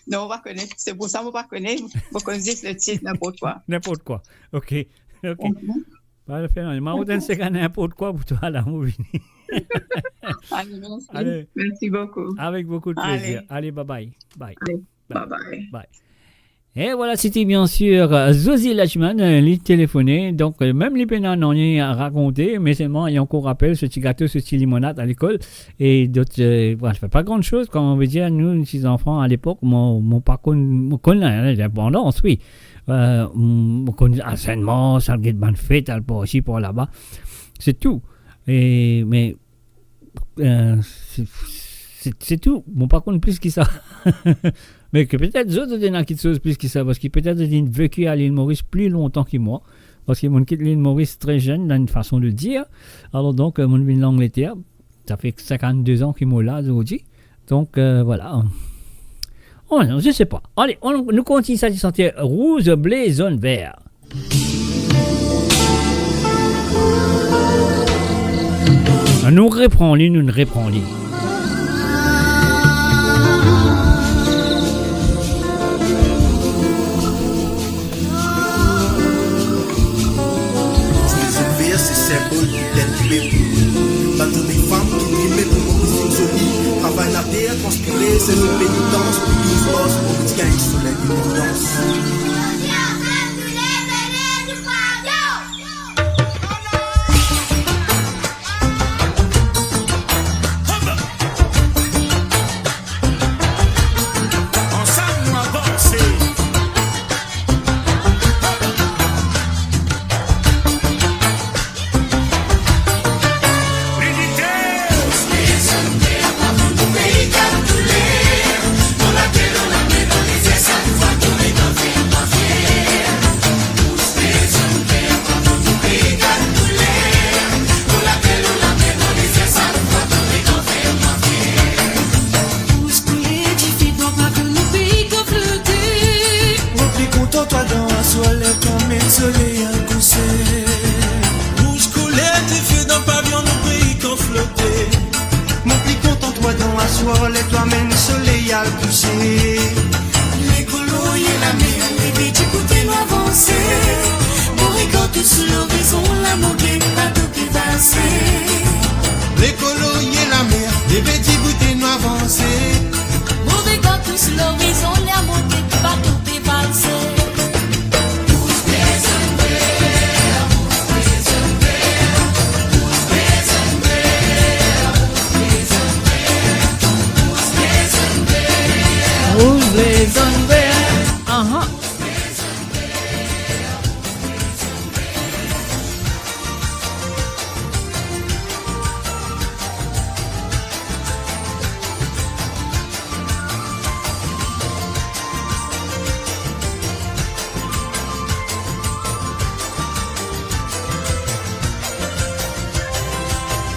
Non, mo pa kone. Se pou sa mo pa kone. Mo konn zis le tit, n'importe quoi. N'importe quoi. Ok. Ok. Mhm. Pa fer, non. Mo rod enn séga n'importe quoi pou twa la, mo vini. Allez, merci. Allez. Merci beaucoup. Avec beaucoup de plaisir. Allez. Allez, bye bye. Bye. Allez, bye bye. Bye. E vwala, se ti bien sir, euh, Zozi Lachman, euh, li telefone. Donk, euh, mem li pena nanye a rakonte, me selman, li ankor rapel so ti gato, so ti limonad a lekol. E dot, euh, vwala, pa gran soz, kouma nou dir, nou, nou ti zanfan a lepok, mo, mo pa konn, mo konn la, hein, lindepandans, wi. Euh, mo konn al Sint-Mars, al get bann fet, al par isi, par laba. Se tou. E, me, euh, se, se, se tou. Mo pa konn plis ki sa. Me ke petet zot, zot ena kiksoz plis ki sa, parski petet zot inn veki a Lil Moris pli lontan ki mwa. Parski mo'nn kit Lil Moris tre zenn, dan enn fason de dir. Alor donk, euh, mo'nn vinn Langleter. Sa fer sinkannde-de an ki mo la zordi. Donk, euh, vwala. Oh non, je sais pas. Ale, on, nou kontign sa ti sante Rouz, Ble, Zonn, Ver. Nou repran li, nou repran li. Rouz, Ble, Zonn, Ver, se sinbol pou tet pep. Bann zoli fam ki drime pou nou finn zoli. Travay later, transpire, se zot penitans. Pou douz mars, pou ti gagn soley lindepandans. Ansam nou avanse. Rouz, kouler dife dan pavion, nou pei kan flote. Mo pli kontan twa dan aswar, ler twa amenn soley al kouse. Rouz, kouler dife dan pavion, nou pei kan flote. Mo pli kontan twa dan aswar, ler twa amenn soley al kouse. Lekolo ye lame, leve dibout e nou avanse. Mo regar tous lorizon, la mo get bato pe valse. Lekolo ye lame, leve dibout e nou avanse. Mo regar tous lorizon, la mo get bato pe valse. Rouz, ble, zonn, ver. Aha.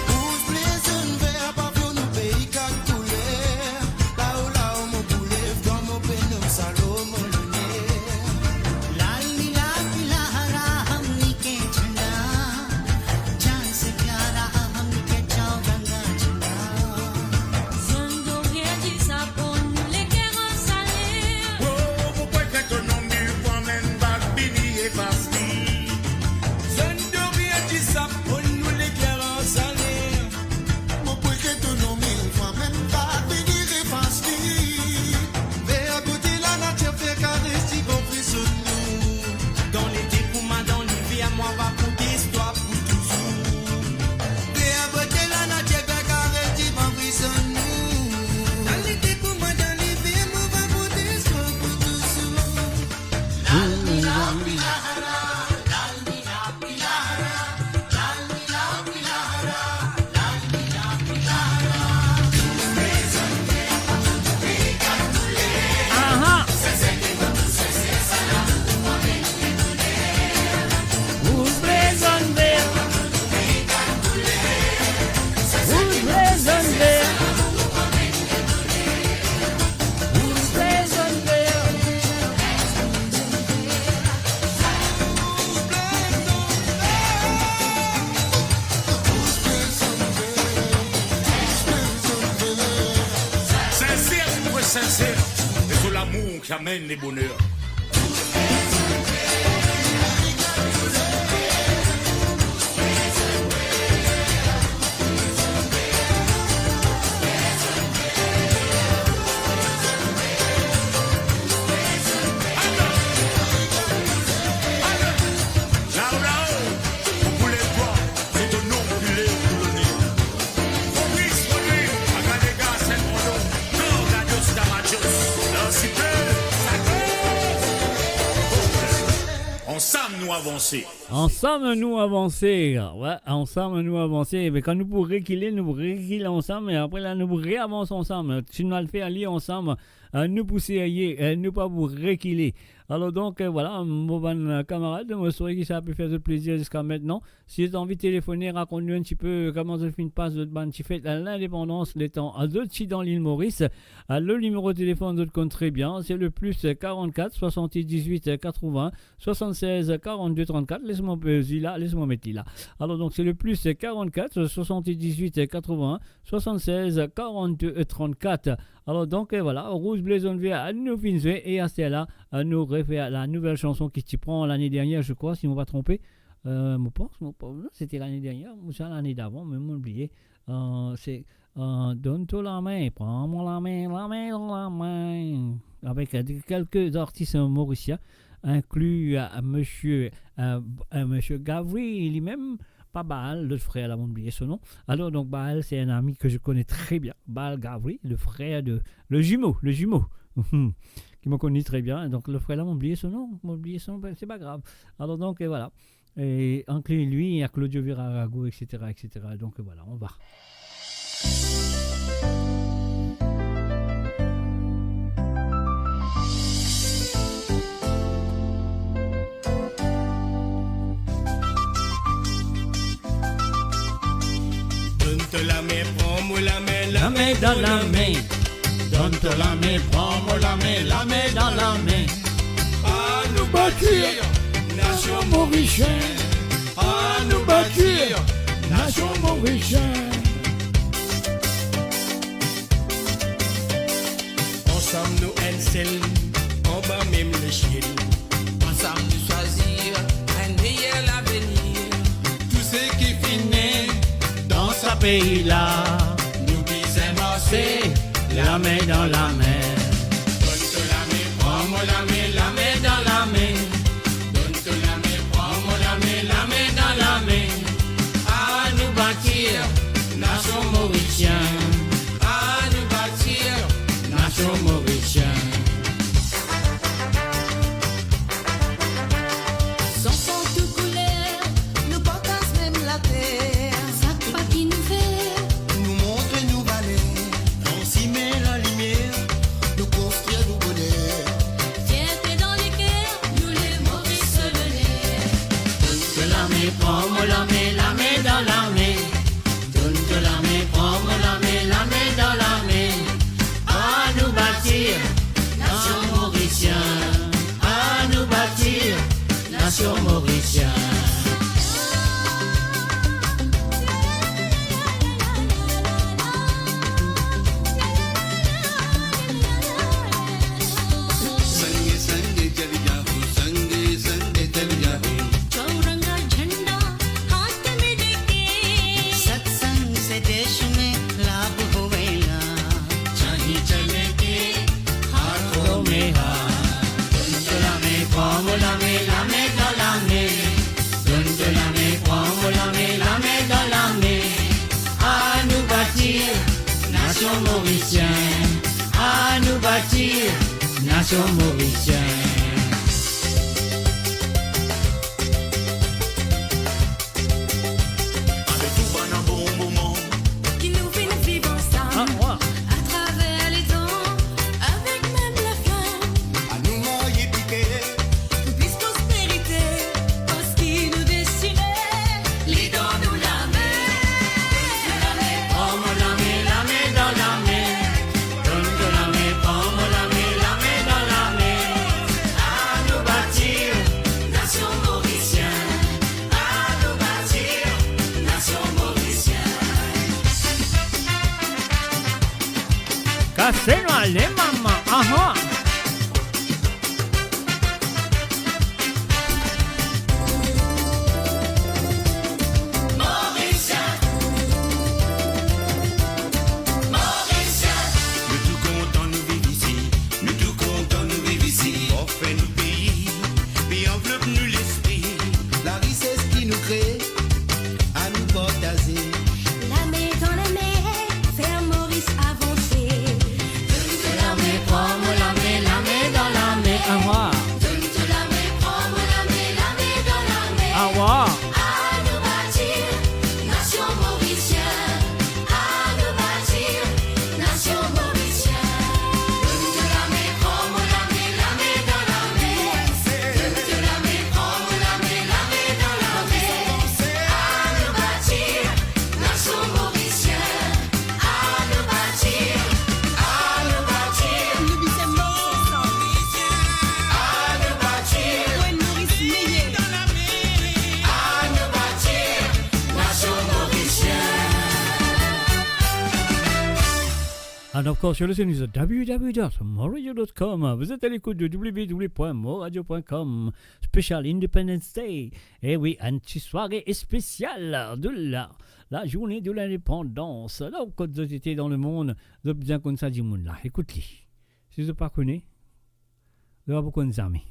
Rouz, ble, zonn, ver, pavion nou pei kat kouler. Lao, lao, mo pou lev, kan mo pe nom sa lo. Sinser, e so lamour ki amenn le boner. Lao, lao, pou koule twa, se to nom ki lev pou lone. Fabrice Rodrigue, Agalega, Saint-Brandon, Nord, Gadios, Tamatios, Lansite, Sake. Ansam nou avanse. Ansam nou avanse. Wi, ansam nou avanse. Me kan nou pou rekile, nou pou rekile ansam, e apre la, nou pou reavanse ansam. Si nou al fer li ansam, eh, nou pou serye, eh, nou pa pou rekile. Alor donk, eh, vwala, mo bann, eh, kamarad, mo swete ki sa pe fer zot plezir ziska aster. Si zot anvi telefone, rakont nou enn tipe kouma zot finn pas zot bann ti fet lindepandans, letan zot ti dan Lil Moris. Eh, le nimero telefonn zot konn tre bien, se le plis karant-kat, swasanndiz-wit, katrovin, swasanndiz-wit, karant-de, trannkat. Les mwa, eh, li la, les mwa met li la. Alor donk, se le plis karant-kat, swasanndiz-wit, katrovin, swasanndiz-wit, karant-de, trannkat. Alor donk, eh, vwala, Rouz Ble Zonn Ver, nou finn zwe, e aster la, eh, nou refer la nouvel sanson ki ti pran lane dernier, je crois, si mo pa tronpe. Eh, mo pans, mo pans, non, se ti lane dernier, ouswa lane davan, me mo bliye. Eh, se, eh, Donn to lame, pran mo lame, lame dan lame. Avek, eh, de, kelke artis, eh, morisien, inkli, eh, misie, eh, eh, misie Gavri, limem, pa Baal, lot frer la, mo bliye so nom. Alor, donk, Baal, se enn ami ke je kone tre bien. Baal Gavri, le frer de, le zimo, le zimo, ki mo kone tre bien. Donk, lot frer la, mo bliye so nom, mo bliye so nom, se pa grav. Alor, donk, eh, vwala. E inkli li, a Claudio Vira Arago, et cetera, et cetera. Donk, eh, vwala, on va. Donn to lame, pran mo lame, lame dan lame. Donn to lame, pran mo lame, lame dan lame. Anou batir nasion morisien. Anou batir nasion morisien. Ansam nou enn sel, anba mem lesiel. Ansam nou swazir enn meyer lavenir. Tou seki finn ne dan sa pei la, nou bizin marse lame dan lame. Donn to lame, pran mo lame, lame dan lame. Donn to lame, pran mo lame, lame dan lame. Anou batir nasion morisien. Anou batir nasion morisien. Zanfan tou kouler, nou partaz mem later. Sak pa ki nou fer, nou montre nou valer. Ann sime lalimier, nou konstrir nou boner. Fierte dan leker, nou le Moris Solennel. Donn to lame, pran mo lame, lame dan lame. Donn to lame, pran mo lame, lame dan lame. Anou batir nasion morisien. Anou batir nasion morisien. Sange, sange, djaliga, oh, sange, sange, djaliga, oh. Chauranga झंडा हाथ में लेके। सत्संग से देश में लाभ होवेला। चाहे चले के हाथों में हाथ। Donn to lame, pran mo lame, lame dan lame. Donn to lame, pran mo lame, lame dan lame. Anou batir nasion morisien. Anou batir nasion morisien. Avek tou bann bon moman ki nou finn viv ansam. Ah, wa. Atraver letan, avek mem laflam. Anou marye pike pou plis prosperite, parski nou destine li dan nou lame. Donn to lame, pran mo lame, lame dan lame. Donn to lame, pran mo lame, lame dan lame. Ale mama, aha. Morisien, Morisien. Nou tou kontan nou viv isi, nou tou kontan nou viv isi. Forfe nou pei, pe anvlop nou lespri. Larises ki nou kree, anou partaze. Lame dan lame, fer Moris avanse. Donn to lame, pran mo lame, lame dan lame. Awa. Donn to lame, pran mo lame, lame dan lame. Awa. Anou batir nasion morisien. Anou batir nasion morisien. Donn to lame, pran mo lame, lame dan lame. Donn to lame, pran mo lame, lame dan lame. Anou batir nasion morisien. Anou batir, anou batir. Anou batir, anou batir. Anou batir nasion morisien. And of course, you're listening to w w w dot moradio dot com. Vous êtes à l'écoute de w w w point moradio point com, spécial Independence Day. Eh oui, enn ti sware spesial de la, la journée de l'indépendance. La, kot zot ete dan lemond, zot bizin konn sa dimoun la. Ekout li. Si zot pa kone, zot pa pou konn zame.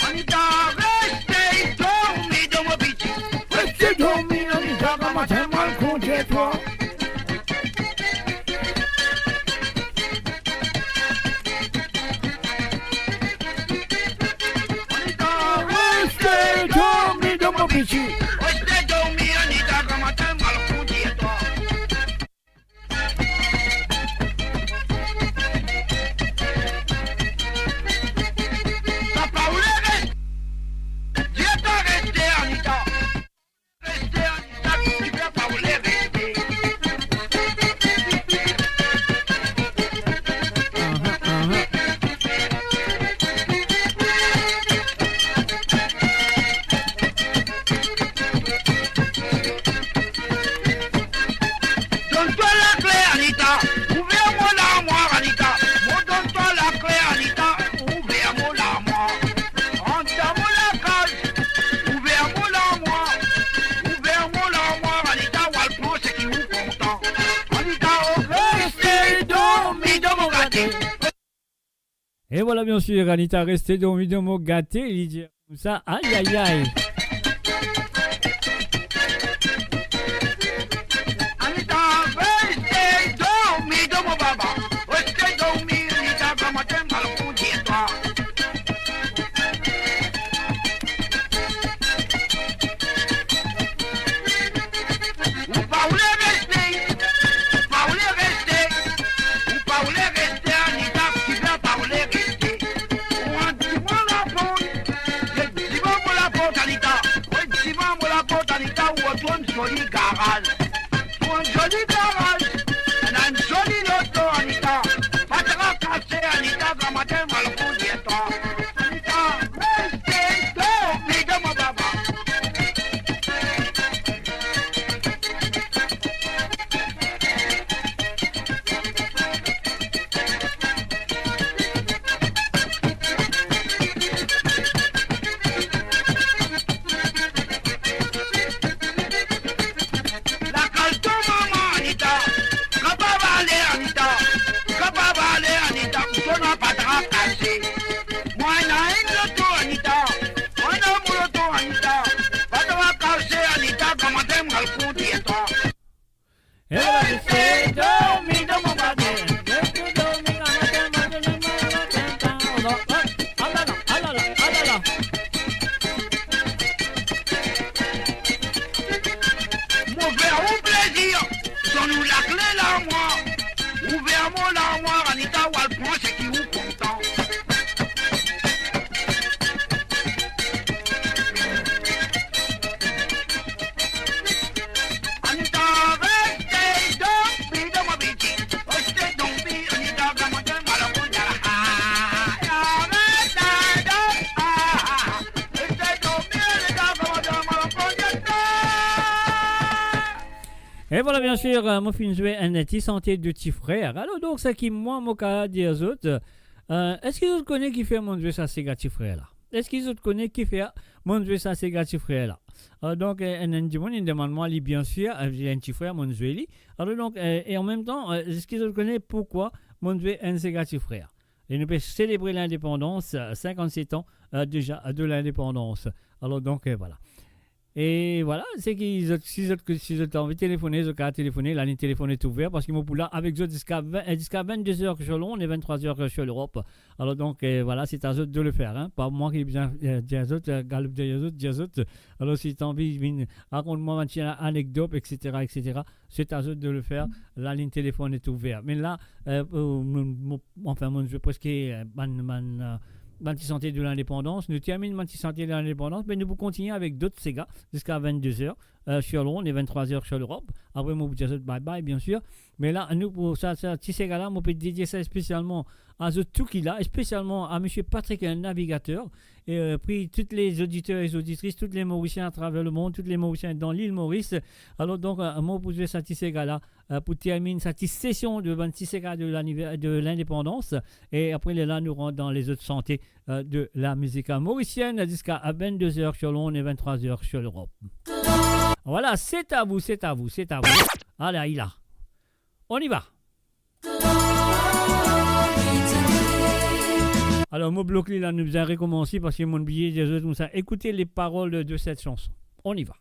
Anita, reste dormi dan mo piti. Reste dormi, Anita, gramatin mo al kondie twa. Anita, reste dormi dan mo piti. Reste dormi, Anita, gramatin mo al kondie twa. Sa pa oule reste. Dir twa reste, Anita. Reste, Anita, ki pe pa oule reste. Aha, aha. Donn twa lakle, Anita. Ouver mo larmwar, Anita. Mo donn twa lakle, Anita. Ouver mo larmwar. Rant dan mo lakaz. Ouver mo larmwar. Ouver mo larmwar, Anita. Ou al pran seki ou kontan. Anita, oh, reste dormi dan mo gate. E vwala, biensir, Anita, reste dormi dan mo gate, li dir koumsa, ayayay. Anita, reste dormi dan mo baba. Reste dormi, Anita, gramatin mo al kondie twa. Ou pa oule reste, ou pa oule reste, ou pa oule reste, Anita, ki fer pa oule reste. Ou ann dimann laport, dimann laport, Anita, E vwala, bien sir, euh, mo finn zwe enn ti sante de Ti Frer. Alor, donk, seki mwa, mo kapav dir zot, euh, eski zot kone kifer monn zwe sa sega Ti Frer la? Eski zot kone kifer monn zwe sa sega Ti Frer la? Alor, donk, euh, enn, enn dimoun, inn demann mwa li, bien sir, euh, enn Ti Frer, monn zwe li. Alor, donk, euh, e an mem tan, euh, eski zot kone poukwa monn zwe enn sega Ti Frer? E nou pe selebre lindepandans, euh, sinkannset an, euh, deza, euh, de lindepandans. Alor, donk, euh, vwala. E vwala, seki zot, si zot, si zot anvi telefone, zot kapav telefone, lalinn telefon est ouvert, parski mo pou la avek zot ziska vin, euh, ziska vennde zer sur Londres e venntrwa zer sur Lerop. Alor, donk, euh, vwala, se a zot de le fer, hein. Pa mwa ki bizin, euh, dir zot, euh, galop deryer zot, dir zot. Alor, si zot anvi vinn rakont mwa bann ti anekdot, et cetera, et cetera, se a zot de le fer, lalinn telefon est ouvert. Me la, euh, euh, mo, mo, anfin, monn zwe preske, euh, bann, bann, euh, bann ti sante de lindepandans. Nou terminn bann ti sante de lindepandans, me nou pou kontigne avek dot sega ziska vennde zer, euh, sur Londres e venntrwa zer sur Lerop. Apre, mo pou dir zot bye bye, bien sir. Me la, nou, pou sa, sa ti sega la, mo pe dedie sa spesialman a zot tou ki la, spesialman a misie Patrick, euh, Navigateur, e, euh, pou tou le zoditer e zoditris, tou le Morisien atraver lemond, tou le Morisien dan lil Moris. Alor, donk, euh, mo pou zwe sa ti sega la, euh, pou terminn sa ti sesion de bann ti sega de laniver-, de lindepandans. E apre, lerla, nou rant dan lezot sante, euh, de la mizik morisienn ziska vennde zer sur Londres e venntrwa zer sur Lerop. Vwala, se a vou, se a vou, se a vou. Ale, ale la. On y va. Alor, mo blok li la, nou bizin rekomanse parski monn bliye dir zot koumsa. Écoutez les paroles de, de cette chanson. On y va.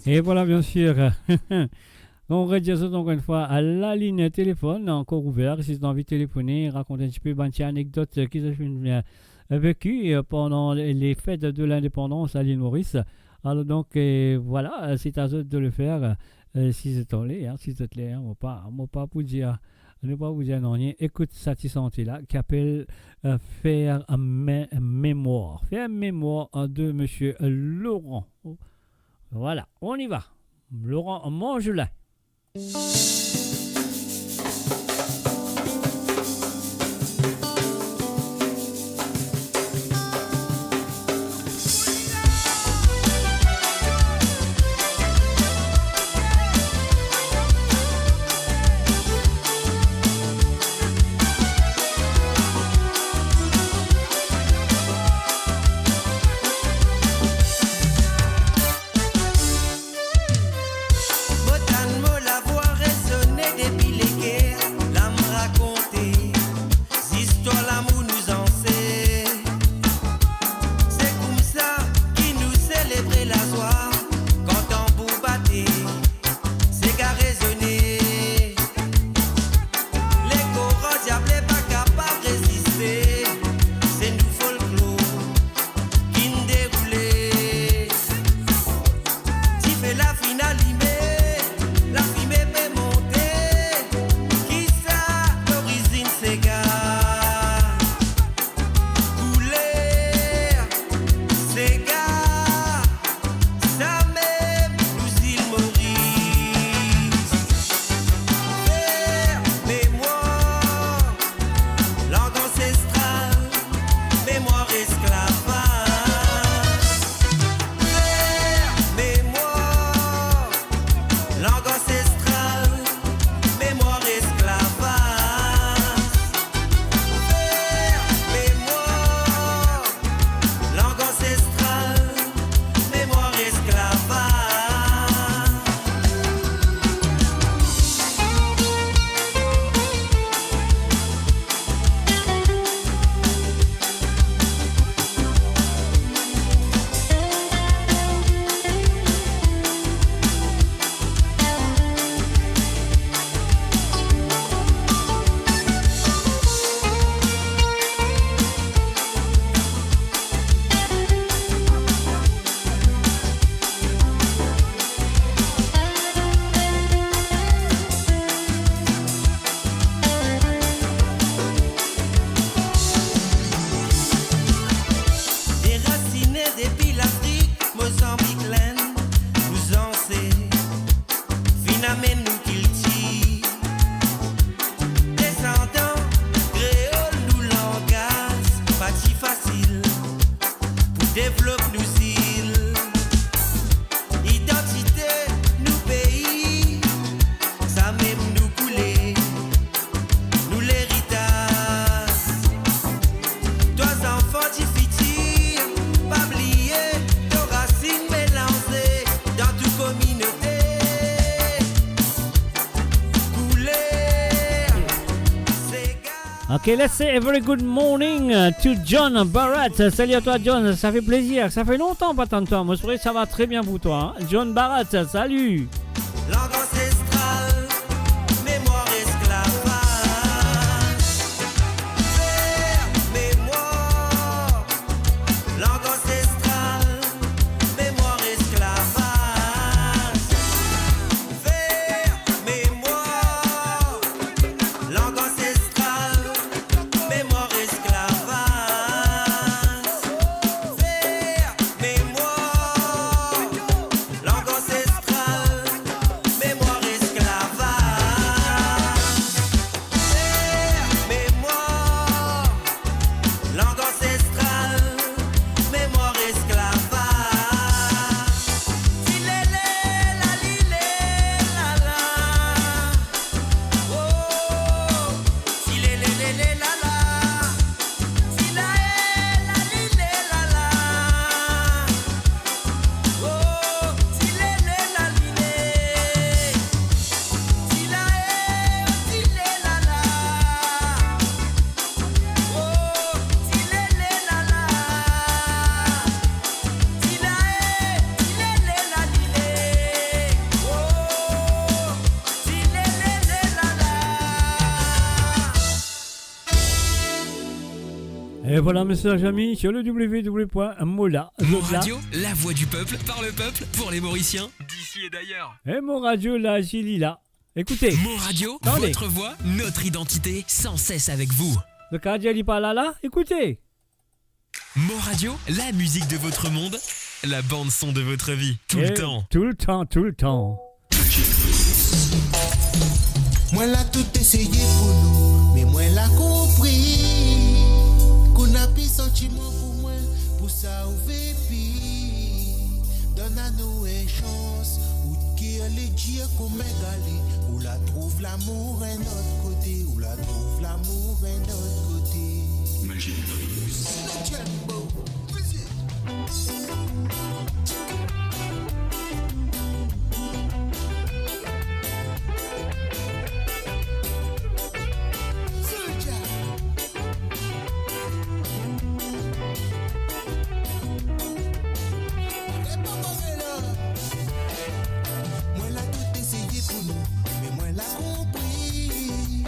E vwala, byen sir. On redir zot ankor enn fwa, la lign telefonn ankor ouver. Si zot anvi telefone, rakont enn tipe bann ti anekdot, eh, ki zot finn, eh, veki, eh, pandan le, le fet de lindepandans a Lil Moris. Alor donk, eh, vwala, eh, se a zot de le fer, eh, si zot anle, hein, si zot le, hein, mo pa, mo pa pou dir, nou pa pou dir nanye. Ekout sa ti sante la, ki apel, eh, Fer mé-, Memwar. Fer Memwar, eh, de Misie, eh, Laurent. Vwala, on y va. Laurent Mangelin. Mo tann mo lavwa rezone depi leker, la mo rakonte zistwar lamour nou zanse. Se koumsa ki nou selebre lazwa, kan tanbour bate, sega rezone. Lekor diable pa kapav reziste, se nou folklor ki'nn deroule. Dife la finn alime, lafime pe monte. Kisa lorizinn sega? Kouler sega, samem nou zil Moris. Fer memwar, lang ansestral, memwar esklavaz. Fer memwar, lang ansestral, memwar esklavaz. Fer memwar, lang ansestral, memwar esklavaz. Derasine depi Lafrik, Mozanbik, Lenn, nou zanse finn amenn nou kiltir. Desandan kreol, nou langaz, pa ti fasil pou devlop nou zil. Idantite nou pei, samem nou koule, nou leritaz. Twa zanfan difitir, pa bliye to rasinn melanze dan tou kominote. Kouler sega. Okay, let's say a very good morning, uh, to John Barat. Salut à toi, John. Ça fait plaisir. Ça fait longtemps pas entendu toi. Moi, je crois que ça va très bien pour toi, hein. John Barat, salut. Lang ansestral, memwar esklavaz. Fer memwar, lang ansestral, memwar esklavaz. Fer memwar, lang ansestral, memwar esklavaz. Fer memwar, lang ansestral, Et voilà, mes chers amis, sur le w w w point mola, Mo Radio, la voix du peuple, par le peuple, pour les Mauriciens, d'ici et d'ailleurs. Et Mo Radio, la, ici, li la. Écoutez. Mo Radio, votre voix, notre identité, sans cesse avec vous. Le quartier, li pa la, la. Écoutez. Mo Radio, la musique de votre monde, la bande son de votre vie, tout le temps. Tout le temps, tout le temps. Mwen la tou eseye pou nou, me mwen la konpri. Kouma pi santiman pou mwen, pou sa ou ve pi. Donn a nou enn sans, ou ker li dir kouma gale, ou la trouv lamour enn lot kote, ou la trouv lamour enn lot kote. Magic Primus. Mwen la tou eseye pou nou, me mwen la konpri.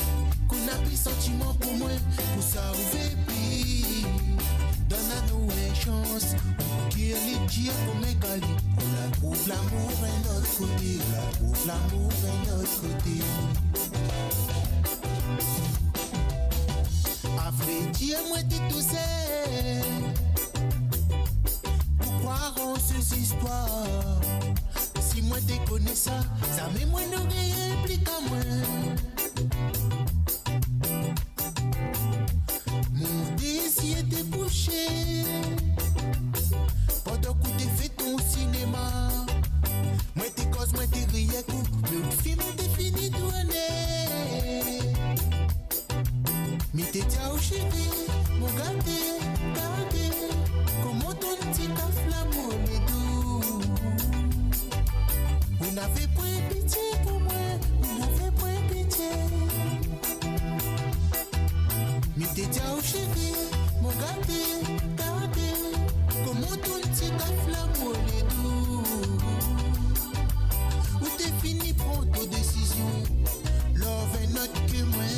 Kouma pi santiman pou mwen, pou sa ou ve pi. Donn a nou enn sans, ou ker li dir kouma gale, ou la trouv lamour enn lot kote, ou la trouv lamour enn lot kote. Avredir, mwen ti tousel pou krwar an se zistwar. Si mwen ti kone sa, zame mwa nou'ree inplik mwa. Mo dezir ti bouze pandan ki ou ti fer to sinema. Mwa ti koz, mwa ti riye kou, lot fim ti fini tourne. Mi ti dir ou seri, mo gate, gade, kouma to ti kaf lamour le dou. Ou nave pwin pitie pou mwa, ou nave pwin pitie. Mi ti dir ou seri, mo gate, gade, kouma to ti kaf lamour le dou. Ou ti fini pran to desizion, love enn lot ki mwa.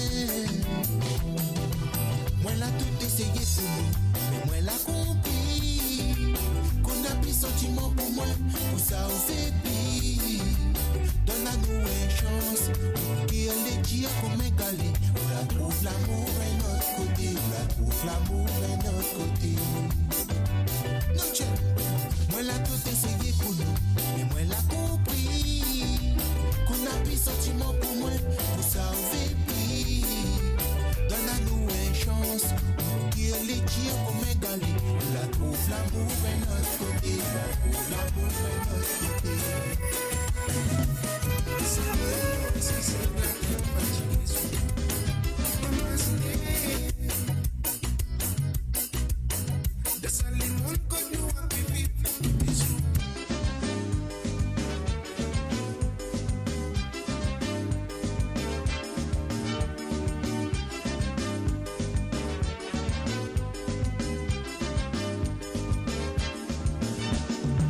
Mwen la tou eseye pou nou, me mwen la konpri. Kouma pi santiman pou mwa, pou sa ou ve pi. Donn a nou enn sans, ou ker li dir kouma gale, ou la trouv lamour enn lot kote, ou la trouv lamour enn lot kote. No tchek, mwen la tou eseye pou nou, me mwen la konpri. Kouma pi santiman pou mwa, pou sa ou ve pi. Donn a nou enn sans, ou ker li dir kouma gale, ou la trouv lamour enn lot kote, ou la trouv lamour enn lot kote.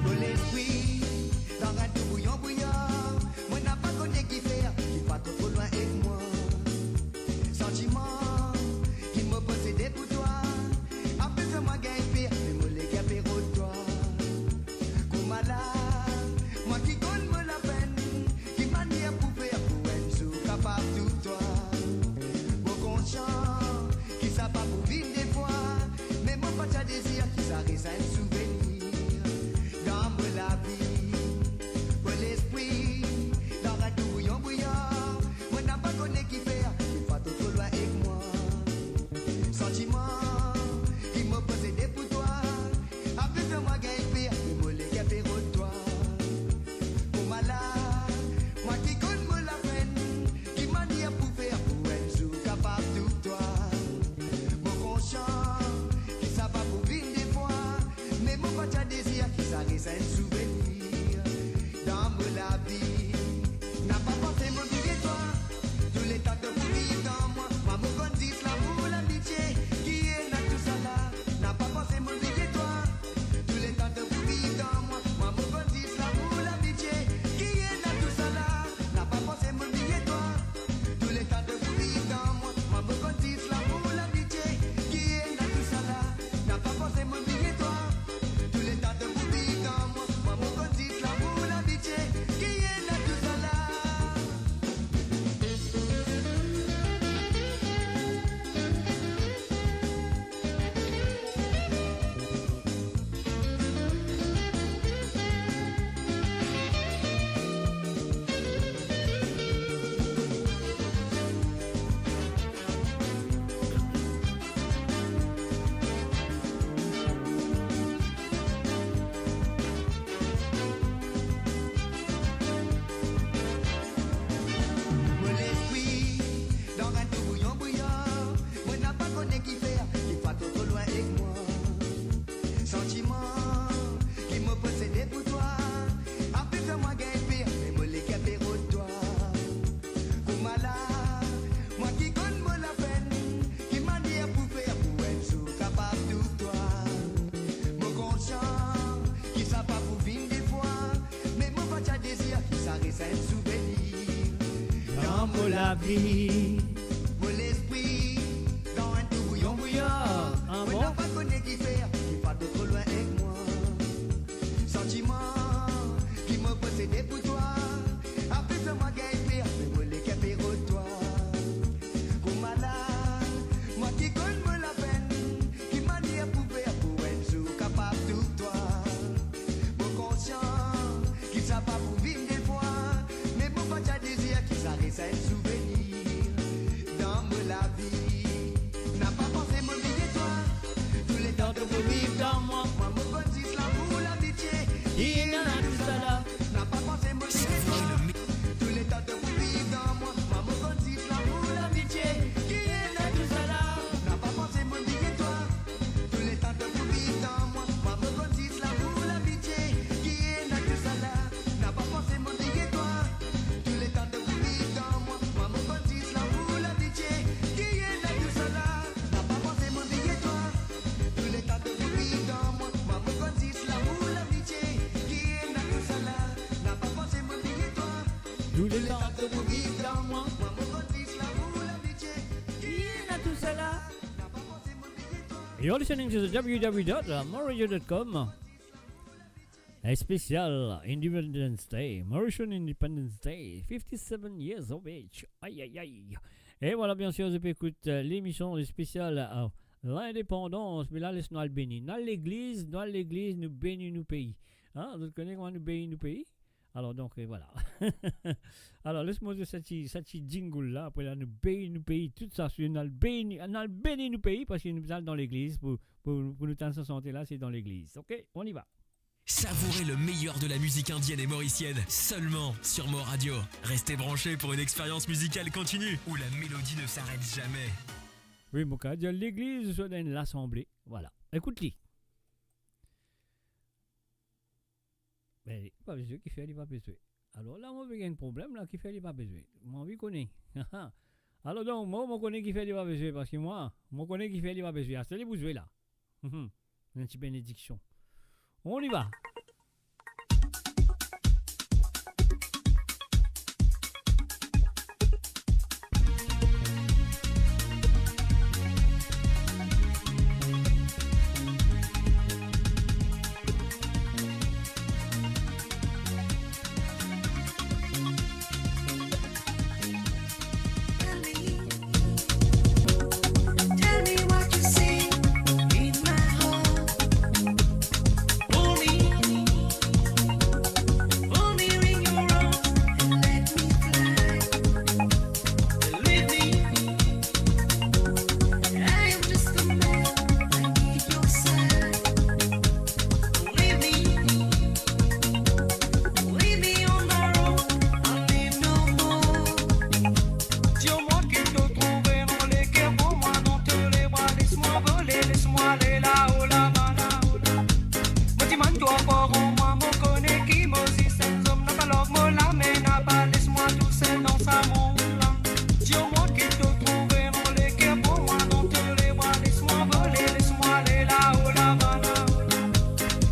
Mo lespri dan enn tou bouyon bouyon, mo napa kone kifer, li pa tro tro lwin ek mwa. Santiman ki mo posede pou twa, ape fer mwa gagn per, me mo leker pe rod twa. Koumala, mwa ki konn mo lapenn, ki manier pou fer pou enn zour kapav trouv twa. Mo konsian ki sa pa pou vinn de fwa, me mo pa ti a dezir ki sa res enn souvenir dan mo lavi. Mo lespri dan enn tou bouyon bouyon, mo napa kone kifer, li pa tro tro lwin ek mwa. Santiman ki mo posede pou twa, ape fer mwa gagn per, me mo leker pe rod twa. Koumala, mwa ki konn mo lapenn, ki manier pou fer pou enn zour kapav trouv twa. Mo konsian ki sa pa pou vinn de fwa, me mo pa ti a dezir ki sa res enn souvenir dan mo lavi. Napa panse mo vire twa, touletan to pou viv dan mwa. Mwa mo konn zis lamour, lamitie ki Kifer ki pa tro tro lwin ek mwa. Santiman ki mo posede pou twa, ape fer mwa gagn per, me mo leker pe rod twa. Kouma la, mwa ki konn mo lapenn, ki manier pou fer pou enn zour kapav touk twa. Mo konsian ki sa pa pou vinn de fwa, me mo pa ti a dezir ki sa res enn souvenir. Dan mo lavi, mo lespri dan enn tou bouyon bouyon. Ah bon? Mo napa kone kifer ki pa tro tro lwin ek mwa. Santiman ki mo posede pou twa, ape fer mwa gagn per, me mo leker pe rod twa. Kouma la, mwa ki konn mo lapenn, ki manier pou fer pou enn zour kapav touk twa. Mo konsian ki sa pa pou vinn de fwa, me mo pa ti a dezir ki sa res enn souvenir. Dan mo lavi, napa panse mo bliye twa. Touletan to pou viv dan mwa, mwa mo konn zis lamour, lamitie ki ena tousala. Napa panse mo bliye twa. Touletan to pou viv dan mwa, mwa mo konn zis lamour, lamitie ki ena tousala. Napa panse mo bliye twa. Touletan to pou viv dan mwa, mwa mo konn zis lamour, lamitie ki ena tousala. Napa panse mo bliye twa. Touletan to pou viv dan mwa, mwa mo konn zis lamour, lamitie ki ena tousala. Napa panse mo bliye twa. Touletan to pou viv dan mwa, mwa mo konn zis lamour, lamitie ki ena tousala. Napa panse mo bliye twa. Touletan to pou viv dan mwa, mwa mo konn zis lamour, lamitie ki ena tousala. You're listening to the w w w dot moradio dot com. Spécial Independence Day, Mauritian Independence Day, fifty-seven years of age. Aïe, aïe, aïe. Et voilà, bien sûr, vous pouvez écouter, euh, l'émission spéciale, euh, l'indépendance. Mais la, les nou al beni. Nou al legliz, nou al legliz, nou beni nou pei. Hein, vous connaissez comment nou beni nou pei? Alors donc, euh, voilà. Alors, laisse-moi dire sa ti, sa ti jingle la. Après la, nou beni nou pei, tout sa, c'est nou al beni, nou al beni nou pei, parce que nou al dan legliz pour, pour, pour nou tann sa sante la, c'est dans l'église. OK, on y va. Savourez le meilleur de la musique indienne et mauricienne seulement sur Mo Radio. Restez branchés pour une expérience musicale continue où la mélodie ne s'arrête jamais. Oui, mon gars, legliz, soit dans l'assemblée. Voilà. Écoute-li. Ben, li pa pe zwe, kifer li pa pe zwe? Alors la, mo pe gagn problem la, kifer li pa pe zwe? Mo anvi kone. Alors donc, mo, mo kone kifer li pa pe zwe, parski mwa, mo kone kifer li pa pe zwe. Aster li pou zwe la. Mhm. Une petite bénédiction. On y va. Tell me what you see in my heart. Hold me, hold me in your arms and let me fly. Believe me, I am just a man, I need your side. Leave me, leave me on my own, I live no more. Dir mwa ki to trouve dan leker pou mwa, dan to lebra, les mwa vole, les mwa ale lao, laba, lao, laba. Mo dimann twa ankor, mwa mo kone ki mo zis enn zom, napa larg mo lame, napa les mwa tousel dan sa mond la. Dir mwa ki to trouve dan leker pou mwa, dan to lebra, les mwa vole, les mwa ale lao, laba, lao, laba.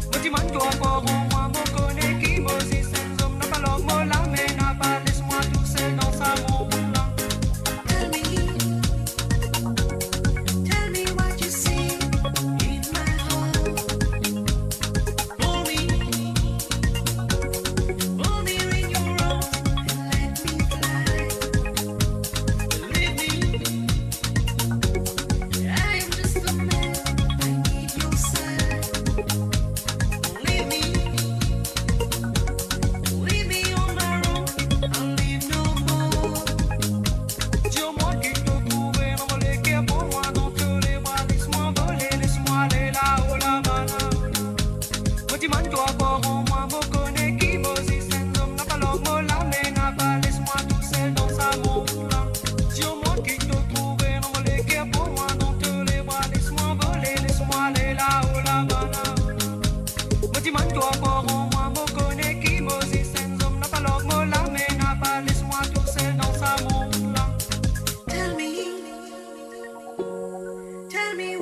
Mo dimann twa ankor, mwa mo kone ki mo zis enn zom, napa larg mo lame, napa les mwa tousel dan sa mond la. Tell me, tell me what you see in my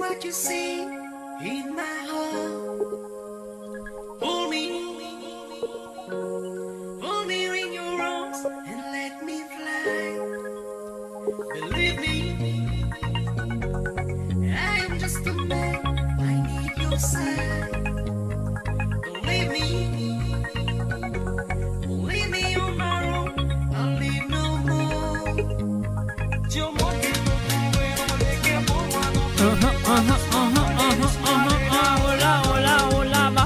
What you see in my heart? Hold me, hold me in your arms and let me fly. Believe me, I am just a man. I need your side. Don't leave me, leave me on my own. I'll leave no more. Aha, aha, aha, aha, aha, aha, hola, hola, hola, ba.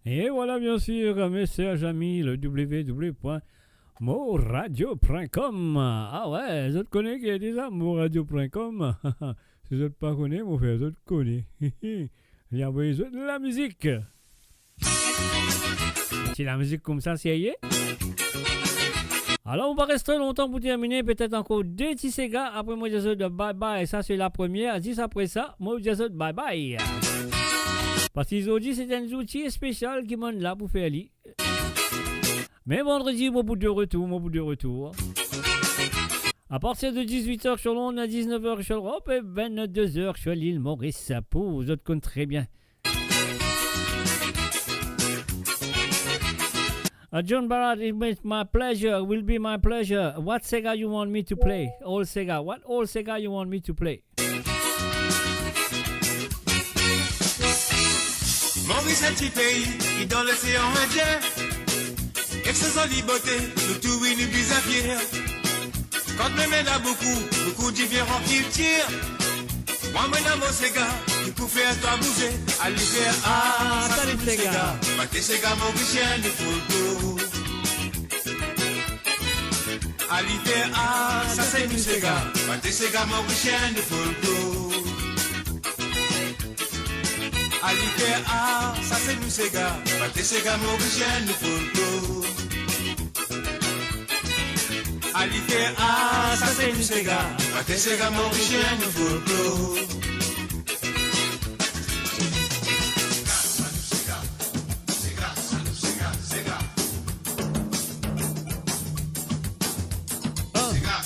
Et voilà, bien sûr, mes chers amis, le w w w point mo radio point com. Ah ouais, zot kone ki deza, mo radio point com. Si zot pa kone, mo fer zot kone. Li avoy zot lamizik. Ti lamizik koumsa, serye. Alor, nou pa res tro lontan pou termine, petet ankor de ti sega, apre mo dir zot bye bye. Sa se la première, zis apre sa, mo dir zot bye bye. Parski zordi, se enn zour ti spesial ki mo'nn la pou fer li. Me vandredi, mo pou de retour, mo pou de retour. À partir de dix-huit heures sur l'onde, à dix-neuf heures sur l'Europe et vingt-deux heures sur l'île Maurice. Pou zot konn tre bien. Uh, John Barrett, it will be my pleasure, will be my pleasure. What sega you want me to play? Old sega. What old sega you want me to play? Moris enn ti pei ki dan losean Indien. Ek so zoli bote, nou tou wi nou bizin fier. Kan mem ena boukou, boukou diferan kiltir. Mwa mo ena mo sega, ki pou fer twa bouze. Ali fer, ah, sa se nou sega. Bann sega morisien nou folklor. Ali fer, ah, sa se nou sega. Bann sega morisien nou folklor. Ali fer, ah, sa se nou sega. Bann sega morisien nou folklor. Ali fer, ah, sa se nou sega. Bann sega morisien nou folklor.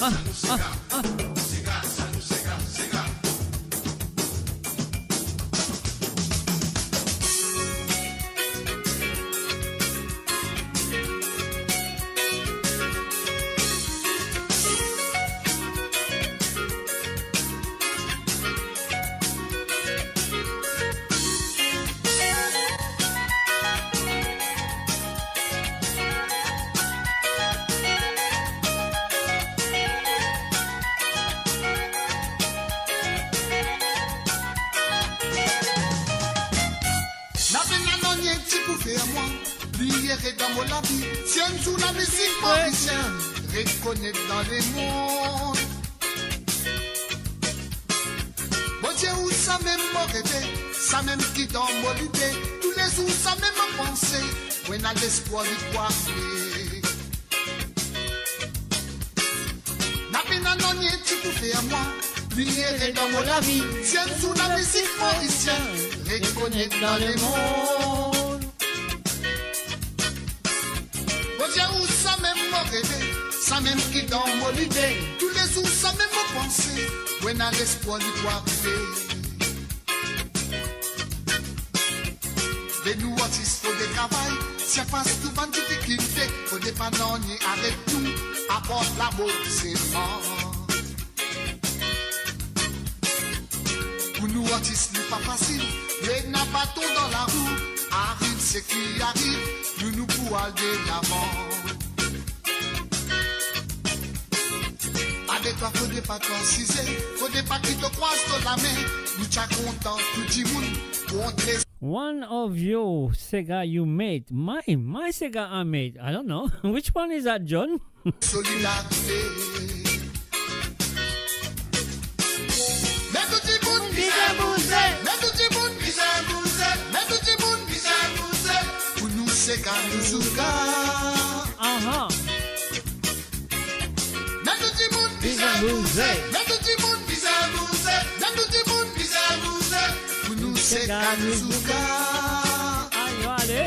Ah, ah, ah, ah. Napa nanye ti pou fer mwa, li ere dan mo lavi. Si enn zour lamizik morisien rekonet dan lemond. Bondie, ou samem mo reve, samem ki dan mo lide, toulezour samem mo panse, mo ena lespwar li pou arive. Napa nanye ti pou fer mwa, li ere dan mo lavi. Si enn zour lamizik morisien rekonet dan lemond. Bondie, ou samem mo reve, samem ki dan mo lide, toulezour samem mo panse, mo ena lespwar li pou arive. Me nou artis fode travay, sirpas tou bann difikilte, fode pa nanye aret nou. Aport lamor selman. Pou nou artis, li pa fasil, me ena baton dan larou. Ariv seki ariv, nou, nou pou al delavan. Ade twa, fode pa twa size, fode pa ki to krwaz to lame. Nou ti a kontan tou dimoun pou antre. One of your sega you made. My, my sega I made. I don't know. Which one is that, John? Solidarite. Met tou dimoun bizin bouze. Met tou dimoun bizin bouze. Met tou dimoun bizin bouze. Pou nou sega nou zouga. Aha. Met tou dimoun bizin bouze. Met tou dimoun bizin bouze. Met tou dimoun bizin bouze. Pou nou sega nou zouga. Ayo, ale.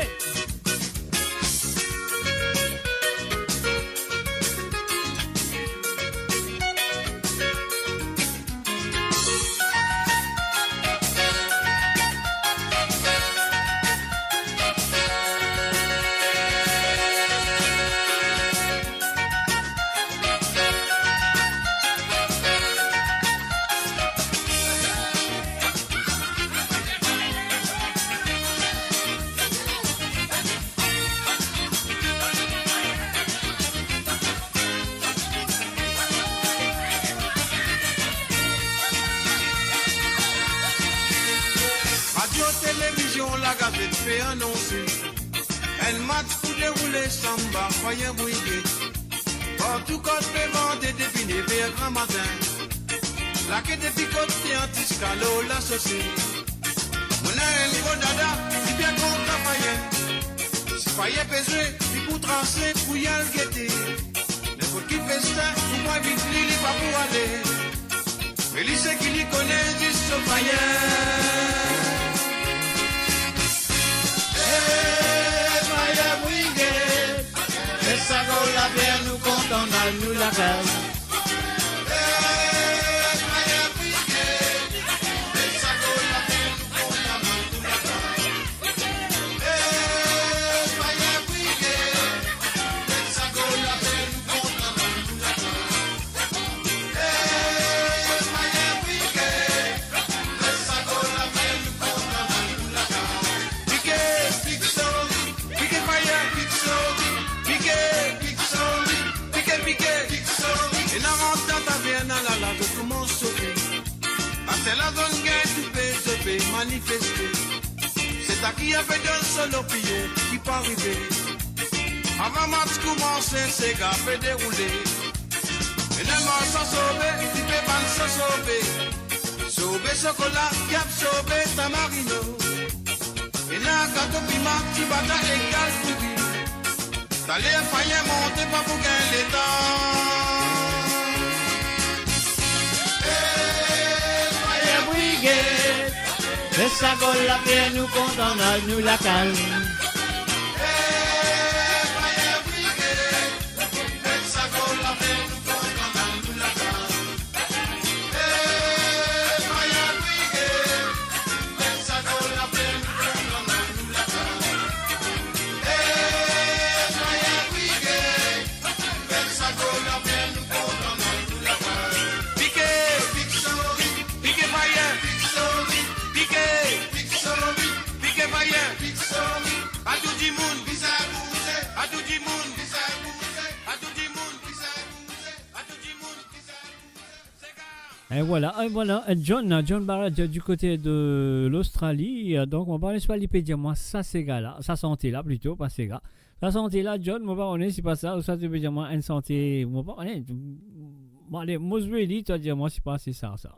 Radio, televizion, lagazet pe anonse enn match pou deroule, Samba Fire Brigade. Partou kot pe vande depi nev er gramatin. Lake depi kot ti antis kalo lasose. Mo ena enn gro dada, li bien kontan Fire. Si Fire pe zwe, li pou trase pou li al gete. Ninport ki festin, pou mwa invit li, li pa pou ale. Me li seki li kone zis so Fire. Eh, Fire Brigade. Met sa gol la fer nou kontan al nou lakaz. Pike, pik sorti, pike Fire, pik sorti, pike, pik sorti, pike, pike, pik sorti. Ena rant dan tavern, ala zot koumans sofe. Aster la zot gagn toupe, zot pe manifeste. Se ta ki ape donn so lopiyon ki pa arive. Avan match koumanse, sega pe deroule. Ena marsan sorbe, li pe vann so sorbe. Sorbe sokola, ki absorbe tamarino. Ena gato pima, ti bata ek galfoubi. Taler Fire monte, pa pou gagn letan. Eh, Fire Brigade. Met sa gol la fer nou kontan al nou lakaz. Pike, pik sorti, pike Fire, pik sorti, pike, pik sorti, pike Fire, pik sorti. A tou dimoun, a tou dimoun, a tou dimoun. E vwala, e vwala, e John, John Barrett, du kote de Lostrali. E donk, mo pa kone si li pe dir mwa sa sega la, sa sante la plito, pa sega. Sa sante la, John, mo pa kone si pa sa, ouswa to pe dir mwa enn sante, mo pa kone. Bon, ale, mo zwe li, to dir mwa si pa se sa, sa.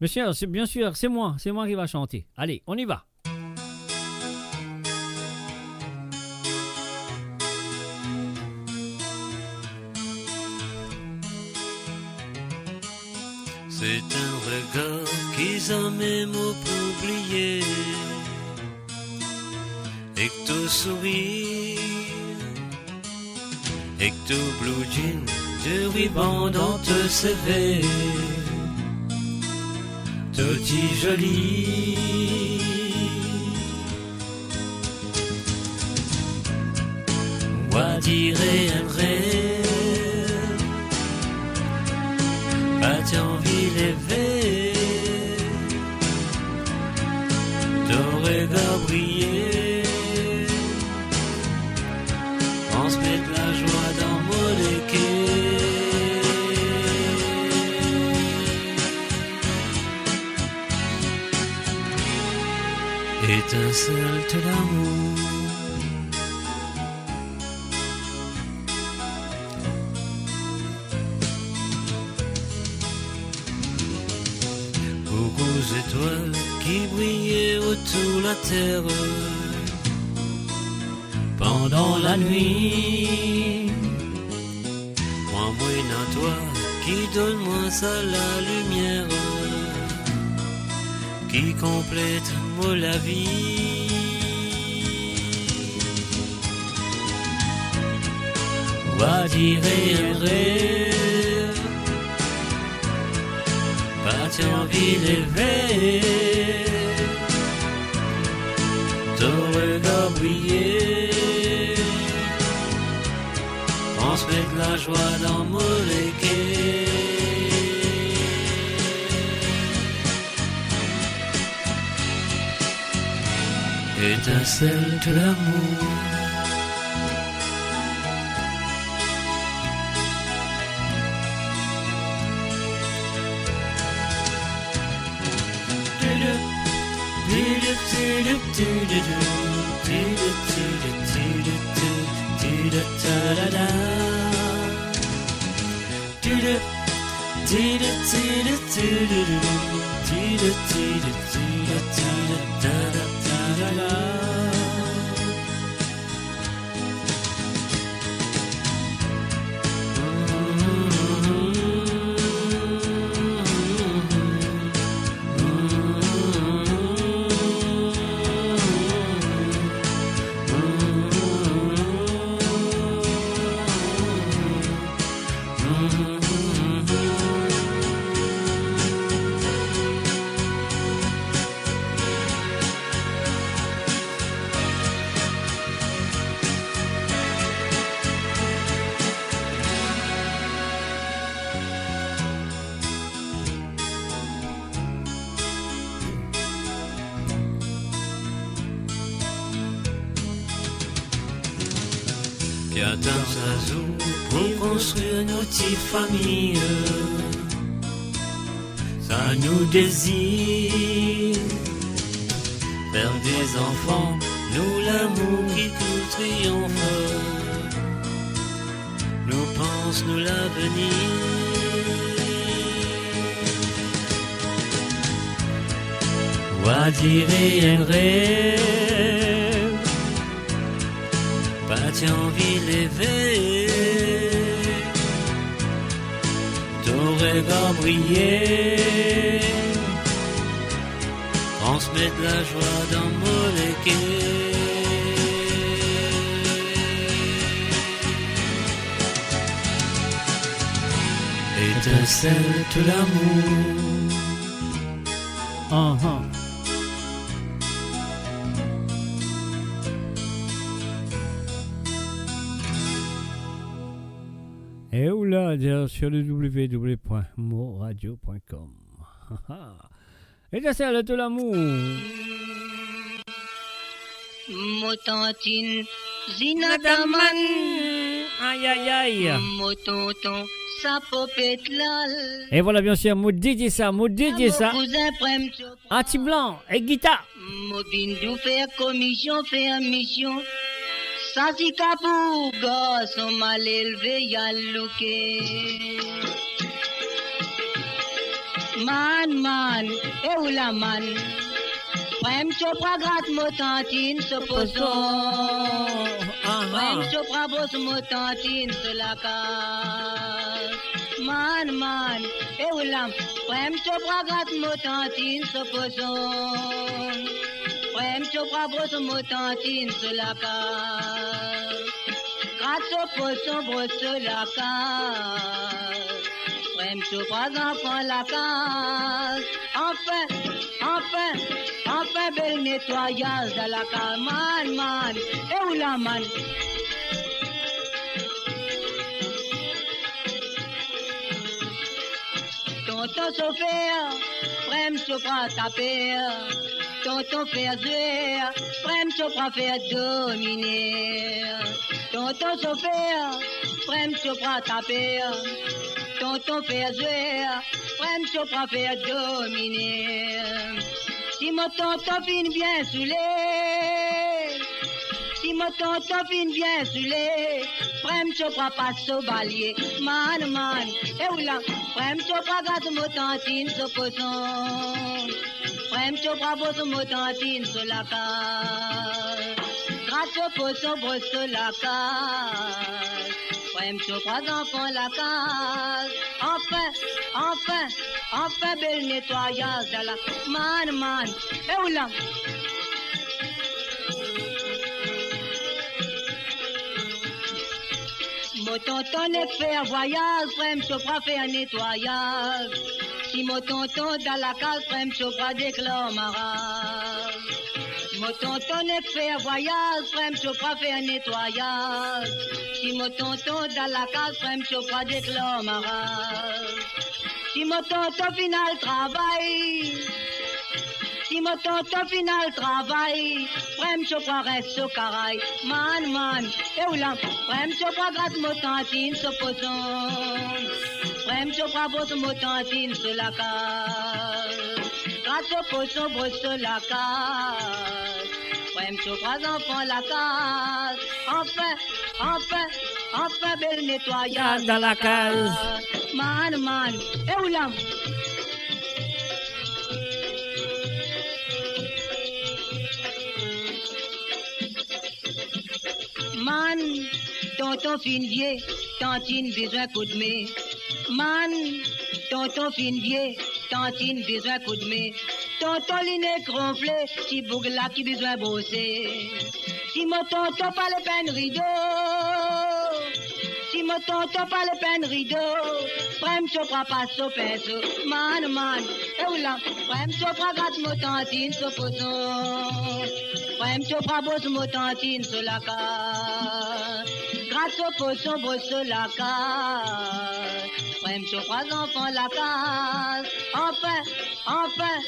Bien sûr, c'est, bien sûr, c'est moi, c'est moi qui va chanter. Allez, on y va. C'est un regard ki zame mo pou bliye. Ek to sourir, ek to blue jean, de riban dan to seve, to ti zoli. Mwa dire enn rev. Ti anvi leve, to regar briye, transmet lazwa dan mo leker. Etinsel to lamour. Koukou zetwal ki briye otour later pandan lanwit. Mwa, mo ena twa ki donn mwa sa lalimier ki konplet mo lavi. Wa dire enn rev, pa ti anvi leve, to regar briye, transmet lazwa dan mo leker. Etinsel to lamour. Pe atann sa zour pou konstrir nou ti fami. Sa nou dezir, fer de zanfan, nou lamour ki pou triyonf. Nou pans nou lavenir. Wa dire enn rev, pa ti anvi leve, to regar briye, transmet lazwa dan mo leker. Etinsel to lamour. Ahan. E ou la, dir sur le w w w point mo radio point com. Etinsel to lamour. Mo tantinn Zinataman. Ay, ay, ay. Mo tonton Sapopet Lal. E vwala, bien sir, mo dedie sa, mo dedie sa. Mo kouzin Prem Chopra. Ati Blan, e gita. Mo vinn fer komision, fer mision. Sa zika pou garson mal elve, al louke. Man, man, e ou la, man? Prem Chopra grat mo tantinn so poson. Aha. Prem Chopra bros mo tantinn so lakaz. Man, man, e ou la? Prem Chopra grat mo tantinn so poson. Prem Chopra bros mo tantinn so lakaz. Grat so poson, bros so lakaz. Prem Chopra zanfan lakaz. Anfin, anfin, anfin bel netwayaz dan lakaz. Man, man, e ou la, man? Ton Tonton sofer, prem Chopra taper. Tonton fer zwer, prem Chopra fer dominer. Tonton sofer, prem Chopra taper. Tonton fer zwer, prem Chopra fer dominer. Si mo tonton finn bien soule, si mo tonton finn bien soule, prem Chopra pas so balie. Mann, mann, e oula, prem Chopra gras mo tantin so poson. Prem Chopra bros mo tantin so lakaz. Gras so poson, bros so lakaz. Prem Chopra zanfan lakaz. Anfin, anfin, anfin bel netwayaz dan la. Mann, mann, e oula. Mo tonton nek fer vwayaz, prem Chopra fer netwayaz. Si mo tonton dan lakaz, prem Chopra deklar maraz. Mo tonton nek fer vwayaz, prem Chopra fer netwayaz. Si mo tonton dan lakaz, prem Chopra deklar maraz. Si mo tonton finn al travay, si mo tonton finn al travay, prem Chopra res so karay. Mann, mann, e oula, prem Chopra gras mo tantin so poson. Prem Chopra bros mo tantin so lakaz. Gras so poson, bros so lakaz. Prem Chopra zanfan lakaz. Anfin, anfin, anfin bel netwayaz dan lakaz. Mann, mann, e oula. Mann, tonton finn vie, tantin bizin koudme. Mann, tonton finn vie, tantin bizin koudme. Tonton li nek ronfle, ti boug la ki bizin brose. Si mo tonton pa le pinn rido, si mo tonton pa le pinn rido, prem Chopra pas so pinso. Mann, mann, e oula, prem Chopra gras mo tantin so poson. Prem Chopra bros mo tantin so lakaz. Gras so poson, bros so lakaz. Prem Chopra zanfan lakaz. Anfin, anfin,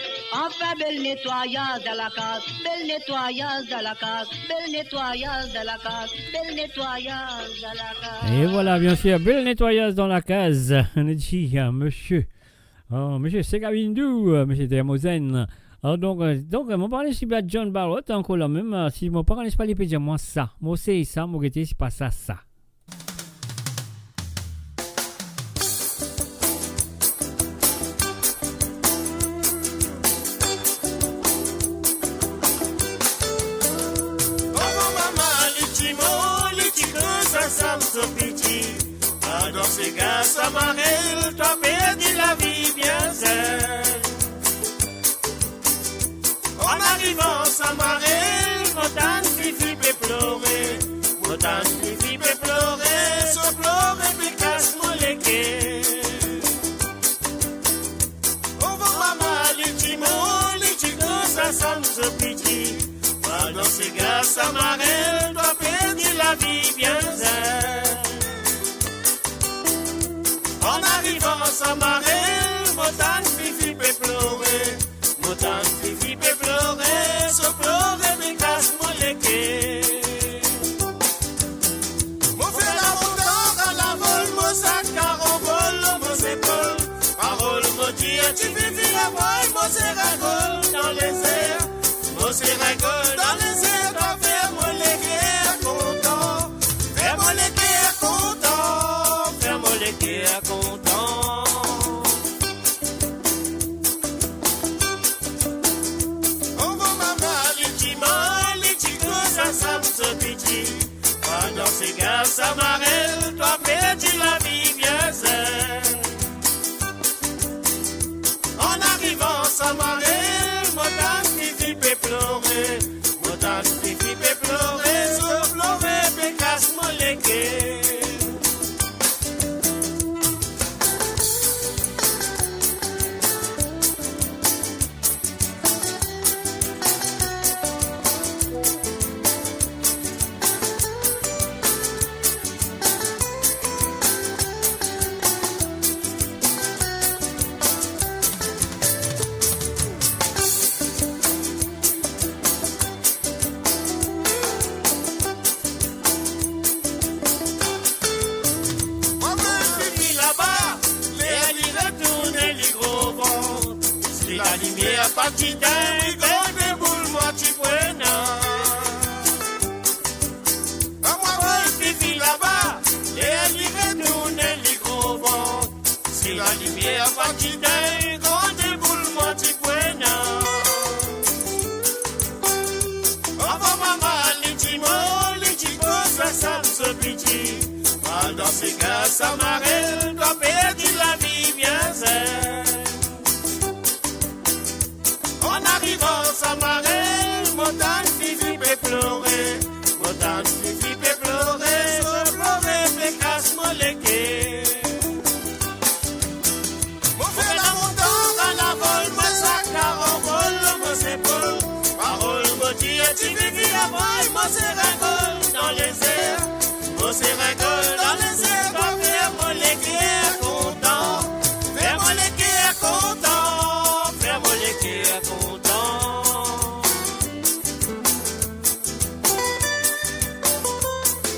anfin bel netwayaz dan lakaz. Bel netwayaz dan lakaz. Bel netwayaz dan lakaz. Bel netwayaz dan lakaz. E vwala, bien sir, bel netwayaz dan lakaz. Nou dir, ah, misie, ah, misie Segavindou, ah, misie Termozenn. Ah, donk, euh, donk, euh, mo pa kone si Black John Barot ankor la mem, euh, si mo pa kone si pa li pe dir mwa sa. Mo sey sa, mo gete si pa sa, sa. Ovo mama, li ti mo, li ti koz ansam so piti. Adan sega Samarel, twa perdi lavi bien zenn. An arivan Samarel, mo tann tifi pe plore. Mo tann tifi pe plore, so plore pe kas mo leker. Ovo mama, li ti mo, li ti koz ansam so piti. Adan sega Samarel, twa perdi lavi bien zenn. An arivan Samarel, mo tann tifi pe plore. Mo tann tifi pe plore, so plore pe kas mo leker. Mo fer lamontan, kalavol, mo sak karanbol lor mo zepol. Parol mo dir, tifi, vinn avoy, mo se ringol dan lezer. Mo se ringol dan lezer, twa fer mo leker kontan. Fer mo leker kontan, fer mo leker kontan. Ovo mama, li ti mo, li ti koz ansam so piti. Adan sega Samarel, twa perdi lavi bien zenn. An arivan Samarel, Lalimier pa ti tegn, li gran deboul, mwa ti pran. Mwa voy Fifi laba, ler li retourne, li gran vant. Si lalimier pa ti tegn, li gran deboul, mwa ti pran. Avan mama li ti mor, li ti koz a Sam so piti. Al dan sega sa marel, to perdi lavi bien zen. An arivan sa marel, mo tann Fifi pe plore. Mo tann Fifi pe plore, so plore pe kas mo leker. Mo fer lamontan, karnaval, mo sak la anvol lor mo zepol. Parol mo dir ti Fifi, apre mo se ringol dan lezer. Mo se ringol dan lezer, to fer mo leker kontan. Fer mo leker kontan, fer mo leker kontan.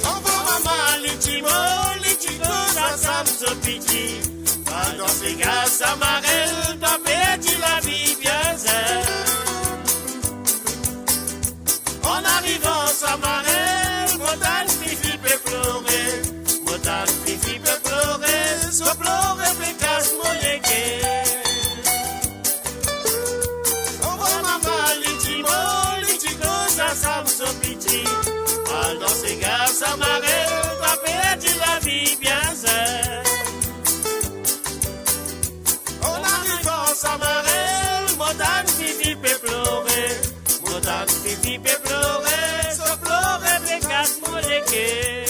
Avan mama li ti mor, li ti koz a Sam so piti. Al dan sega sa marel, to perdi lavi bien zen. An arivan sa marel, mo tann Fifi pe plore. Mo tann Fifi pe plore, so plore pe kas mo leker. Avan mama li ti mor, li ti koz a Sam so piti. Al dan sega sa marel, to perdi lavi bien zen. An arivan sa marel, mo tann Fifi pe plore. Mo tann Fifi pe plore, so plore pe kas mo leker.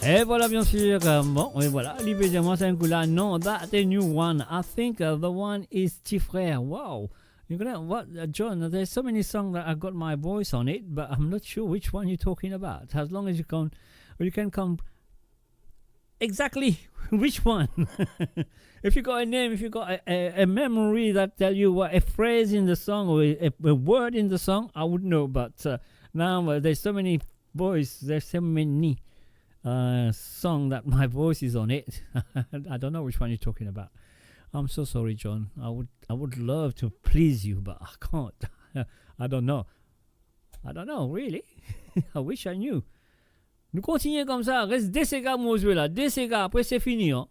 E vwala, bien sir, euh, bon, e vwala, li pe dir mwa sa enn kou la, non, that a new one. I think, uh, the one is Ti Frère. Wow. You know what, uh, John, there's so many songs that I got my voice on it, but I'm not sure which one you're talking about. As long as you can, you can come exactly which one. If you got a name, if you got a, a, a memory that tell you what a phrase in the song or a, a word in the song, I would know. But, uh, now, uh, there's so many voice, there's so many, uh, song that my voice is on it. I don't know which one you're talking about. I'm so sorry, John. I would, I would love to please you, but I can't. I don't know. I don't know, really. I wish I knew. Nou kontigne koumsa, res de sega mo zwe la, de sega, apre se fini, an.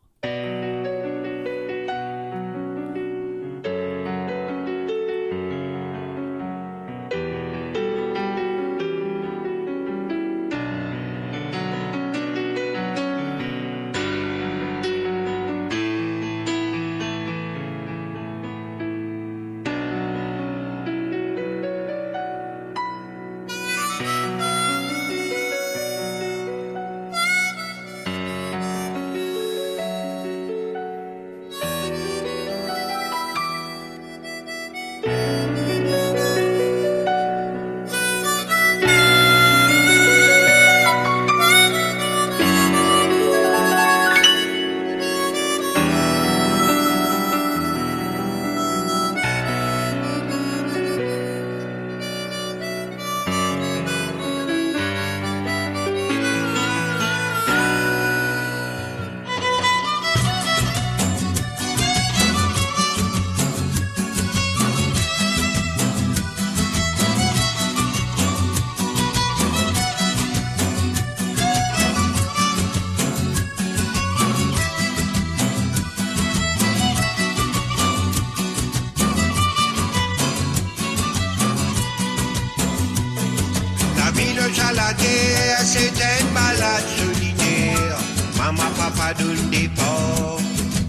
Lavi lor sa later, se enn balad soliter. Mama, papa donn depar,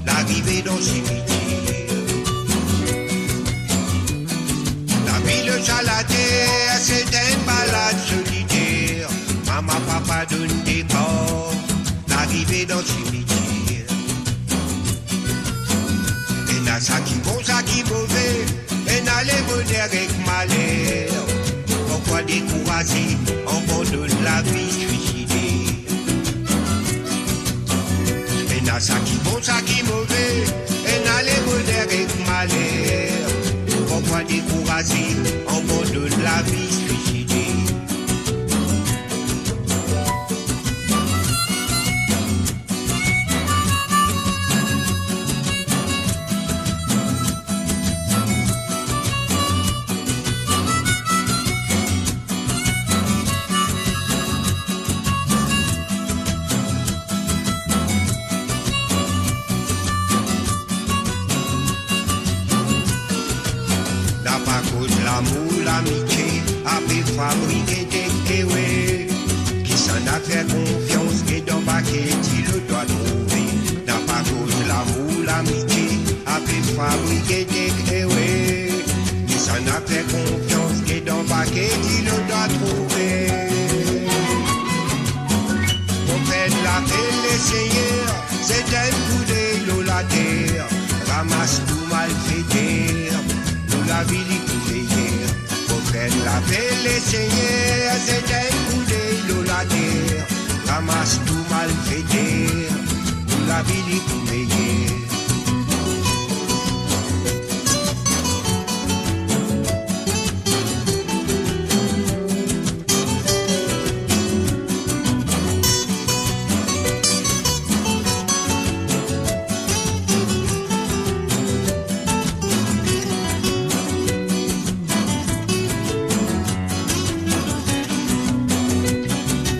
larive dan simitier. Lavi lor sa later, se enn balad soliter. Mama, papa donn depar, larive dan simitier. Ena sa ki bon, sa ki move, ena leboner ek maler. Parfwa dekouraze, abandonn lavi, swiside. Ena sa ki bon, sa ki move, ena leboner ek maler. Parfwa dekouraze, abandonn lavi, swiside. Fabrike tek ewe, kisannla fer konfians, get dan pake dilo to a trouve. Napa koz lamour, lamitie, ape fabrike tek ewe, kisannla fer konfians, get dan pake dilo to a trouve. Profet lapel Lesegner, zet enn koudey lor later, ramas tou malfeter, nou lavi li pou meyer. Profet lapel Lesegner, zet enn koudey lor later, ramas tou malfeter, nou lavi li pou meyer.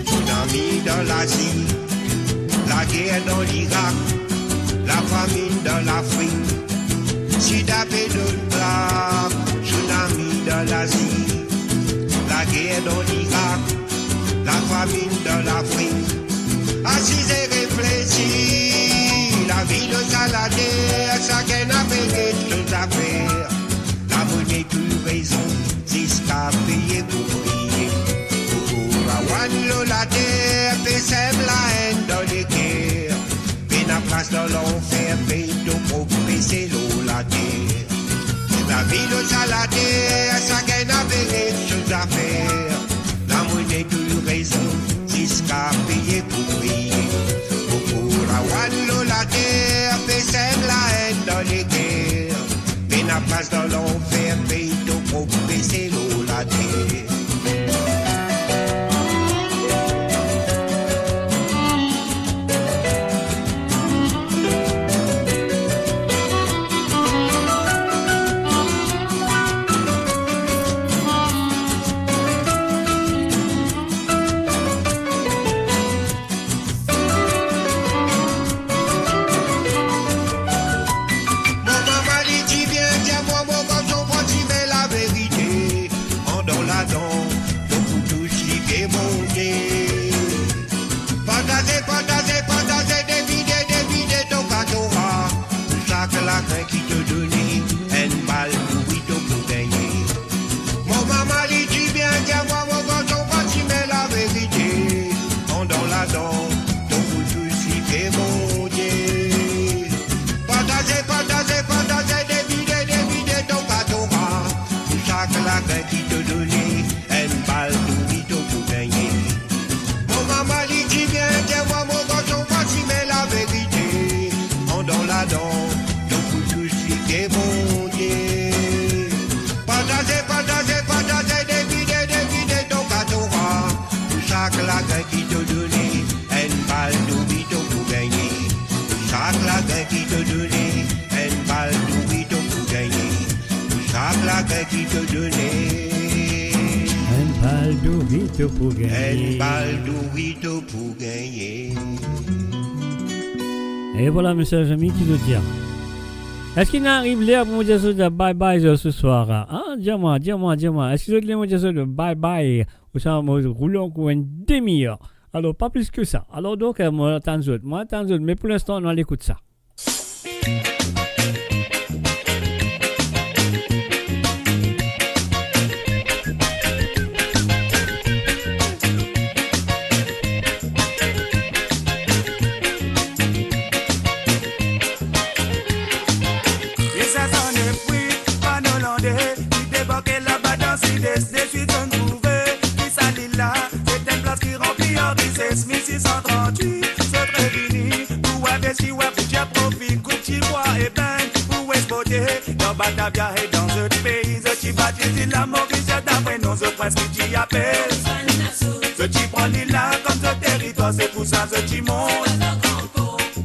Tsunami dan Lazi, lager dan Lirak, lafaminn dan Lafrik, sida pe donn klak. Tsunami dan Lazi, lager dan Lirak, lafaminn dan Lafrik, asize reflesi, lavi lor sa later, sakenn ena pe get so zafer. Lamour ena tou rezon, ziska peye pou priye. Boukou rawann lor later pe sem laenn dan leker. Pena plas dan lanfer, pey to prop pese lor later. Lavi lor sa later, sakenn ena pe get so zafer. Lamour ena tou rezon, ziska peye pou priye. Boukou rawann lor later pe sem laenn dan leker. Pena plas dan lanfer, pey to prop pese lor later. Mo mama li ti bien dir mwa, mo garson, kontign laverite, andan ladan, to pou tous li pe Bondie. Partaze, partaze, partaze, divide, divide to katora. Pou sak lagrin ki to done, enn bal pou wi to pou gagne. Mo mama li ti bien dir mwa, mo garson, kontign laverite, andan ladan, to pou tous li pe Bondie. Partaze, partaze, partaze, divide, divide to katora. Pou sak lagrin ki to done, enn bal pou wi to pou gagne. Mo mama li ti bien dir mwa, mo garson, kontign laverite, andan ladan, to pou tous li pe Bondie. Partaze, partaze, partaze, divide, divide to katora. Pou sak lagrin ki to done, enn bal pou wi to pou gagne. Pou sak lagrin ki to done, enn bal pou wi to pou gagne. Pou sak lagrin ki to done, enn bal pou wi to pou gagne. Enn bal pou wi to pou gagne. E vwala, me ser zami, ki zot dir? Eski inn ariv ler pou mo dir zot bye bye zot se swar la? An, dir mwa, dir mwa, dir mwa. Eski zot le mo dir zot bye bye? Ouswa mo roul ankor enn demi-er. Alor, pa plis ki sa. Alor donk, eh, mo atann zot. Mo atann zot, me pou linstan, nou al ekout sa. Mil senk san nef, wi, bann Olandais ki debarke laba dan Sidest, deswit zot trouve ki sa lil la, se enn plas ki ranpli ar rizes. Mil sis san trant-wit, zot revini pou envestir, wi, pou tir profi, koup ti bwa ebin pou exporte dan Batavia e dan zot pei. Zot ti batiz lil la Moris, dapre non zot prens ki ti apel. Zot ti pran lil la kom zot teritwar, se pou sa zot ti mont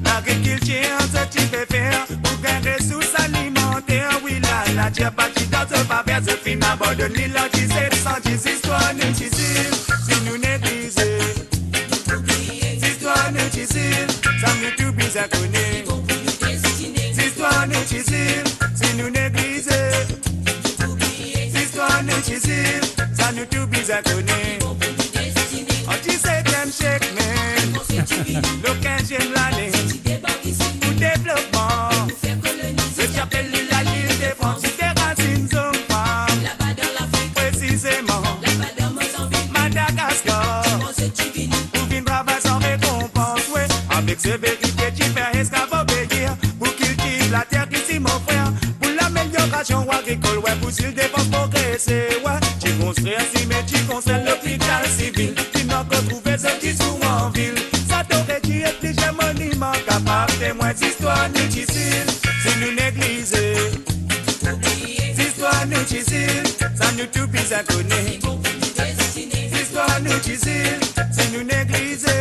lagrikiltir, zot ti pe fer pou gagn resours alimanter. Wi, la, later pa ti dan zot faver, zot finn abandonn li an diset san dis. Zistwar nou ti dir, si nou neglize, zistwar nou ti dir, sa nou tou bizin kone. Zistwar nou ti dir, si nou neglize, zistwar nou ti dir, sa nou tou Tou bizin kone, an disetiem siek mem, lor kinziem lane, pou devlopman, zot ti apel li lalil de Frans, ti derazinn zom fam, presizeman, Madagaskar, pou vinn travay san rekonpans, we, avek severite, ti fer esklav obeir, pou kiltiv later ki ti mo frer, pou lameliorasion agrikol, we, pou zil de Frans progrese, we, ti konstrir sime, ti konstrir lopital sivil, finn ankor trouve zot ti zour anvil. Sa ti oredir plizier moniman kapav temwin zistwar nou ti zil. Si nou neglize zistwar nou ti zil, sa nou tou bizin kone. Zistwar nou ti zil, si nou neglize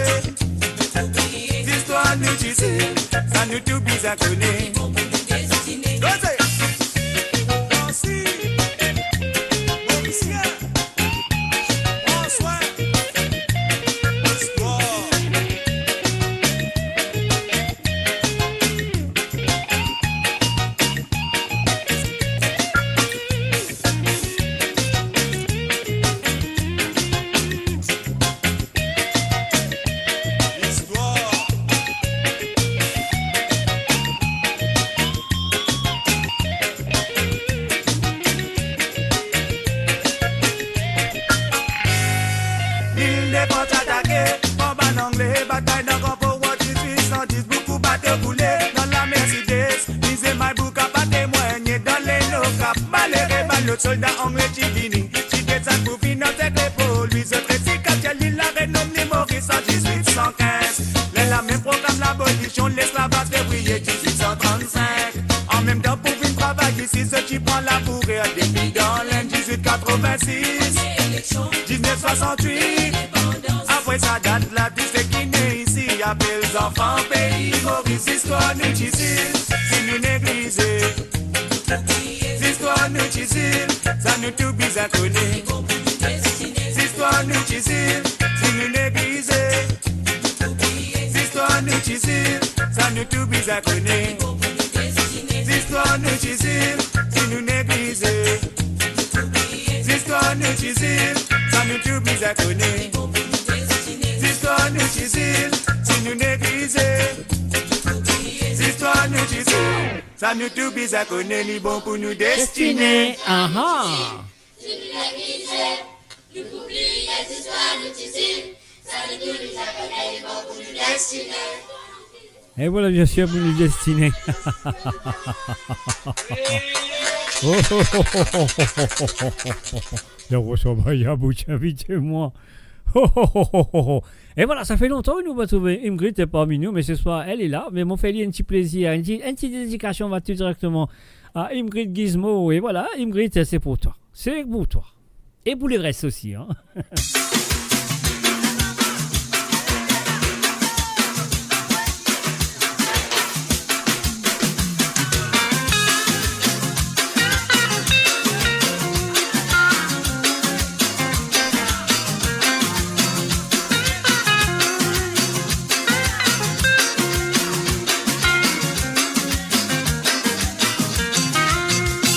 zistwar nou ti zil, sa nou tou bizin kone. Koze! Franswa, Morisien, Franswa, listwar. Lil de Frans atake par bann Angle, batay dan Gran Port Royal diz-wit san dis, boukou bato koule dan lamer Sid-Est. Mize Maybouk kapav temwagne dan lelo Kap. Malere bann lot solda Angle ti vini, ti desann pou vinn anserkle Port Louis. Zot resi kapav tir lil la, renom li Moris an diz-wit san kinz. Lerla mem program labolision lesklavaz fevriye diz-wit san trann-sink. Anmemtan pou vinn travay isi, zot ti pran labourer depi dan Lenn diz-wit katrovin-sis. Diz-nef swasant-wit. Apre sa dat la, tou seki ne isi apel zanfan pei Moris. Zistwar nou ti zil, si nou neglize zistwar nou ti zil, sa nou tou bizin kone. Zistwar nou ti zil, si nou neglize zistwar nou ti zil, sa nou tou bizin kone. Zistwar nou ti zil, si nou neglize zistwar nou ti zil, sa nou tou bizin kone. Zistwar nou ti zil, si nou neglize zistwar nou ti zil, sa nou tou bizin kone, li bon pou nou destine. Destine, aha. Si nou neglize, nou pou bliye zistwar nou ti zil, sa nou tou bizin kone, li bon pou nou destine. E vwala, biensir, pou nou destine. Oh, oh, oh. Jean-François Bayabout, invite mwa. Oh, oh, oh, oh, oh. E vwala, sa fer lontan nou pa trouve Ingrid parmi nou, me se swar, li la. Me mo fer li enn ti plezir, enn ti, enn ti dedikasion, va tou direkteman a Ingrid Gizmo. E vwala, Ingrid, se pou twa. Se pou twa. E pou leres osi, hein.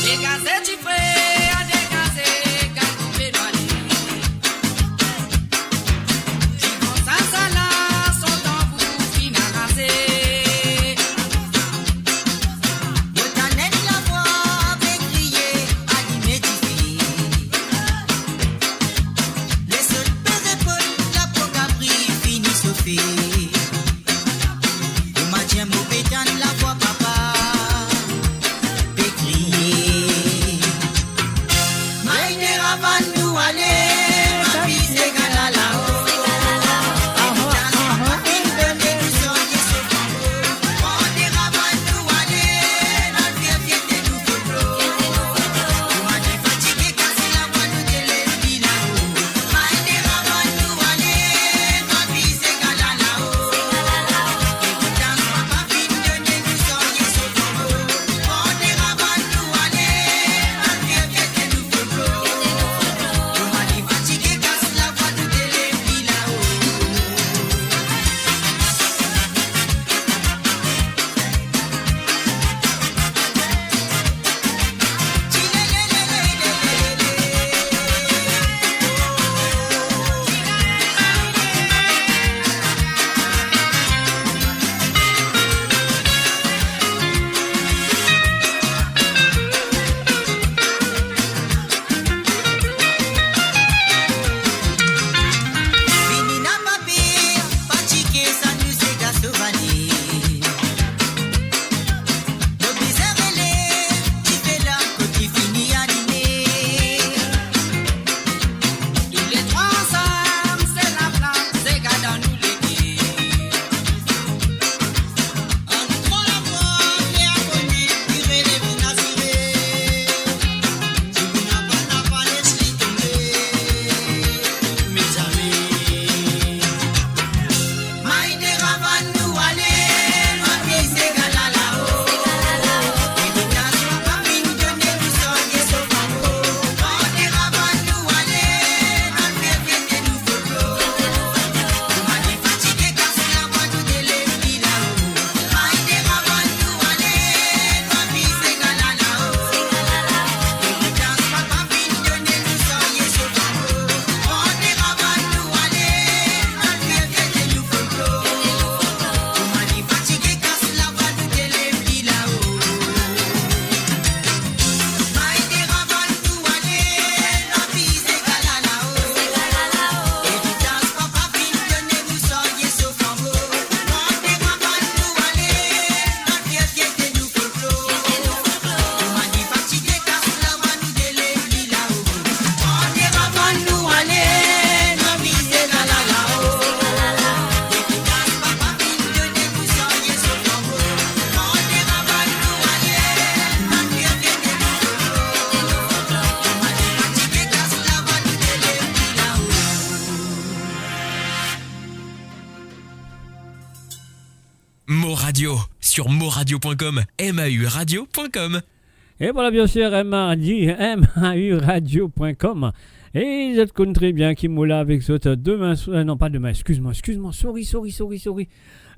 Degaze difre, degaze, gagn koupe lwa li. Radio, sur mauradio point com, M A U radio point com. E vwala, bien sir, M A U, M A U radio point com. E zot konn tre bien ki mo la avek zot, euh, demin swa-, euh, non, pa demin, exkiz mwa, exkiz mwa, sorry, sorry, sorry, sorry.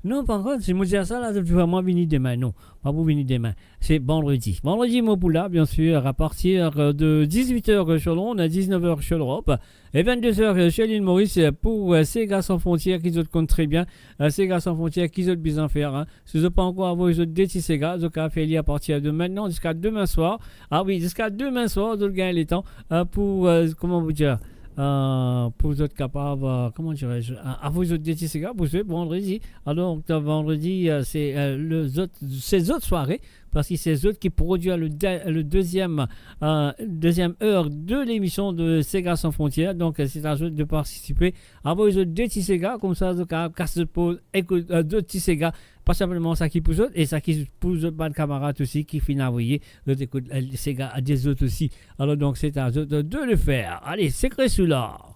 Non, par kont, si mo dir sa la, zot pou vinn demin, non, pa pou vinn demin. Se vandredi. Vandredi, mo pou la, bien sir, a partir, euh, de diz-wit er, euh, sur Lond, a diz-nef er sur Lorop, e vinn-de-z er, euh, sur lil Moris, euh, pou, euh, Sega Sans Frontières, ki zot konn tre bien, euh, Sega Sans Frontières, ki zot bizin fer, hein. Si zot pa ankor avoy zot de ti sega, zot kapav fer li apartir de mintnan ziska demin swar. Ah wi, ziska demin swar, zot gagn letan, euh, pou, euh, kouma pou dir, euh, pou zot kapav, euh, kouma dirais-je, euh, avoy zot de ti sega pou zwe vandredi. Alor, euh, vandredi, euh, se, euh, le, zot, se zot sware, parski se zot ki prodwir le de-, le deziem, euh, deziem er de lemision de Sega Sans Frontières. Donk, euh, se a zot de partisipe. Avoy zot de ti sega, koumsa zot kapav kas zot poz, ekout, euh, de ti sega, pa sinpleman sa ki pou zot, e sa ki pou zot bann kamarad osi ki finn avoye, zot ekout, euh, sega de zot osi. Alor donk, se a zot de le fer. Ale, Sekre Sou Lor.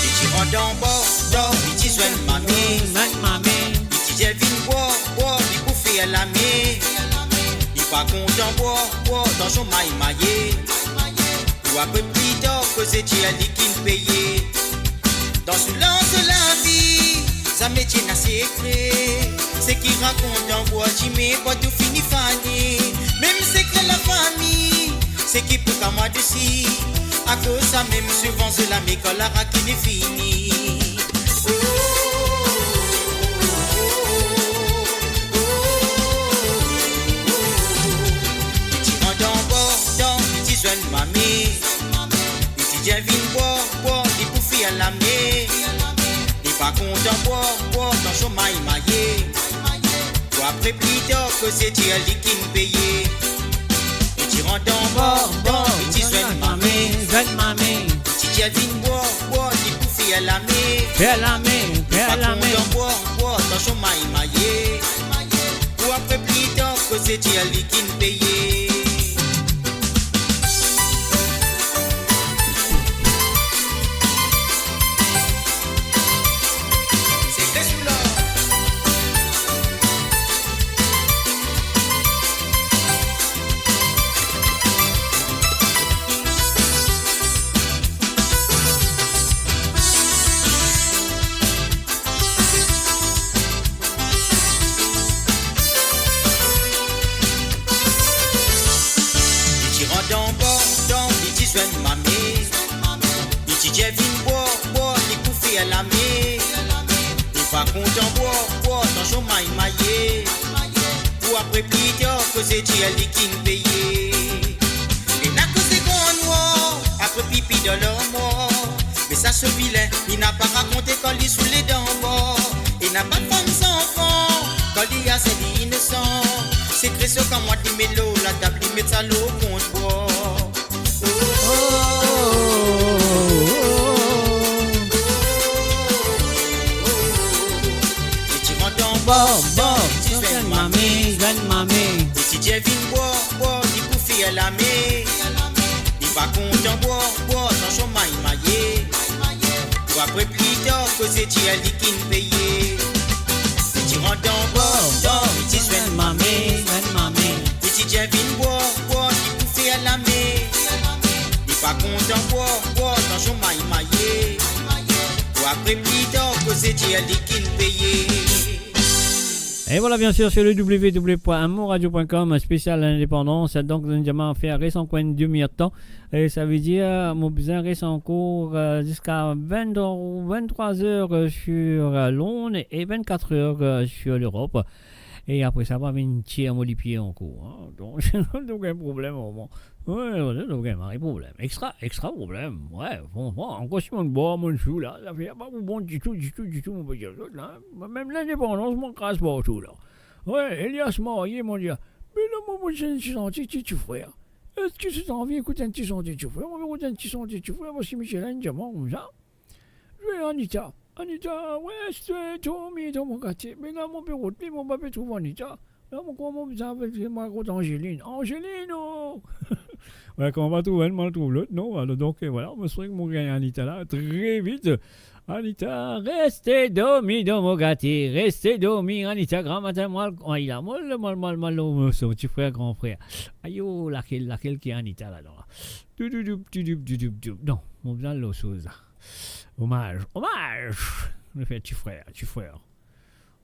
Li ti rant dan bar, bar, li ti zwenn mame. Zwenn mame. Li ti dir vinn bwar, bwar, li pou fer lame. Li pa kontan bwar, bwar, tansion may maye. Pou apre pli tar, koze dir li ki'nn peye. Dan soulans lavi, zame ti ena sekre. Seki rakont dan bwar dime, bwar tou fini fane. Mem sekre lafami, seki pou kamwad osi. Akoz sa mem souvan zot lame kan larak fini fini. Li ti rant dan bar, bar, li ti zwenn mame. Li ti dir vinn bwar, bwar, li pou fer lame. Li pa kontan bwar, bwar, tansion may maye. Pou apre pli tar, koze dir li ki'nn peye. Li ti rant dan bar, bar, li ti zwenn mame. Zwenn mame. Li ti dir vinn bwar, bwar, li pou fer lame. Fer lame, fer lame. Li pa kontan bwar, bwar, tansion may maye. Pou apre pli tar, koze dir li ki'nn peye. Sekre Sou Lor. Li ti rant dan bar, bar, li ti zwenn mame. Li ti dir vinn bwar, bwar, li pou fer lame. Li pa kontan bwar, bwar, tansion may maye. Pou apre pli tar, koze dir li ki'nn peye. Ena koze gran nwar, apre pipi dan larmwar. Me sa so vilin, li napa rakonte kan li soule dan bar. Ena bann fam zanfan, kan li aze li inosan. Sekre so kamwad li met lor latab, li met sa lor kont bwar. Li ti rant dan bar, bar, li ti zwenn mame, zwenn mame. Li ti dir vinn bwar, bwar, li pou fer lame. Li pa kontan bwar, bwar, tansion may maye. Pou apre pli tar, koze dir li ki'nn peye. Li ti rant dan bar, bar, li ti zwenn mame, zwenn mame. Li ti dir vinn bwar, bwar, li pou fer lame. Li pa kontan bwar, bwar, tansion may maye. Pou apre pli tar, koze dir li ki'nn peye. Et voilà, bien sûr, sur le w w w point moradio point com, spécial indépendance. Donc, nou dir fer res ankor enn demi-er tan. E sa ve dir, mo bizin res ankor, euh, ziska vingt, vingt-trois er, euh, sur, euh, Lond e vingt-quatre er, euh, sur Lorop. E apre sa, pa vinn tir mo lipie ankor, hein. Donk, nou gagn problem, moman. Wi, wi, nou gagn mari problem. Extra, extra problem. Wi, bon, bon, ankor si mo bwar, mo sou la, zafer pa pou bon ditou, ditou, ditou, mo pe dir zot la. Mem lindepandans, mo kraz partou la. Wi, Elias marye, mo dir, me la, mo, mo ti santi ti, ti frer. Eski zot anvi ekout enn ti son ti frer? Mo pe ekout enn ti son ti frer, parski misie la inn dir mwa koumsa. Zwe Anita. Anita, wi, se to, to, mi, to, mo katie. Me la, mo pe rod li, mo pa pe trouv Anita. Non, mo krwar mo bizin apel, se mwa kot Angeline. Angeline, oh! Wi, kouma mo pa trouv enn, mo trouv lot, non? Alor, donk, eh, vwala, mo swete mo gagn Anita la, tre vit. Anita, reste dormi dan mo gate, reste dormi, Anita, gramatin, mwa, ay la, mwa, mwa, mwa, mwa, mo, mo, so, ti frer, gran frer. Ayo, lakel, lakel ki Anita ladan la? Dou, dou, dou, dou, dou, dou, dou, dou. Non, mo bizin lor soz la. Omaz, omaz! Nou fer ti frer, ti frer.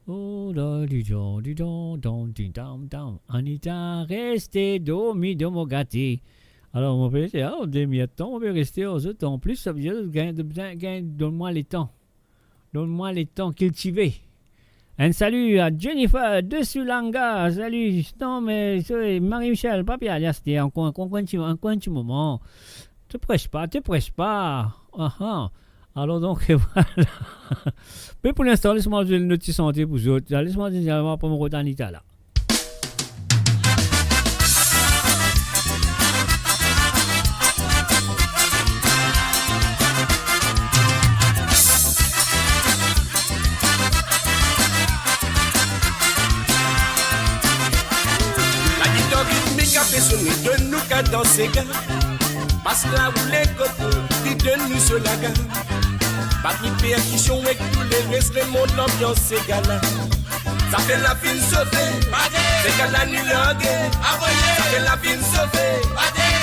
Oh, la, di don, di don, don, di dam, dam. Anita, reste dormi dan mo gate. Alor, mo pe, ah, demi-er-d-tan, mo pe reste ar zot. Anplis, sa vedir zot gagn, gagn, gagn, donn mwa letan. Donn mwa letan kiltive. Enn sali a Jennifer de Soulanga. Sali, non, me, se Marie-Michel, pa pe ale aster ankor, ankor, ankor enn ti, ankor enn ti moman. Te pres pa, te pres pa. Aha. Alor donk, vwala. Me pou linstan, les mwa zwe enn ti sante pou zot. Les mwa zwe, apre mo rod Anita la. Lagitar ritmik ape sone, donn nou kadanse, sega. Bas la roule koto, li donn nou so laga. Batri, perkision ek tou leres, remont lanbians, sega la. Zafer la finn sofe, sega la nou large. Zafer la finn sofe,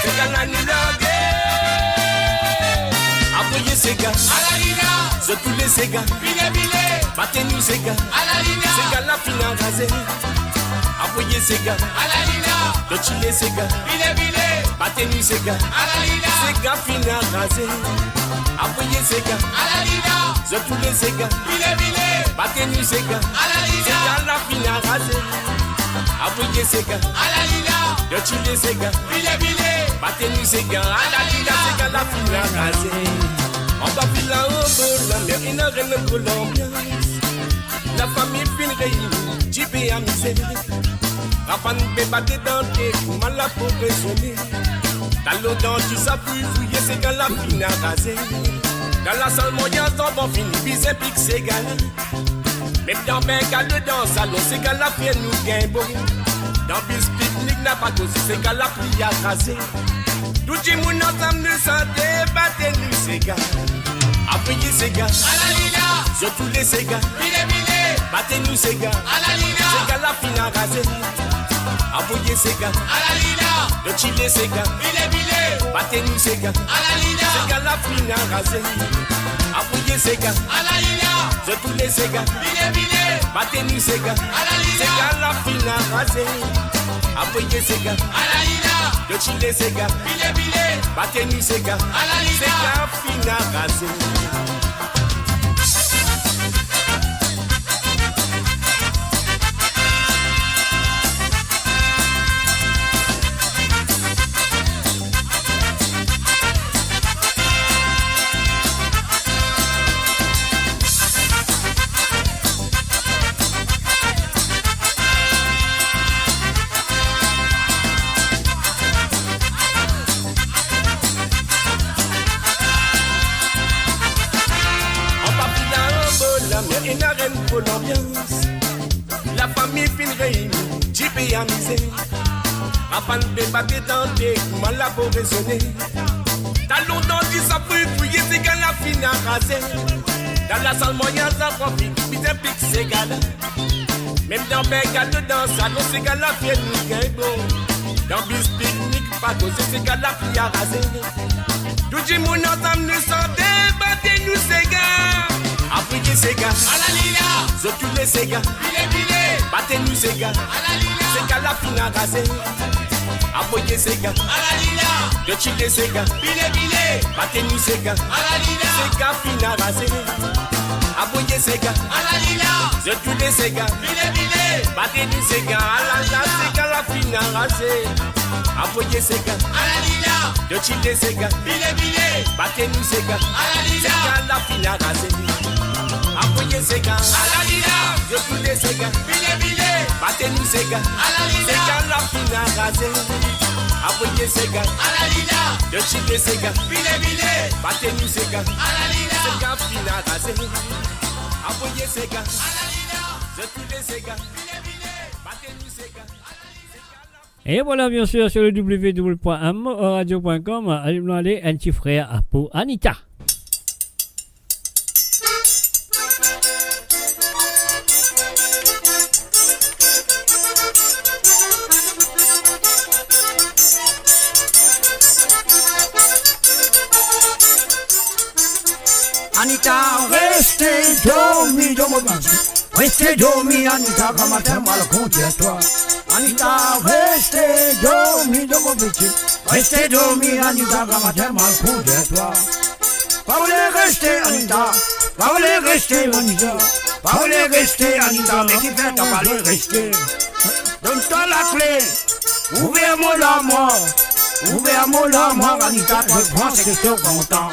sega la nou large. Avoye sega, alalina. Zot toule sega, vile vile. Bate nou sega, alalina. Sega la finn araze. Avoye sega, alalina. Zot toule sega, vile vile. Bate nou sega, alalina. Sega finn araze. Avoye sega, alalina. Zot toule sega, vile vile. Bate nou sega, alalina. Sega la finn araze. Avoye sega, alalina. Zot toule sega, vile vile. Bate nou sega, alalina. Sega la finn araze. Anba vila, anbo lamer, ena enn gro lanbians. Lafami finn reyini, ti pe amize. Ravann pe bate dan de, kouma la pou rezone. Talon dan ti sa pou fouye, sega la finn araze. Dan lasal, mwayin zanfan fini bizin pik sega la. Mem dan bengalo dan salon, sega la fer nou gagn bon. Dan bis piknik, napa koze, sega la finn araze. Tou dimoun ansam nou sante, bate nou sega. Avoye sega, alalina. Zot toule sega, vile vile. Bate nou sega, alalina. Sega la finn araze. Avoye sega, alalina. Zot toule sega, vile vile. Bate nou sega, alalina. Sega la finn araze. Avoye sega, alalina. Zot toule sega, vile vile. Bate nou sega, alalina. Sega la finn araze. Avoye sega, alalina. Zot toule sega, vile vile. Bate nou sega, alalina. Sega finn araze. Anba vila, anbo lamer, ena enn gro lanbians. Lafami finn reyini, ti pe amize. Ravann pe bate dan de, kouma la pou rezone. Talon dan ti sa pou fouye, sega la finn araze. Dan lasal, mwayin zanfan fini bizin pik sega la. Mem dan bengalo dan salon, sega la fer nou gagn bon. Dan bis piknik, pa koze, sega la finn araze. Tou dimoun ansam nou sante, bate nou sega. Avoye sega, alalina. Zot toule sega, vile vile. Bate nou sega, alalina. Sega la finn araze. Avoye sega, alalina. Zot toule sega, vile vile. Bate nou sega, alalina. Sega finn araze. Avoye sega, alalina. Zot toule sega, vile vile. Bate nou sega, alalina. Sega la finn araze. Avoye sega, alalina. Zot toule sega, vile vile. Bate nou sega, alalina. Sega la finn araze. Avoye sega, alalina. Zot toule sega, vile vile. Bate nou sega, alalina. Sega la finn araze. Avoye sega, alalina. Zot toule sega, vile vile. Bate nou sega, alalina. Sega finn araze. Avoye sega, alalina. Zot toule sega, vile vile. Bate Et voilà, bien sûr, sur le w w w point m o radio point com, nou ale enn ti frer pou Anita. Anita, reste dormi dan mo bann. Reste dormi, Anita, gramatin mo al kondir twa. Anita, reste dormi dan mo bann. Reste dormi, Anita, gramatin mo al kondir twa. Pa oule reste, Anita, pa oule reste, Anita, pa oule reste, Anita, me kifer to pa oule reste? Donn twa lakle, ouver mo larmwar, ouver mo larmwar, Anita, to pran seki to kontan.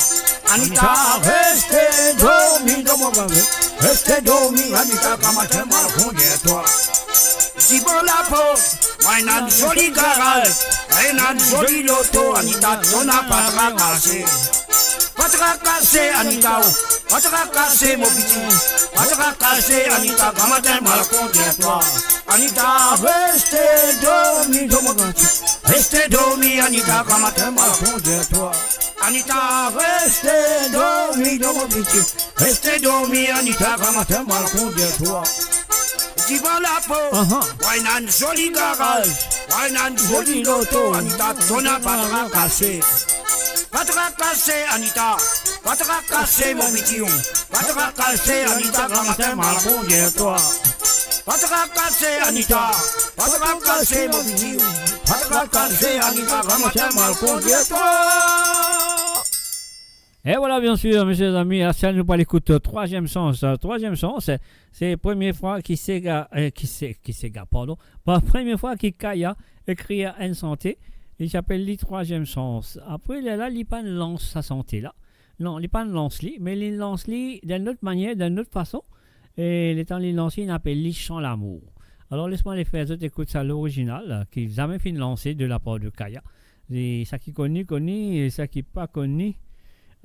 Anita, reste dormi dan mo bann. Reste dormi, Anita, gramatin mo al kondir twa. Divan laport, mo ena enn zoli garaz, ena enn zoli loto, Anita, to napa trakase. Pa trakase, Anita, pa trakase, mo piti, pa trakase, Anita, gramatin mo al kondir twa. Anita, reste dormi dan mo bann. Reste dormi, Anita, gramatin mo al kondir twa. Anita, reste dormi dan mo piti. Reste dormi, Anita, gramatin mo al kondir twa. Divan laport, aha, mo ena enn zoli garaz, mo ena enn zoli loto, Anita, to napa trakase. Pa trakase, Anita, pa trakase, mo piti, pa trakase, Anita, gramatin mo al kondir twa. Pa trakase, Anita, pa trakase, mo piti, pa trakase, Anita, gramatin mo al kondir twa. Et voilà, bien sûr, messieurs, amis, la, sa nou pou al ekout, euh, Troisième Chance. Euh, Troisième Chance, se premie fwa ki sega, euh, ki se, ki sega, pardon, pa premie fwa ki Kaya ekrir enn sante, li ti apel li Troisième Chance. Apre, lerla, li pa'nn lans sa sante la. Non, li pa'nn lans li, me li lans li dan enn lot manier, dan enn lot fason. E letan li lans li, li apel li Chant l'amour. Alor, les mwa ale fer zot ekout sa, lorizinal, ki zame finn lanse de la par de Kaya. E sa ki kone, kone, e sa ki pa kone,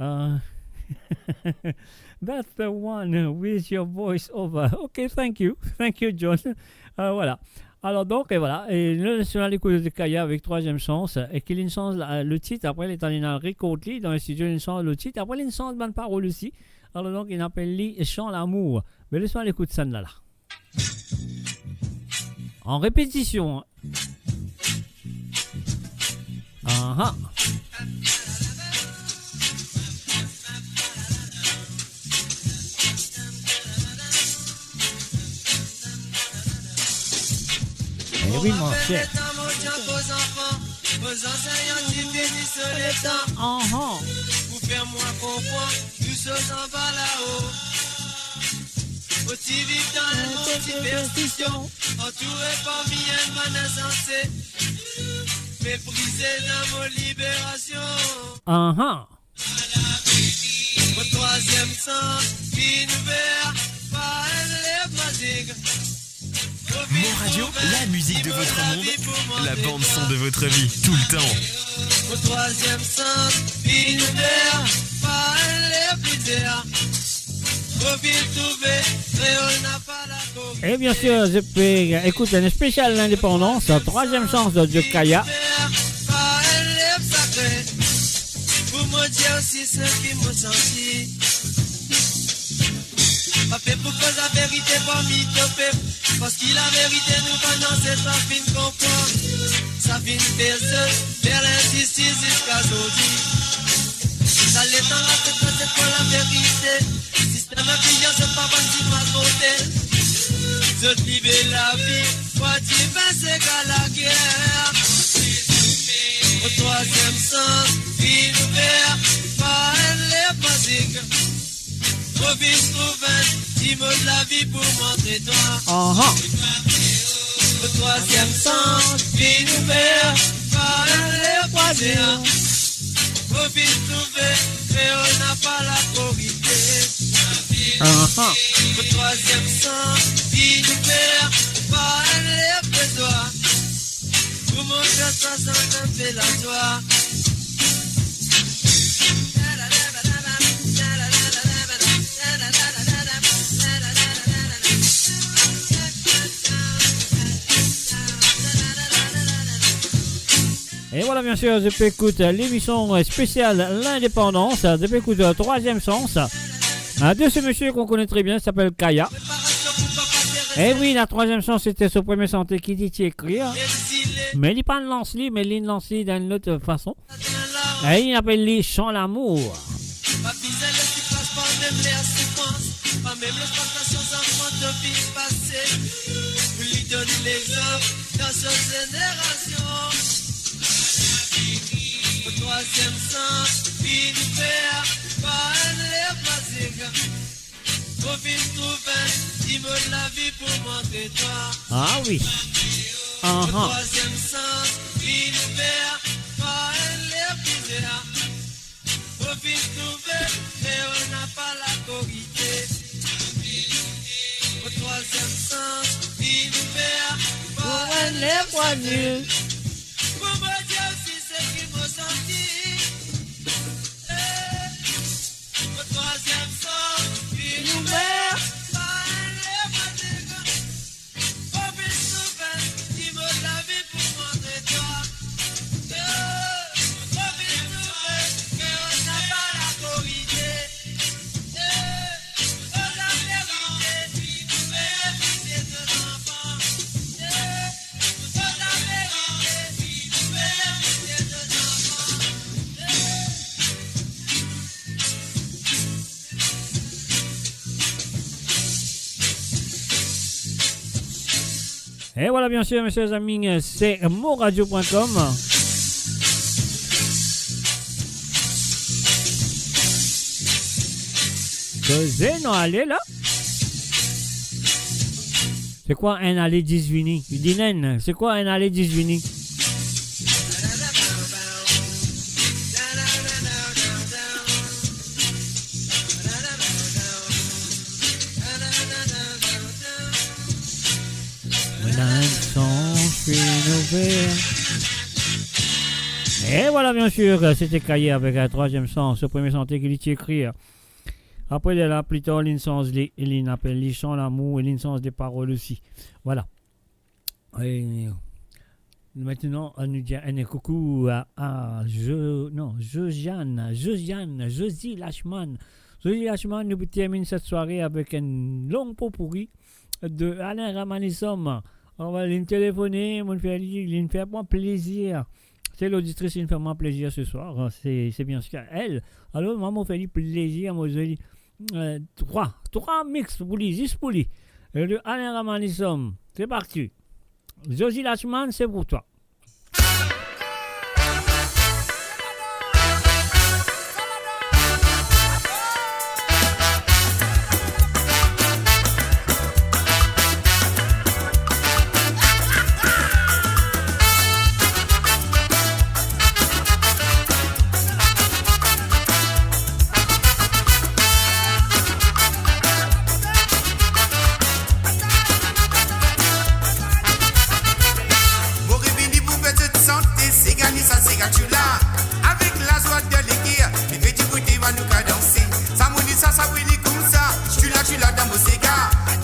euh, that's the one with your voice over. Ok, thank you. Thank you, John. Euh, voilà. Alor donk, e voilà. E nou, nou al ekout Kaya avek Troisième Chance, e ki linn sanz la, le tit, apre letan linn al rekord li dan studio, linn sanz le tit, apre linn sanz bann parol osi. Alor donk, linn apel li Chant l'amour. Me les mwa al ekout sann la la. An repetision. Aha. Eh oui, mon cher. Aha. Pou fer mwa konpran tou so anba lao. Mo ti viv dan enn mond siperstision, antoure parmi enn bann insanse, meprize dan mo liberasion. Aha. Mo trwaziem sans finn ouver par enn lev mazik. Mon radio, la musique de votre monde, la bande son de votre vie, tout le temps. Mo trwaziem sans finn ouver par enn lev mizer. Mo finn trouve kreol napa lakoz. E bien sir, zot pe ekout enn spesial lindepandans, Troisième Chance de Kaya. Par enn lev sakre, pou mo dir osi seki mo santi. Pa pe pou koz laverite parmi to pep, parski laverite nou bann zansestra finn konpran. Sa finn fer zot fer linzistis ziska zordi. Sa letan latet zot pou laverite. Sistenm inflians zot pa bann ti malfrot. Zot liber lavi, pwa difin sega lager. Mo trwaziem sans finn ouver par enn lev mazik. Mo finn trouv enn dimoun lavi pou montre twa. Aha. Mo trwaziem sans finn ouver par enn lev mazik. Mo finn trouve kreol napa lakoripte. Aha. Mo trwaziem sans finn ouver par enn lev lezwa. Pou montre twa sa enn pe lazwa. Et voilà, bien sûr, je peux écouter l'émission spéciale L'Indépendance. Je peux écouter Troisième Sens. Un de ces messieurs qu'on connaît très bien, s'appelle Kaya. Eh oui, la Troisième Sens, c'était son premier santé ki li ti ekrir. Me li pa lans li, me li lans li dan enn lot fason. E li apel li Chant Lamour. Pa bizin les ki pas par mem ler soufrans, pa mem les pas lasyans avan to finn pase. Li donn lexanp dan so zenerasion. Mo trwaziem sans finn ouver par enn ler pase. Mo finn trouv enn ki mo lavi pou montre twa. Ah oui. Mo trwaziem sans finn ouver par enn ler pase. Mo finn trouve ke ena pa lakorite. Mo trwaziem sans finn ouver par enn ler pase. Pou mo dir osi seki mo santi. Eh. Mo trwaziem sans finn ouver. Mo finn trouve ki mo lavi pou montre twa. Eh, mo finn trouve ke ena pa lakorite. Eh, mo laverite, mo laverite to zanfan. Eh, Et voilà, bien sûr, mes chers amis, c'est moradio point com. Koze nou ale la? Se kwa enn ale dis vini? Li di enn, se kwa enn ale dis vini? Mo enn sans finn ouver. Et voilà, bien sûr, c'était Kaya avec un troisième sens, so premie santé ki li ti ekrir. Apre, li la, pli tar, linn sanz li, linn apel li Chant Lamour, e linn sanz de parol osi. Voilà. E, aster, nou dir enn koukou a, a Jo-, non, Josiane, Josiane, Josie Lachman. Josie Lachman, nou pou terminn set sware avek enn long potpourri de Alain Ramanisum. Alor, linn telefone, mo fer li, linn fer mwa plezir. Se loditris, linn fer mwa plezir se swar, se, se bien sir el. Alor, mwa, mo fer li plezir, mo dir li, euh, trwa, trwa mix pou li, zis pou li. E de Alain Ramanisum, c'est parti. Josie Lachman, c'est pour toi. Mo revini pou fer zot sante, sega ni sa, sega tchoula. Avek lazwa dan leker, li fer dimoun dir anou kadanse. Sa mo ni sa, sa wi li koumsa. Tchoula, tchoula dan mo sega.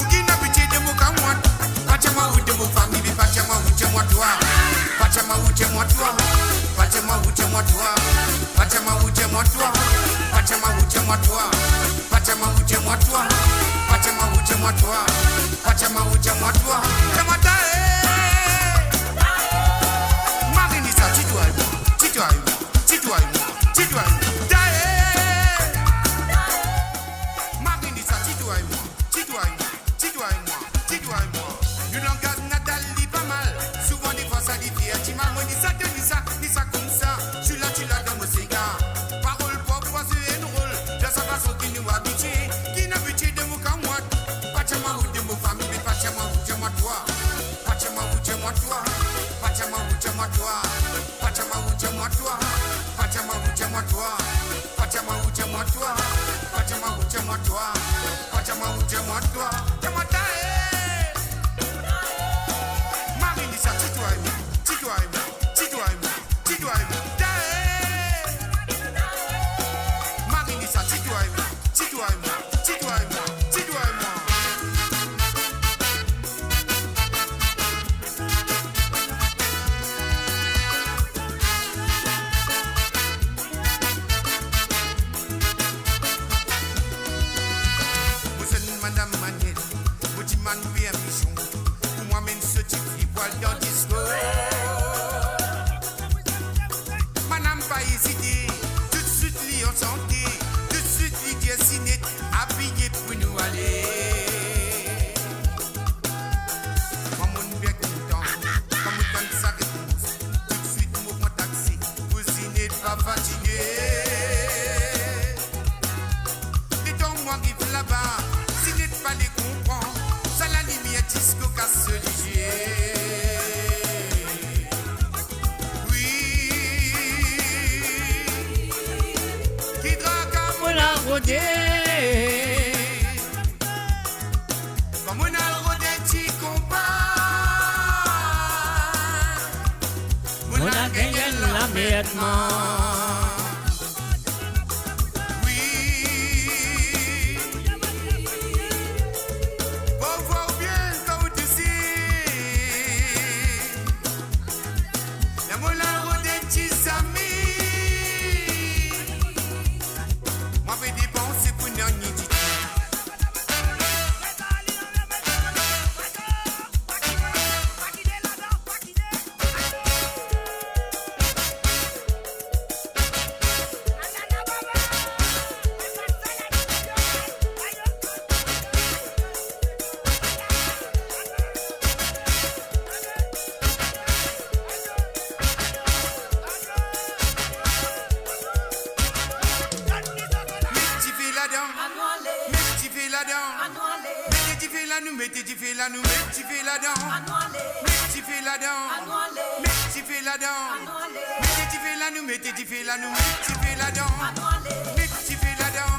Ou ki ena pitie de mo kamwat. Pa dir mwa ou de mo fami, me pa dir mwa ou, dir mwa twa. Pa dir mwa ou, dir mwa twa. Pa dir mwa ou, dir mwa twa. Pa dir mwa ou, dir mwa twa. Pa dir mwa ou, dir mwa twa. Pa dir mwa ou, dir mwa twa. Pa dir mwa ou, dir mwa twa. Pa dir mwa ou, dir mwa twa. Dir mwa twa, eh. Marie Nisa, ti twa e mwa, ti twa e mwa, ti twa e mwa, ti twa e mwa. Twa, eh. Marie Nisa, ti twa e mwa, ti twa e mwa. Ti twa e mwa, ti twa e mwa. Nou langaz natal li pa mal. Souvan defwa sa li fer dimal. Mo ni sa, to ni sa, ni sa koumsa. Tchoula, tchoula dan mo sega. Parol pwop, pwa se enn rol. Dan sa fason ki nou abitie. Ki ena pitie de mo kamwat. Pa dir mwa ou de mo fami, me pa dir mwa ou, dir mwa twa. Pa dir mwa ou, dir mwa twa. Pa dir mwa ou, dir mwa twa. Pa dir mwa ou, dir mwa twa. Pa dir mwa ou, dir mwa twa. Pa dir mwa ou, dir mwa twa. Pa dir mwa ou, dir mwa twa. Pa dir mwa ou, dir mwa twa. Dir mwa twa, eh. Marie Nisa, ti twa e mwa, ti twa e mwa, ti twa e mwa, ti twa e mwa. Twa, eh. Marie Nisa, ti twa e mwa, ti twa e mwa, ti twa e mwa, ti twa e mwa. Bann permision pou mwa menn so tifli pou al dan disko. Madam pa ezite, toutswit li ansante, toutswit li dir Zinette, abiye pou nou ale. Mwa monn bien kontan kan mo tann sa repons. Toutswit mo pran taxi pou Zinette pa fatige. Letan mwa ariv laba, Zinette pa le konpran, sa lalimier disko kas so lizie. Wi, ki traka mo la rode. Kan mo al rode ti konpa, mo la gagn enn lamerdman. Wi. Pou vwar bien kan ou tousi. Ler mo al rode ti zami, mwa pe depanse pou nanye ditou. Met dife ladan, met dife ladan. Mete dife lanou, mete dife lanou, met dife ladan. Met dife ladan, met dife ladan. Mete dife lanou, mete dife lanou, met dife ladan. Met dife ladan,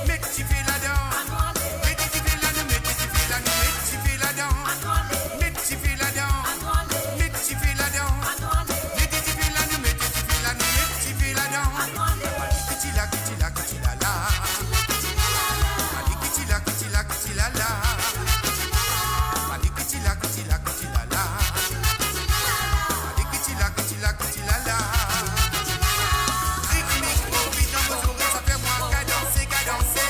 met dife ladan. Mete dife lanou, mete dife lanou, met dife ladan. Met dife ladan, met dife ladan. Mete dife lanou, mete dife lanou, met dife ladan. Kitila, kitila, kitila la. Kitila, kitila, kitila la. Kitila, kitila, kitila la. Kitila, kitila, kitila la. Ritmik, mo bit dan mo zorey, sa fer mwa kadanse, kadanse.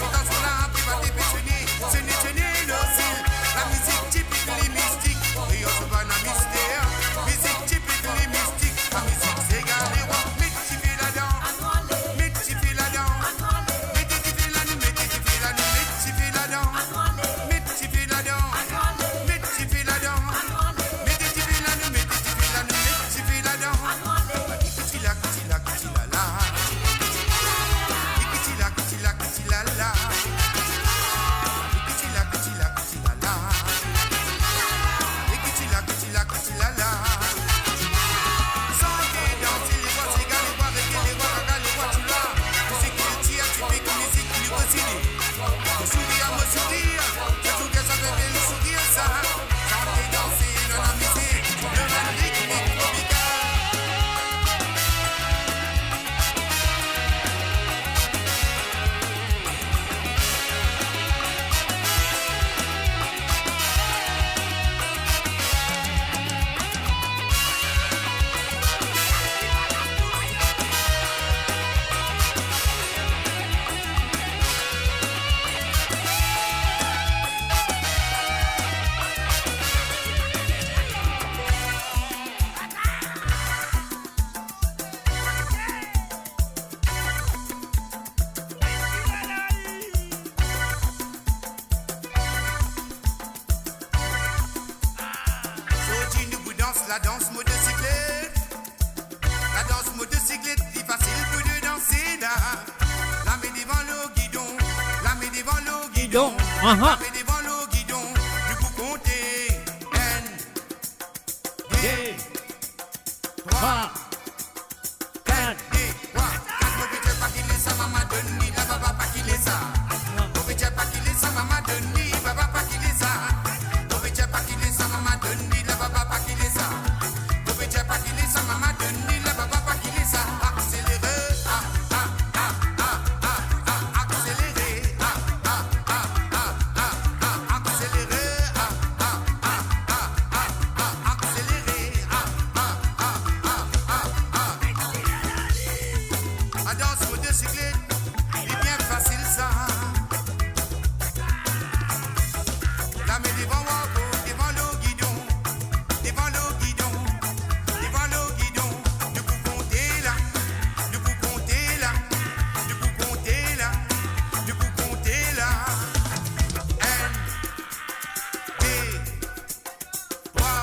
Letan son la, pe bate, pe sone, sone, sone lor zil. Lamizik tipik, li mistik, kreol so bann mister. Mizik tipik, li mistik, lamizik Sega Lerwa. Met dife ladan, met dife ladan. Mete dife lanou, mete dife lanou, met dife ladan. Met dife ladan, met dife ladan. Mete dife lanou, mete dife lanou, met dife ladan. Kitila, kitila, kitila la. Kitila, kitila, kitila la. Kitila, kitila, kitila la. Kitila, kitila, kitila la. Sante, danse, lerwa, sega lerwa, rege lerwa, gaga lerwa, tchoula. Mizik kiltir tipik, mizik nou koz li. Mo sourir, mo sourir, sa touletan sa fer bel sourir sa. Sante, danse, dan lamizik, dan bann ritmik tropikal. Zordi nou pou dans ladans motosiklet. Ladans motosiklet, li fasil pou nou danse la. Lame devan lor gidon, lame devan lor gidon, gidon. Aha. Lame devan lor gidon, nou pou konte. Enn, de, trwa, kat, de, trwa, kat. Mo pe dir pa ki le sa, mama donn li, la baba pa ki le sa. Mo pe dir pa ki le sa, mama donn li, baba pa ki le sa. Mo pe dir pa ki le sa, mama donn li, la baba pa ki le sa. Mo pe dir pa ki le sa, mama donn li, la baba pa ki le sa. Akselere, ah, ah, akselere, ah, ah, ah, ah. Lame devan warko, devan lor gidon, devan lor gidon, devan lor gidon. Nou pou konte la, nou pou konte la, nou pou konte la, nou pou konte la. Enn, de, trwa.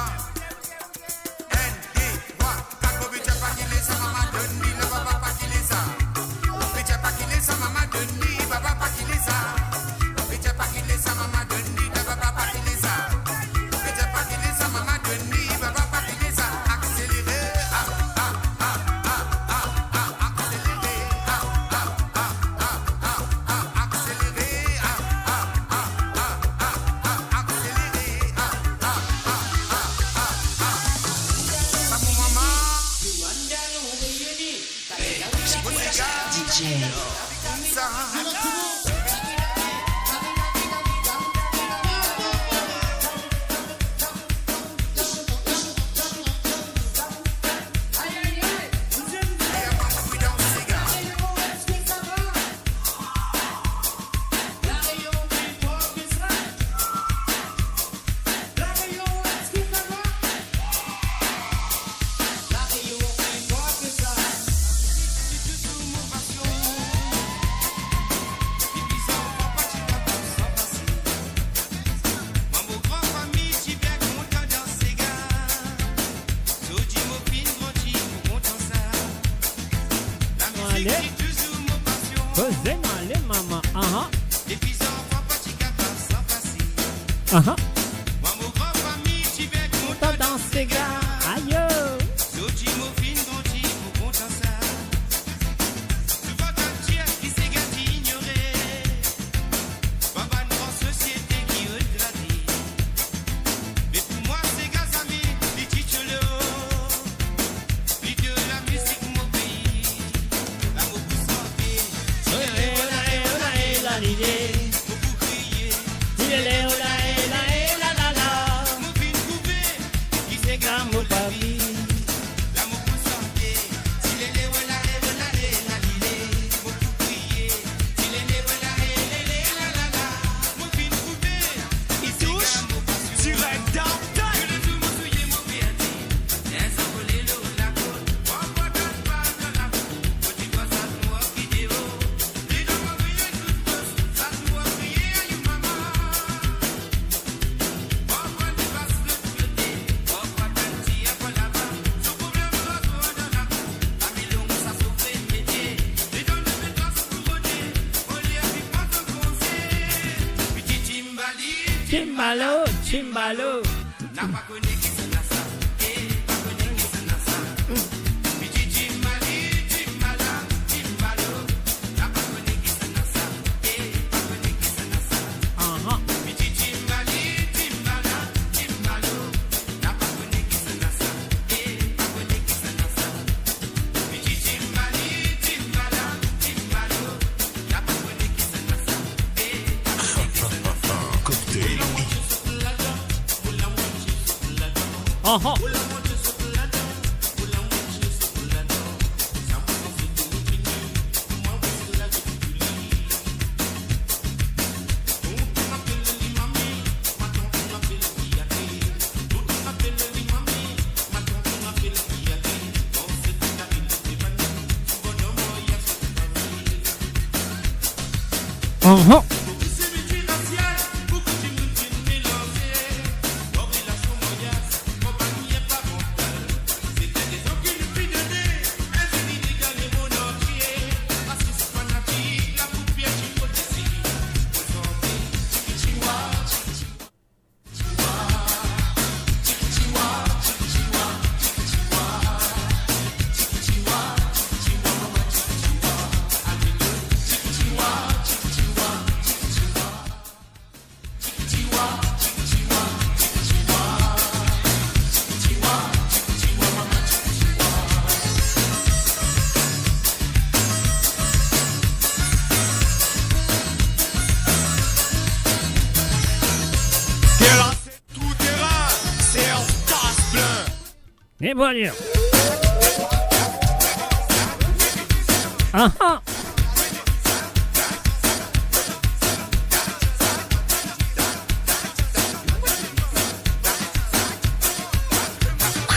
Enn, de, trwa, kat. Mo pitie pa kile sa, mama donn li, la papa pa kile sa. Mo pitie pa kile sa, mama donn li, papa pa kile sa. Mo pitie pa kile sa, mama donn li, la papa pa kile sa. Mo pitie pa kile sa, mama donn li, papa pa kile sa. Akselere, ah, ah, ah, ah, ah, ah, akselere, ah, ah, ah, ah, ah, ah, akselere, ah, ah, ah, ah, ah, ah, akselere, ah, ah, ah, ah, ah, ah. Sa pou mama. D J. Ale. Koze nou ale, mama. Aha. Aha. Kontan dans, sega. Ayo. Timbalo, timbalo. Aha. Cocktail. Aha. Aha. Tou tera, Serge Casplin. E voilà. Aha.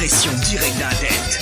Pression directe dans la tête.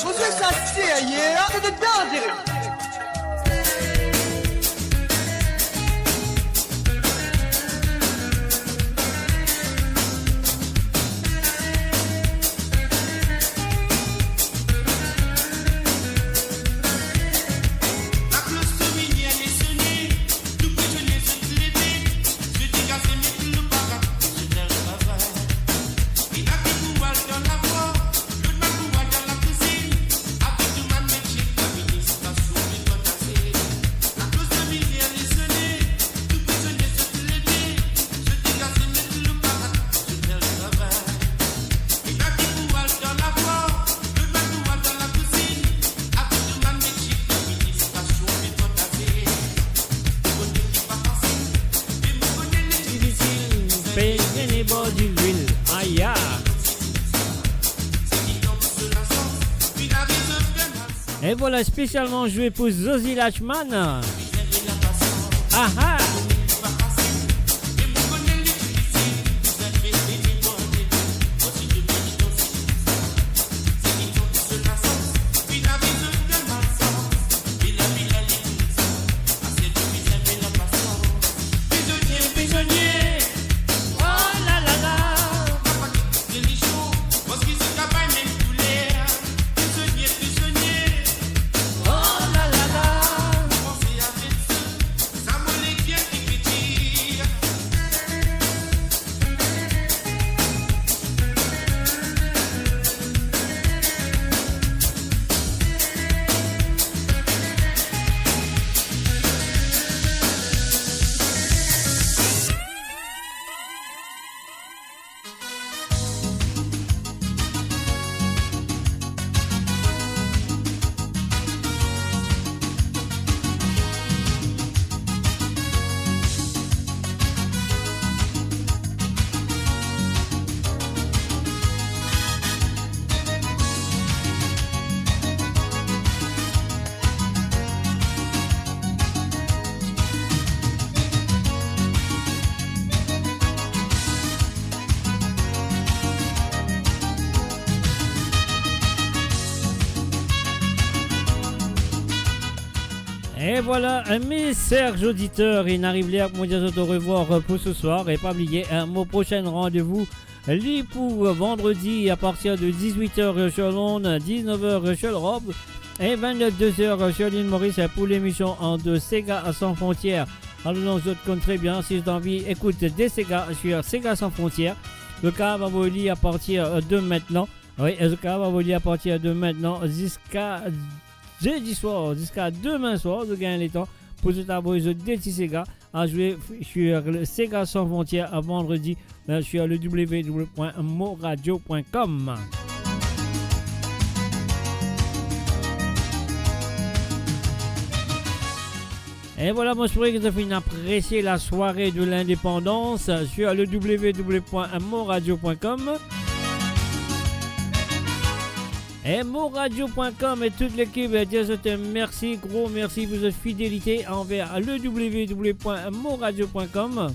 Vous êtes sérieux, hein ? C'est de dangereux. Peye nebor dilwil. Aya. Et voilà, spécialement joué pour Zozi Lachman. Aha. Et voilà, mes chers auditeurs, inn ariv ler pou mo dir zot orevwar pou seswar. E pa bliye, eh, mo prosin randevou li pou vandredi a partir de dix-huit heures sur l'onde, dix-neuf heures sur le rob e vingt-deux heures sur l'île Maurice pour l'émission de Sega Sans Frontières. Alor, zot konn tre bien, si zot anvi ekout de Sega sur Sega Sans Frontières, zot kapav avoy li a partir de mintnan. Wi, zot kapav avoy li a partir de mintnan ziska zedi swar, ziska demin swar, zot gagn letan pou zot avoy zot de ti sega a zwe sur le Sega Sans Frontières a vandredi, euh, sur le w w w point mo radio point com. E vwala, mo espere ki zot finn apresie la soirée de l'indépendance sur le w w w point moradio point com. E Mo Radio point com e tout lekip, eh, dir zot mersi, gro mersi pou zot fidelite anver le w w w point moradio point com.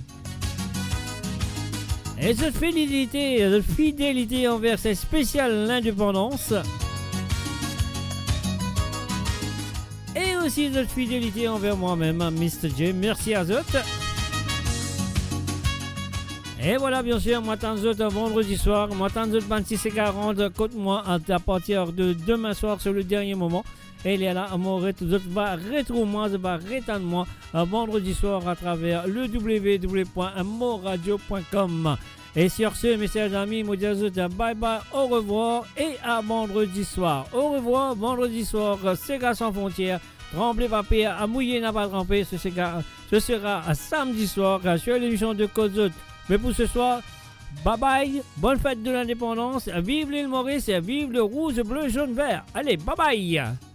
E zot fidelite, zot fidelite anver se spesial lindepandans. E osi zot fidelite anver mwa mem, Mister J. Mersi a zot. E vwala, biensir, mo atann zot vandredi swar, mo atann zot bann six heures quarante kot mwa, a, apartir de demin swar sur le dernier moment. E lerla, mo ret-, zot va retrouv mwa, zot va retann mwa, a, vandredi swar atraver le w w w point moradio point com. E sur ce, mes chers amis, mo dir zot bye bye, au revoir et à vendredi soir. Au revoir, vandredi swar, Sega San Frontières, Tranble pa per, a mouye napa tranpe, ce sera, ce sera samedi soir, euh, sur l'émission de Kot Zot. Me pou se swar, bye bye, bonne fête de l'indépendance, vive l'île Maurice, vive le rouge, bleu, jaune, vert. Allez, bye bye.